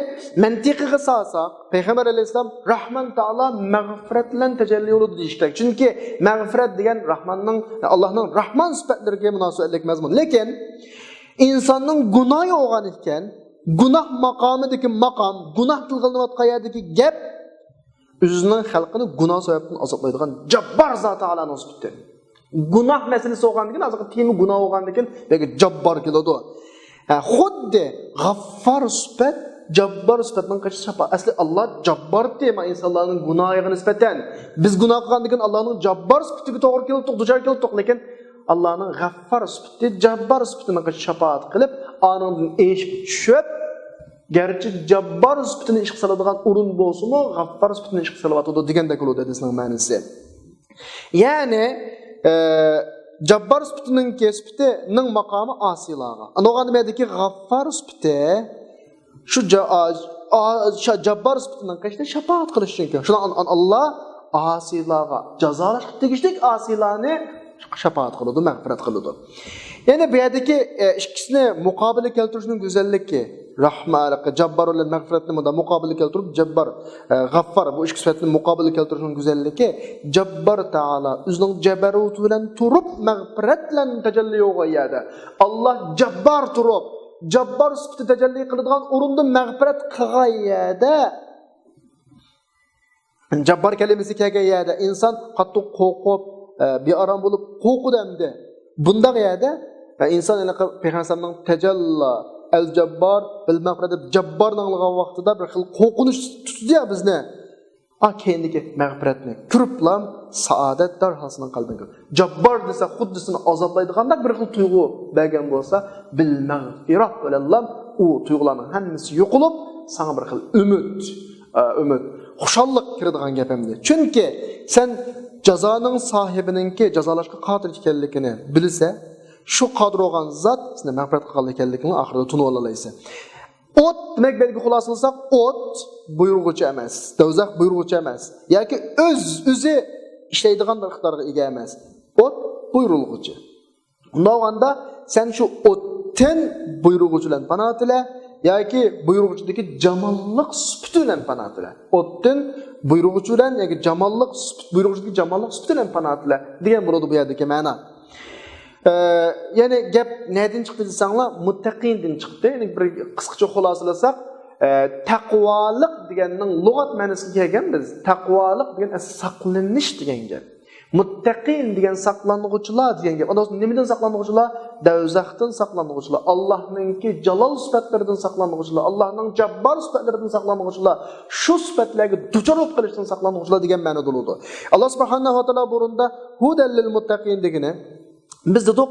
مەنتىقىغا سالساق، پەيغەمبەر ئەلەيھىسسالام راھمان تائالا مەغپىرەت بىلەن تەجەللى بولىدۇ دېيىشكە كېرەك. چۈنكى مەغپىرەت دېگەن راھماننىڭ، ئاللاھنىڭ راھمان سۈپەتلىرىگە مۇناسىۋەتلىك مەزمۇن. لېكىن ئىنساننىڭ گۇناھى بولغان ئىكەن، گۇناھ ماقامىدىكى ماقام، گۇناھ تىلغا ئېلىنىۋاتقان يەردىكى گەپ، ئۆزىنىڭ خەلقىنى گۇناھ سەۋەبتىن ئازابلايدىغان جاببار زات تائالانىڭ سۈپىتى. گۇناھ مەسىلىسى بولغاندىكىن، ھازىرقى تېما گۇناھ بولغاندىكىن، بەلكى جاببار كېلىدۇ. ھە، خۇددى غەففار سۈپەت، جاببار سۈپەتنىڭ قېشىدا شاپا-، ئەسلى ئاللا جاببار تېما ئىنسانلارنىڭ گۇناھىغا نىسبەتەن. بىز گۇناھ قىلغاندىكىن ئاللانىڭ جاببار سۈپىتىگە توغرا كېلىدۇق، دۇچار كېلىدۇق، لېكىن ئاللانىڭ غەففار سۈپىتى، جاببار سۈپىتىنىڭ قېشىدا شاپائەت قىلىپ، ئانىڭدىن ئېشىپ چۈشۈپ، گەرچە جاببار سۈپىتىنى ئىشقا سالىدىغان ئورۇن بولسىمۇ، غەففار سۈپىتىنى ئىشقا سېلىۋاتىدۇ دېگەندەك بولىدۇ ھەدىسنىڭ مەنىسى. يەنى، ئە، جاببار سۈپىتىنىڭكى سۈپىتىنىڭ ماقامى ئاسىيلارغا. ئاندىن بۇ يەردىكى غەففار سۈپىتى شۇ جا-، ئا-، ئا-، شا-، جاببار سۈپىتىنىڭ قېشىدا شاپائەت قىلىش ئۈچۈن. شۇنىڭ ئان-، ئان-، ئاللا ئاسىيلارغا، جازالاشقا تېگىشلىك ئاسىيلارنى شاپائەت قىلىدۇ، مەغپىرەت قىلىدۇ. يەنى بۇ يەردىكى، ئە، ئىككىسىنى مۇقابىلىگە كەلتۈرۈشنىڭ گۈزەللىكى، رەھمە، جاببار بىلەن مەغپىرەتنى مۇنداق مۇقابىلىگە كەلتۈرۈپ، جاببار، ئە، غەففار، بۇ ئىككى سۈپەتنى مۇقابىلىگە كەلتۈرۈشنىڭ گۈزەللىكى، جاببار تائالا ئۆزىنىڭ جەبەرۇتى بىلەن تۇرۇپ، مەغپىرەت بىلەن تەجەللى بولغان يەردە، ئاللا جاببار تۇرۇپ، جاببار سۈپىتى تەجەللى قىلىدىغان ئورۇندا مەغپىرەت قىلغان يەردە، جاببار كەلىمىسى كەلگەن يەردە ئىنسان قاتتىق قورقۇپ، ئە، بىئارام بولۇپ قورقىدۇ ئەمدى. بۇنداق يەردە، ئە، ئىنسان ھېلىقى پەيغەمبەر ئەلەيھىسسالامنىڭ تەجەللا، ئەل جاببار، بىل مەغپىرەت دەپ جاببارنى ئاڭلىغان ۋاقتىدا بىر خىل قورقۇنچ تۇتىدۇ يا بىزنى. ئا، كەينىدىكى مەغپىرەتنى كۆرۈپلا سائادەت دەرھال سېنىڭ قەلبىڭگە. جاببار دېسە، خۇددى سېنى ئازابلايدىغاندەك بىر خىل تۇيغۇ بەرگەن بولسا، بىل مەغپىرەت بىلەنلا ئۇ تۇيغۇلارنىڭ ھەممىسى يوقىلىپ، ساڭا بىر خىل ئۈمىد، ئە، ئۈمىد، خۇشاللىق كىرىدىغان گەپ ئەمدى. چۈنكى سەن جازانىڭ ساھىبىنىڭكى جازالاشقا قادىر ئىكەنلىكىنى بىلسە، شۇ قادىر بولغان زات سېنى مەغپىرەت قىلغان ئىكەنلىكىنى ئاخىرىدا تونۇۋالالايسەن. ئوت، دېمەك، بەلگە خۇلاسىلىساق، ئوت بۇيرۇغۇچى ئەمەس، دوزاخ بۇيرۇغۇچى ئەمەس ياكى ئۆز ئۆزى ئىشلەيدىغان بىر ئىقتىدارغا ئىگە ئەمەس. ئوت بۇيرۇلغۇچى. ئۇنداق بولغاندا سەن شۇ ئوتتىن بۇيرۇغۇچى بىلەن پاناھ تىلە ياكى بۇيرۇغۇچىدىكى جاماللىق سۈپىتى بىلەن پاناھ تىلە. ئوتتىن بۇيرۇغۇچى بىلەن ياكى جاماللىق سۈپىتى، بۇيرۇغۇچىدىكى جاماللىق سۈپىتى بىلەن پاناھ تىلە دېگەن بولىدۇ بۇ يەردىكى مەنا. ئە، يەنى گەپ نەدىن چىقتى دېسەڭلار، مۇتتەقىندىن چىقتى. يەنى بىر قىسقىچە خۇلاسىلىساق، ئە، تەقۋالىق دېگەننىڭ لۇغەت مەنىسىگە كەلگەن بىز. تەقۋالىق دېگەن ئەسلى ساقلىنىش دېگەن گەپ. مۇتتەقىن دېگەن ساقلانغۇچىلار دېگەن گەپ. ئاندىن نېمىدىن ساقلانغۇچىلار؟ دوزاختىن ساقلانغۇچىلار. ئاللاھنىڭكى جالال سۈپەتلىرىدىن ساقلانغۇچىلار. ئاللاھنىڭ جاببار سۈپەتلىرىدىن ساقلانغۇچىلار. شۇ سۈپەتلەرگە دۇچار بولۇپ قېلىشتىن ساقلانغۇچىلار دېگەن مەنىدە بولىدۇ. ئاللاھ سۇبھانەھۇ ۋە تائالا بۇرۇندا ھۇدەل لىل مۇتتەقىن دېگىنى، بىز دېدۇق،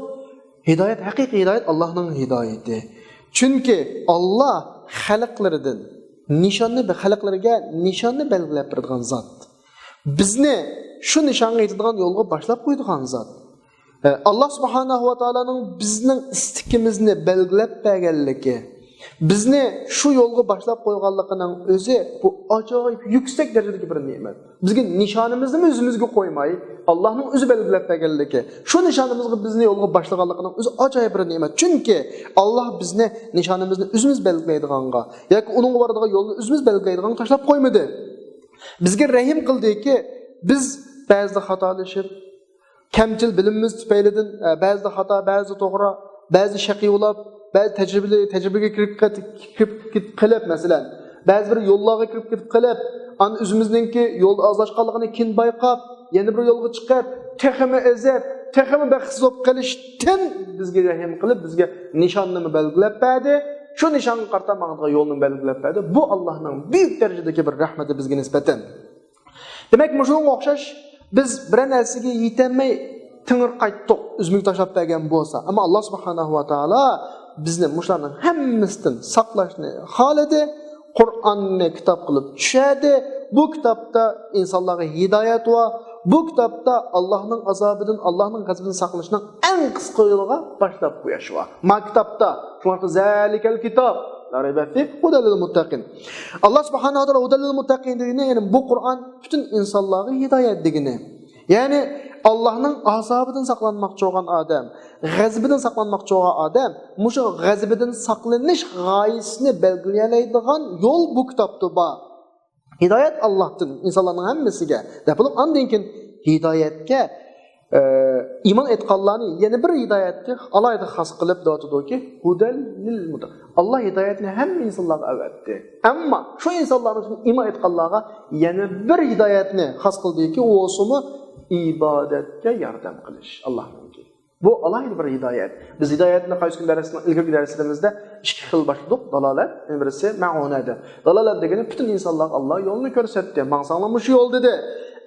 ھىدايەت، ھەقىقىي ھىدايەت ئاللاھنىڭ ھىدايىتى. چۈنكى ئاللاھ خەلقلىرىدىن نىشاننى، خەلقلىرىگە نىشاننى بەلگىلەپ بېرىدىغان زات. بىزنى شۇ نىشانغا يېتىدىغان يولغا باشلاپ قويىدىغان زات. ئە، ئاللاھ سۇبھانەھۇ ۋە تائالانىڭ بىزنىڭ ئىستىكىمىزنى بەلگىلەپ بەرگەنلىكى، بىزنى شۇ يولغا باشلاپ قويغانلىقىنىڭ ئۆزى، بۇ ئاجايىپ يۈكسەك دەرىجىدىكى بىر نېمەت. بىزگە نىشانىمىزنىمۇ ئۆزىمىزگە قويماي، ئاللاھنىڭ ئۆزى بەلگىلەپ بەرگەنلىكى، شۇ نىشانىمىزغا بىزنى يولغا باشلىغانلىقىنىڭ ئۆزى ئاجايىپ بىر نېمەت. چۈنكى ئاللاھ بىزنى نىشانىمىزنى ئۆزىمىز بەلگىلەيدىغانغا ياكى ئۇنىڭغا بارىدىغان يولنى ئۆزىمىز بەلگىلەيدىغانغا تاشلاپ قويمىدى. بىزگە رەھىم قىلدىكى، بىز بەزىدە خاتالىشىپ، كەمچىل بىلىمىمىز تۈپەيلىدىن، ئە، بەزىدە خاتا، بەزىدە توغرا، بەزىدە شەقىي بولاپ، بەزى تەجرىبىلىك، تەجرىبىگە كىرىپ كېتىپ، كىرىپ كېتىپ قېلىپ، مەسىلەن، بەزى بىر يوللارغا كىرىپ كېتىپ قېلىپ، ئاندىن ئۆزىمىزنىڭكى يول ئازلاشقانلىقىنى كېيىن بايقاپ، يەنە بىر يولغا چىقىپ، تېخىمۇ ئەزىيەت، تېخىمۇ بەختسىز بولۇپ قېلىشتىن بىزگە رەھىم قىلىپ، بىزگە نىشاننىمۇ بەلگىلەپ بەردى. شۇ نىشانغا قارىتا ماڭىدىغان يولنى بەلگىلەپ بەردى. بۇ ئاللاھنىڭ بۈيۈك دەرىجىدىكى بىر رەھمىتى بىزگە نىسبەتەن. دېمەك، مۇشۇنىڭغا ئوخشاش بىز بىرەر نەرسىگە يېتەلمەي تېڭىرقايتتۇق، ئۆزىمىزگە تاشلاپ بەرگەن بولسا. ئەمما ئاللاھ سۇبھانەھۇ ۋە تائالا بىزنى مۇشۇلارنىڭ ھەممىسىدىن ساقلاشنى خالىدى. قۇرئاننى كىتاب قىلىپ چۈشەردى. بۇ كىتابتا ئىنسانلارغا ھىدايەت بار. بۇ كىتابتا ئاللاھنىڭ ئازابىدىن، ئاللاھنىڭ غەزىپىدىن ساقلىنىشنىڭ ئەڭ قىسقا يولىغا باشلاپ قويۇش بار. ما كىتابتا، شۇڭا زالىكەل كىتاب لا رەيبە فىھ ھۇدەل لىل مۇتتەقىن. ئاللاھ سۇبھانەھۇ ۋە تائالا ھۇدەل لىل مۇتتەقىن دېگىنى، يەنى بۇ قۇرئان پۈتۈن ئىنسانلارغا ھىدايەت دېگىنى. يەنى ئاللاھنىڭ ئازابىدىن ساقلانماقچى بولغان ئادەم، غەزىپىدىن ساقلانماقچى بولغان ئادەم مۇشۇ غەزىپىدىن ساقلىنىش غايىسىنى بەلگىلىيەلەيدىغان يول بۇ كىتابتا بار. ھىدايەت ئاللاھتىن ئىنسانلارنىڭ ھەممىسىگە دەپ بولۇپ، ئاندىن كېيىن ھىدايەتكە، ئە، ئىمان ئېيتقانلارنى يەنە بىر ھىدايەتكە ئالاھىدە خاس قىلىپ دەۋاتىدۇكى، ھۇدەل لىل مۇتتەقىن. ئاللاھ ھىدايەتنى ھەممە ئىنسانلارغا ئەۋەتتى. ئەمما شۇ ئىنسانلارنىڭ ئىچىدىن ئىمان ئېيتقانلارغا يەنە بىر ھىدايەتنى خاس قىلدىكى، ئۇ بولسىمۇ ئىبادەتكە ياردەم قىلىش ئاللاھنىڭكى. بۇ ئالاھىدە بىر ھىدايەت. بىز ھىدايەتنى قايسى كۈنى دەرسنىڭ ئىلگىرىكى دەرسلىرىمىزدە ئىككى خىل باشلىدۇق. دالالەت، يەنە بىرسى مەئۇنە دەپ. دالالەت دېگىنى پۈتۈن ئىنسانلارغا ئاللاھ يولنى كۆرسەتتى. ماڭساڭلار مۇشۇ يول دېدى.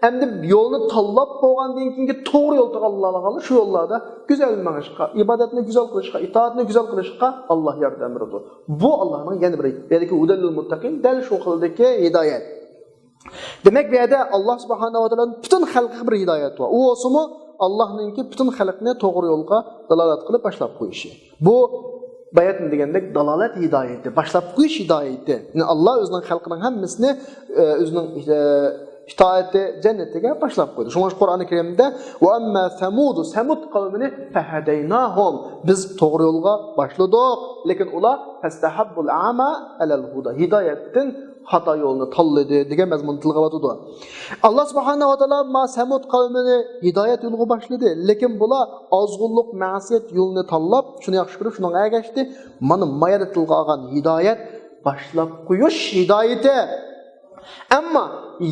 ئەمدى يولنى تاللاپ بولغاندىن كېيىنكى توغرا يول تاللىغانلار شۇ يوللاردا گۈزەل مېڭىشقا، ئىبادەتنى گۈزەل قىلىشقا، ئىتائەتنى گۈزەل قىلىشقا ئاللاھ ياردەم بېرىدۇ. بۇ ئاللاھنىڭ يەنە بىر، يەنى ھۇدەل لىل مۇتتەقىن، دەل شۇ خىلدىكى ھىدايەت. دېمەك، بۇ يەردە ئاللاھ سۇبھانەھۇ ۋە تائالانىڭ پۈتۈن خەلقىگە بىر ھىدايەت بار. ئۇ بولسىمۇ ئاللاھنىڭكى پۈتۈن خەلقنى توغرا يولغا دالالەت قىلىپ باشلاپ قويۇشى. بۇ باياتىن دېگەندەك دالالەت ھىدايىتى، باشلاپ قويۇش ھىدايىتى. يەنى ئاللاھ ئۆزىنىڭ خەلقىنىڭ ھەممىسىنى، ئە، ئۆزىنىڭ، ئە، ئىتائىتى جەننىتىگە باشلاپ قويدى. شۇڭا قۇرئانى كەرىمدە، ۋە ئەمما سەمۇدۇ، سەمۇد قەۋمىنى، فەھەدەيناھۇم، بىز توغرا يولغا باشلىدۇق. لېكىن ئۇلار، فەستەھەببۇل ئەما ئەلەل ھۇدا، ھىدايەتتىن خاتا يولنى تاللىدى دېگەن مەزمۇندا تىلغا ئېلىۋاتىدۇ. ئاللاھ سۇبھانەھۇ ۋە تائالا ما سەمۇد قەۋمىنى ھىدايەت يولىغا باشلىدى، لېكىن بۇلار ئازغۇنلۇق مەسىيەت يولىنى تاللاپ، شۇنى ياخشى كۆرۈپ، شۇنىڭغا ئەگەشتى. مانا ما يەردە تىلغا ئالغان ھىدايەت باشلاپ قويۇش ھىدايىتى. ئەمما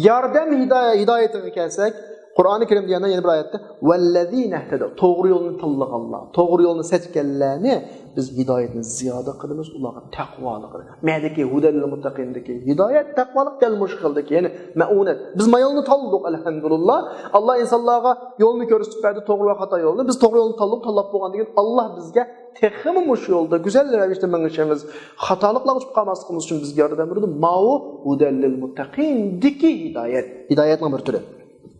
ياردەم ھىدايە-، ھىدايىتىگە كەلسەك، قۇرئانى كەرىمدە يەنە، يەنە بىر ئايەتتە، ۋەللەزىنەھتەدەۋ، توغرا يولنى تاللىغانلار، توغرا يولنى سەچكەنلەرنى بىز ھىدايەتنى زىيادە قىلىمىز، ئۇلارغا تەقۋالىقنى. مەدىكى ھۇدەللىل مۇتتەقىندىكى ھىدايەت، تەقۋالىق دەل مۇشۇ خىلدىكى، يەنى مەئۇنەت. بىز ما يولنى تاللىدۇق، ئەلھەمدۇلىللا. ئاللا ئىنسانلارغا يولنى كۆرسىتىپ بەردى، توغرا ۋە خاتا يولنى. بىز توغرا يولنى تاللىدۇق، تاللاپ بولغاندىن كېيىن ئاللا بىزگە تېخىمۇ مۇشۇ يولدا گۈزەل رەۋىشتە مېڭىشىمىز، خاتالىقلارغا چۈشۈپ قالماسلىقىمىز ئۈچۈن بىزگە ياردەم بېرىدۇ. ماۋۇ ھۇدەللىل مۇتتەقىندىكى ھىدايەت، ھىدايەتنىڭ بىر تۈرى.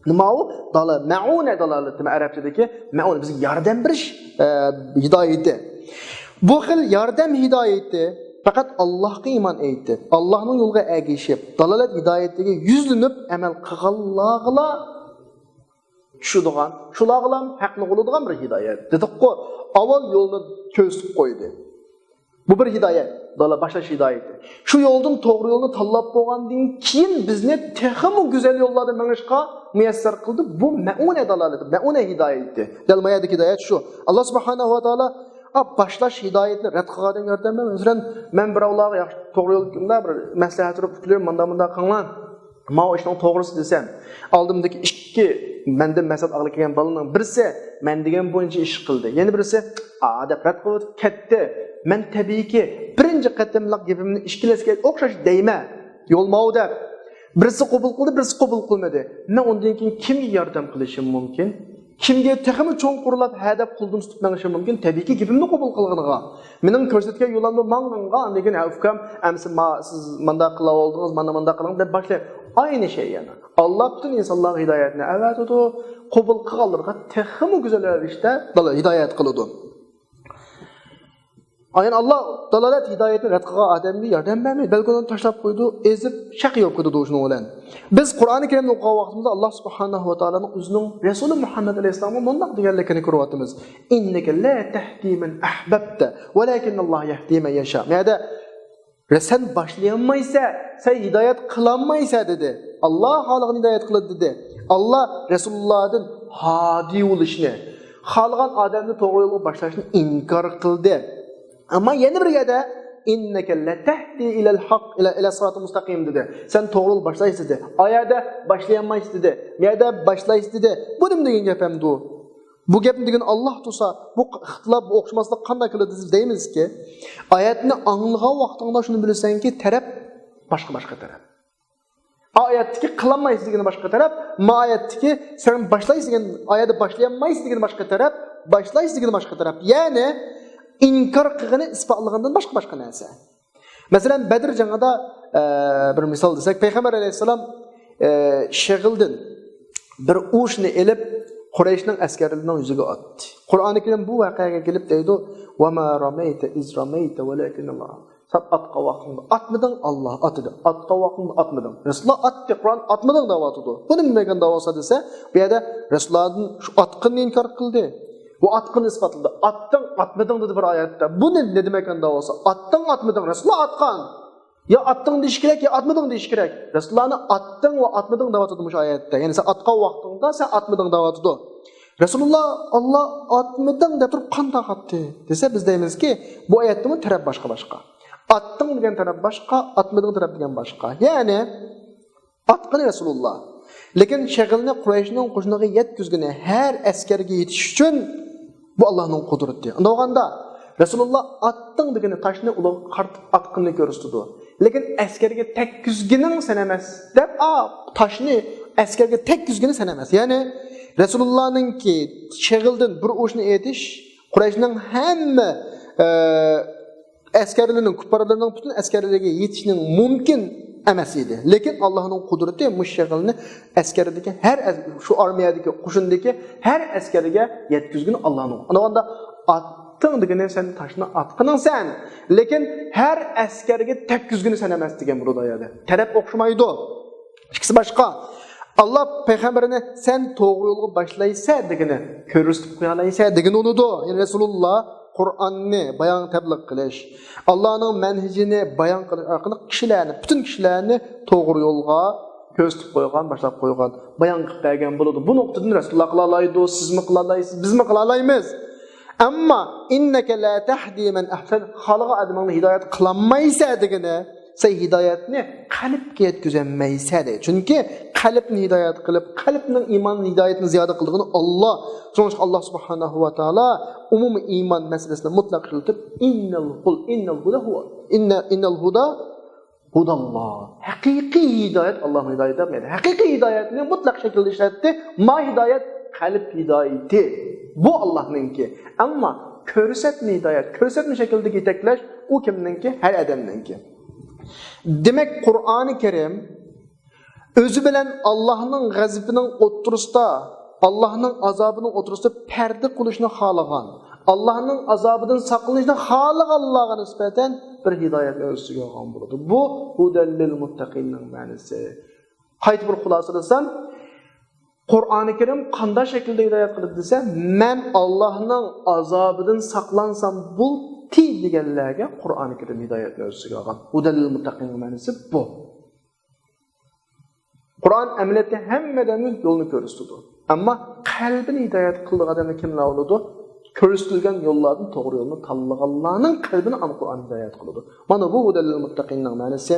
نېمە ئۇ؟ دالا-، مەئۇنە دالالىتى، ئەرەبچىدىكى مەئۇنە، بىزگە ياردەم بېرىش، ئە، ھىدايىتى. بۇ خىل ياردەم ھىدايىتى پەقەت ئاللاھقا ئىمان ئېيتىپ، ئاللاھنىڭ يولىغا ئەگىشىپ، دالالەت ھىدايىتىگە يۈزلىنىپ ئەمەل قىلغانلارغىلا چۈشىدىغان، شۇلارغىلا ھەقنى بولىدىغان بىر ھىدايەت. دېدۇققۇ، ئاۋۋال يولنى كۆرسىتىپ قويدى. بۇ بىر ھىدايەت، دالا باشلاش ھىدايىتى. شۇ يولدىن توغرا يولنى تاللاپ بولغاندىن كېيىن بىزنى تېخىمۇ گۈزەل يوللاردا مېڭىشقا مۇيەسسەر قىلدى. بۇ مەئۇنە دالالىتى، مەئۇنە ھىدايىتى. دەل ما يەردىكى ھىدايەت شۇ. ئاللا سۇبھانەھۇ ۋە تائالا، ئا، باشلاش ھىدايەتنى رەت قىلغان ئادەمگە ياردەم بەرمەڭ. مەسىلەن، مەن بىراۋلارغا ياخشى توغرا يولدا بىر مەسلىھەت بېرىپ، ئۇكىلىرىم، ماندا، ماندا قىلىڭلار. ماۋۇ ئىشنىڭ توغرىسى دېسەم، ئالدىمدىكى ئىككى مەندىن مەسلىھەت ئالغىلى كەلگەن بالىنىڭ بىرسى مەن دېگەن بويىچە ئىش قىلدى، يەنە بىرسى ئا دەپ رەت قىلىپ كەتتى. مەن تەبىئىيكى بىرىنچى قېتىملىق گېپىمنى ئىككىلەسكە ئوخشاش دەيمەن. يول ماۋۇ دەپ. بىرسى قوبۇل قىلدى، بىرسى قوبۇل قىلمىدى. مەن ئۇندىن كېيىن كىمگە ياردەم قىلىشىم مۇمكىن؟ كىمگە تېخىمۇ چوڭقۇرلاپ ھە دەپ قولدىن تۇتۇپ مېڭىشىم مۇمكىن؟ تەبىئىيكى گېپىمنى قوبۇل قىلغىنىغا. مېنىڭ كۆرسەتكەن يولۇمدا ماڭغىنىغا، ئاندىن كېيىن ھە ئۇكام، ئەمىسە ما، سىز مانداق قىلىۋالدىڭىز، مانا مانداق قىلىڭ دەپ باشلاپ. ئاينى شەي يەنە. ئاللا پۈتۈن ئىنسانلارغا ھىدايەتنى ئەۋەتىدۇ، قوبۇل قىلغانلىرىغا تېخىمۇ گۈزەل رەۋىشتە دالا-، ھىدايەت قىلىدۇ. ئايان ئاللا دالالەت ھىدايەتنى رەت قىلغان ئادەمگە ياردەم بەرمەيدۇ، بەلكى ئۇنى تاشلاپ قويىدۇ، ئېزىپ شەقىي بولۇپ كېتىدۇ شۇنىڭ بىلەن. بىز قۇرئانى كەرىمنى ئوقۇغان ۋاقتىمىزدا ئاللا سۇبھانەھۇ ۋە تائالانىڭ ئۆزىنىڭ رەسۇلى مۇھەممەد ئەلەيھىسسالامغا مۇنداق دېگەنلىكىنى كۆرۈۋاتىمىز. «ئىننەكە لا تەھدى مەن ئەھبەبتە، ۋەلەكىننەللاھە يەھدى مەن يەشا.» مەيەدە سەن باشلىيالمايسەن، سەن ھىدايەت قىلالمايسەن دېدى. ئاللا خالىغان ھىدايەت قىلىدۇ دېدى. ئاللا رەسۇلۇللادىن ھادىي بولۇشنى، خالىغان ئادەمنى توغرا يولغا باشلاشنى ئىنكار قىلدى. ئەمما يەنە بىر يەردە «ئىننەكە لەتەھدى ئىلەل ھەق، ئىلە، ئىلە سىراتىل مۇستەقىم» دېدى. سەن توغرا يولغا باشلايسەن دېدى. ئايەردە باشلىيالمايسەن دېدى. مەيەردە باشلايسەن دېدى. بۇ نېمە دېگەن گەپ ئەمدى؟ بۇ گەپنى دېگەن ئاللا تۇرسا، بۇ ئىختىلاپ، بۇ ئوخشىماسلىق قانداق كېلىدۇ دېسە دەيمىزكى، ئايەتنى ئاڭلىغان ۋاقتىڭدا شۇنى بىلىسەنكى، تەرەپ باشقا، باشقا تەرەپ. ئايەتتىكى قىلالمايسىز دېگىنى باشقا تەرەپ، ما ئايەتتىكى سەن باشلايسىز دېگەن، ئايەتتە باشلىيالمايسىز دېگىنى باشقا تەرەپ، باشلايسىز دېگىنى باشقا تەرەپ. يەنى ئىنكار قىلغىنى ئىسپاتلىغاندىن باشقا، باشقا نەرسە. مەسىلەن، بەدر جېڭىدا، ئە، بىر مىسال دېسەك، پەيغەمبەر ئەلەيھىسسالام، ئە، شېغىلدىن بىر ئۇچنى ئېلىپ، قۇرەيشنىڭ ئەسكەرلىرىنىڭ يۈزىگە ئاتتى. قۇرئانى كەرىم بۇ ۋەقەگە كېلىپ دەيدۇ، «ۋەما رەمەيتە ئىز رەمەيتە ۋەلەكىننەللاھ.» سەن ئاتقان ۋاقتىڭدا ئاتمىدىڭ، ئاللا ئاتتى. ئاتقان ۋاقتىڭدا ئاتمىدىڭ. رەسۇلۇللا ئاتتى، قۇرئان ئاتمىدىڭ دەۋاتىدۇ. بۇ نېمە دېگەن داۋاسى دېسە، بۇ يەردە رەسۇلۇللادىن شۇ ئاتقىنىنى ئىنكار قىلدى. بۇ ئاتقىنىنى ئىسپاتلىدى. ئاتتىڭ، ئاتمىدىڭ دېدى بىر ئايەتتە. بۇ نېمە، نېمە دېمەككەن داۋاسى؟ ئاتتىڭ، ئاتمىدىڭ، رەسۇلۇللا ئاتقان. يا ئاتتىڭ دېيىش كېرەك، يا ئاتمىدىڭ دېيىش كېرەك. رەسۇلۇللانى ئاتتىڭ ۋە ئاتمىدىڭ دەۋاتىدۇ مۇشۇ ئايەتتە. يەنى سەن ئاتقان ۋاقتىڭدا سەن ئاتمىدىڭ دەۋاتىدۇ. رەسۇلۇللا، ئاللا ئاتمىدىڭ دەپ تۇرۇپ قانداق ئاتتى دېسە، بىز دەيمىزكى، بۇ ئايەتتىمۇ تەرەپ باشقا-باشقا. ئاتتىڭ دېگەن تەرەپ باشقا، ئاتمىدىڭ تەرەپ دېگەن باشقا. يەنى ئاتقىنى رەسۇلۇللا. لېكىن شېغىلنى قۇرەيشنىڭ قوشۇنىغا يەتكۈزگىنى، ھەر ئەسكەرگە يېتىش ئۈچۈن بۇ ئاللانىڭ قۇدرىتى. ئۇنداق بولغاندا رەسۇلۇللا ئاتتىڭ دېگىنى تاشنى ئۇلارغا قارىتىپ ئاتقىنىنى كۆرسىتىدۇ. لېكىن ئەسكەرگە تەگكۈزگىنىڭ سەن ئەمەس دەپ، ئا، تاشنى ئەسكەرگە تەگكۈزگىنى سەن ئەمەس. يەنى رەسۇلۇللانىڭكى شېغىلدىن بىر ئۇچنى ئېتىش قۇرەيشنىڭ ھەممە، ئە، ئەسكەرلىرىنىڭ، كۇپپارلىرىنىڭ پۈتۈن ئەسكەرلىرىگە يېتىشنىڭ مۇمكىن ئەمەس ئىدى. لېكىن ئاللانىڭ قۇدرىتى مۇشۇ شېغىلنى ئەسكەردىكى ھەر ئەس-، شۇ ئارمىيەدىكى، قوشۇندىكى ھەر ئەسكەرگە يەتكۈزگىنى ئاللانىڭ. ئاندىغاندا ئاتتىڭ دېگىنى سەن تاشنى ئاتقىنىڭ سەن، لېكىن ھەر ئەسكەرگە تەگكۈزگىنى سەن ئەمەس دېگەن بولىدۇ ئۇ يەردە. تەرەپ ئوخشىمايدۇ. ئىككىسى باشقا. ئاللا پەيغەمبىرىنى سەن توغرا يولغا باشلايسەن دېگىنى، كۆرسىتىپ قويالايسەن دېگىنى بولىدۇ. يەنى رەسۇلۇللا قۇرئاننى بايان تەبلىغ قىلىش، ئاللانىڭ مەنھىجىنى بايان قىلىش ئارقىلىق كىشىلەرنى، پۈتۈن كىشىلەرنى توغرا يولغا كۆرسىتىپ قويغان، باشلاپ قويغان، بايان قىلىپ بەرگەن بولىدۇ. بۇ نۇقتىدىن رەسۇلۇللا قىلالايدۇ، سىزمۇ قىلالايسىز، بىزمۇ قىلالايمىز. ئەمما «ئىننەكە لا تەھدى مەن ئەھبەبتە»، خالىغان ئادىمىڭنى ھىدايەت قىلالمايسەن دېگىنى، سەن ھىدايەتنى قەلبكە يەتكۈزەلمەيسەن دەيدۇ. چۈنكى قەلبنى ھىدايەت قىلىپ، قەلبنىڭ ئىمان ھىدايەتنى زىيادە قىلىدىغىنى ئاللا. شۇڭا ئاللا سۇبھانەھۇ ۋە تائالا ئومۇمىي ئىمان مەسىلىسىنى مۇتلەق ئىشلىتىپ، «ئىننەل ھۇل، ئىننەل ھۇدە ھۇۋە، ئىننە، ئىننەل ھۇدە ھۇداللا.» ھەقىقىي ھىدايەت ئاللانىڭ ھىدايىتى دەپ. ھەقىقىي ھىدايەتنى مۇتلەق شەكىلدە ئىشلەتتى. ما ھىدايەت؟ قەلب ھىدايىتى. بۇ ئاللانىڭكى. ئەمما كۆرسەتمە ھىدايەت، كۆرسەتمە شەكلىدىكى يېتەكلەش، ئۇ كىمنىڭكى؟ ھەر ئادەمنىڭكى. دېمەك، قۇرئانى كەرىم ئۆزى بىلەن ئاللانىڭ غەزىپىنىڭ ئوتتۇرىسىدا، ئاللانىڭ ئازابىنىڭ ئوتتۇرىسىدا پەردە قىلىشنى خالىغان، ئاللانىڭ ئازابىدىن ساقلىنىشنى خالىغانلارغا نىسبەتەن بىر ھىدايەتنى ئۆز ئىچىگە ئالغان بولىدۇ. بۇ ھۇدەللىل مۇتتەقىننىڭ مەنىسى. قايتا بىر خۇلاسىلىسام، قۇرئانى كەرىم قانداق شەكىلدە ھىدايەت قىلىدۇ دېسە، مەن ئاللانىڭ ئازابىدىن ساقلانسام بولدى دېگەنلەرگە قۇرئانى كەرىم ھىدايەتنى ئۆز ئىچىگە ئالغان. ھۇدەللىل مۇتتەقىننىڭ مەنىسى بۇ. قۇرئان ئەمەلىيەتتە ھەممە ئادەمگە يولنى كۆرسىتىدۇ. ئەمما قەلبىنى ھىدايەت قىلىدىغان ئادەملەر كىملەر بولىدۇ؟ كۆرسىتىلگەن يوللاردىن توغرا يولنى تاللىغانلارنىڭ قەلبىنى ئانا قۇرئان ھىدايەت قىلىدۇ. مانا بۇ ھۇدەللىل مۇتتەقىننىڭ مەنىسى.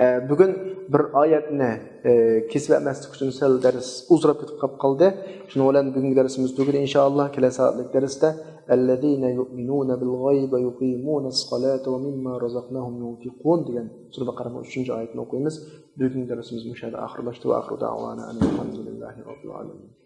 ئە، بۈگۈن بىر ئايەتنى، ئە، كېسىۋەتمەسلىك ئۈچۈن سەل دەرس ئۇزىراپ كېتىپ قاپ قالدى. شۇنىڭ بىلەن بۈگۈنكى دەرسىمىز تۈگىدى. ئىنشائاللا، كېلەر سائەتلىك دەرستە «الذين يؤمنون بالغيب ويقيمون الصلاة ومما رزقناهم ينفقون» دېگەن سۈرە بەقەرەنىڭ ئۈچىنچى ئايىتىنى ئوقۇيمىز. بۈگۈنكى دەرسىمىز مۇشۇ يەردە ئاخىرلاشتى. وآخر دعوانا أن الحمد لله رب العالمين.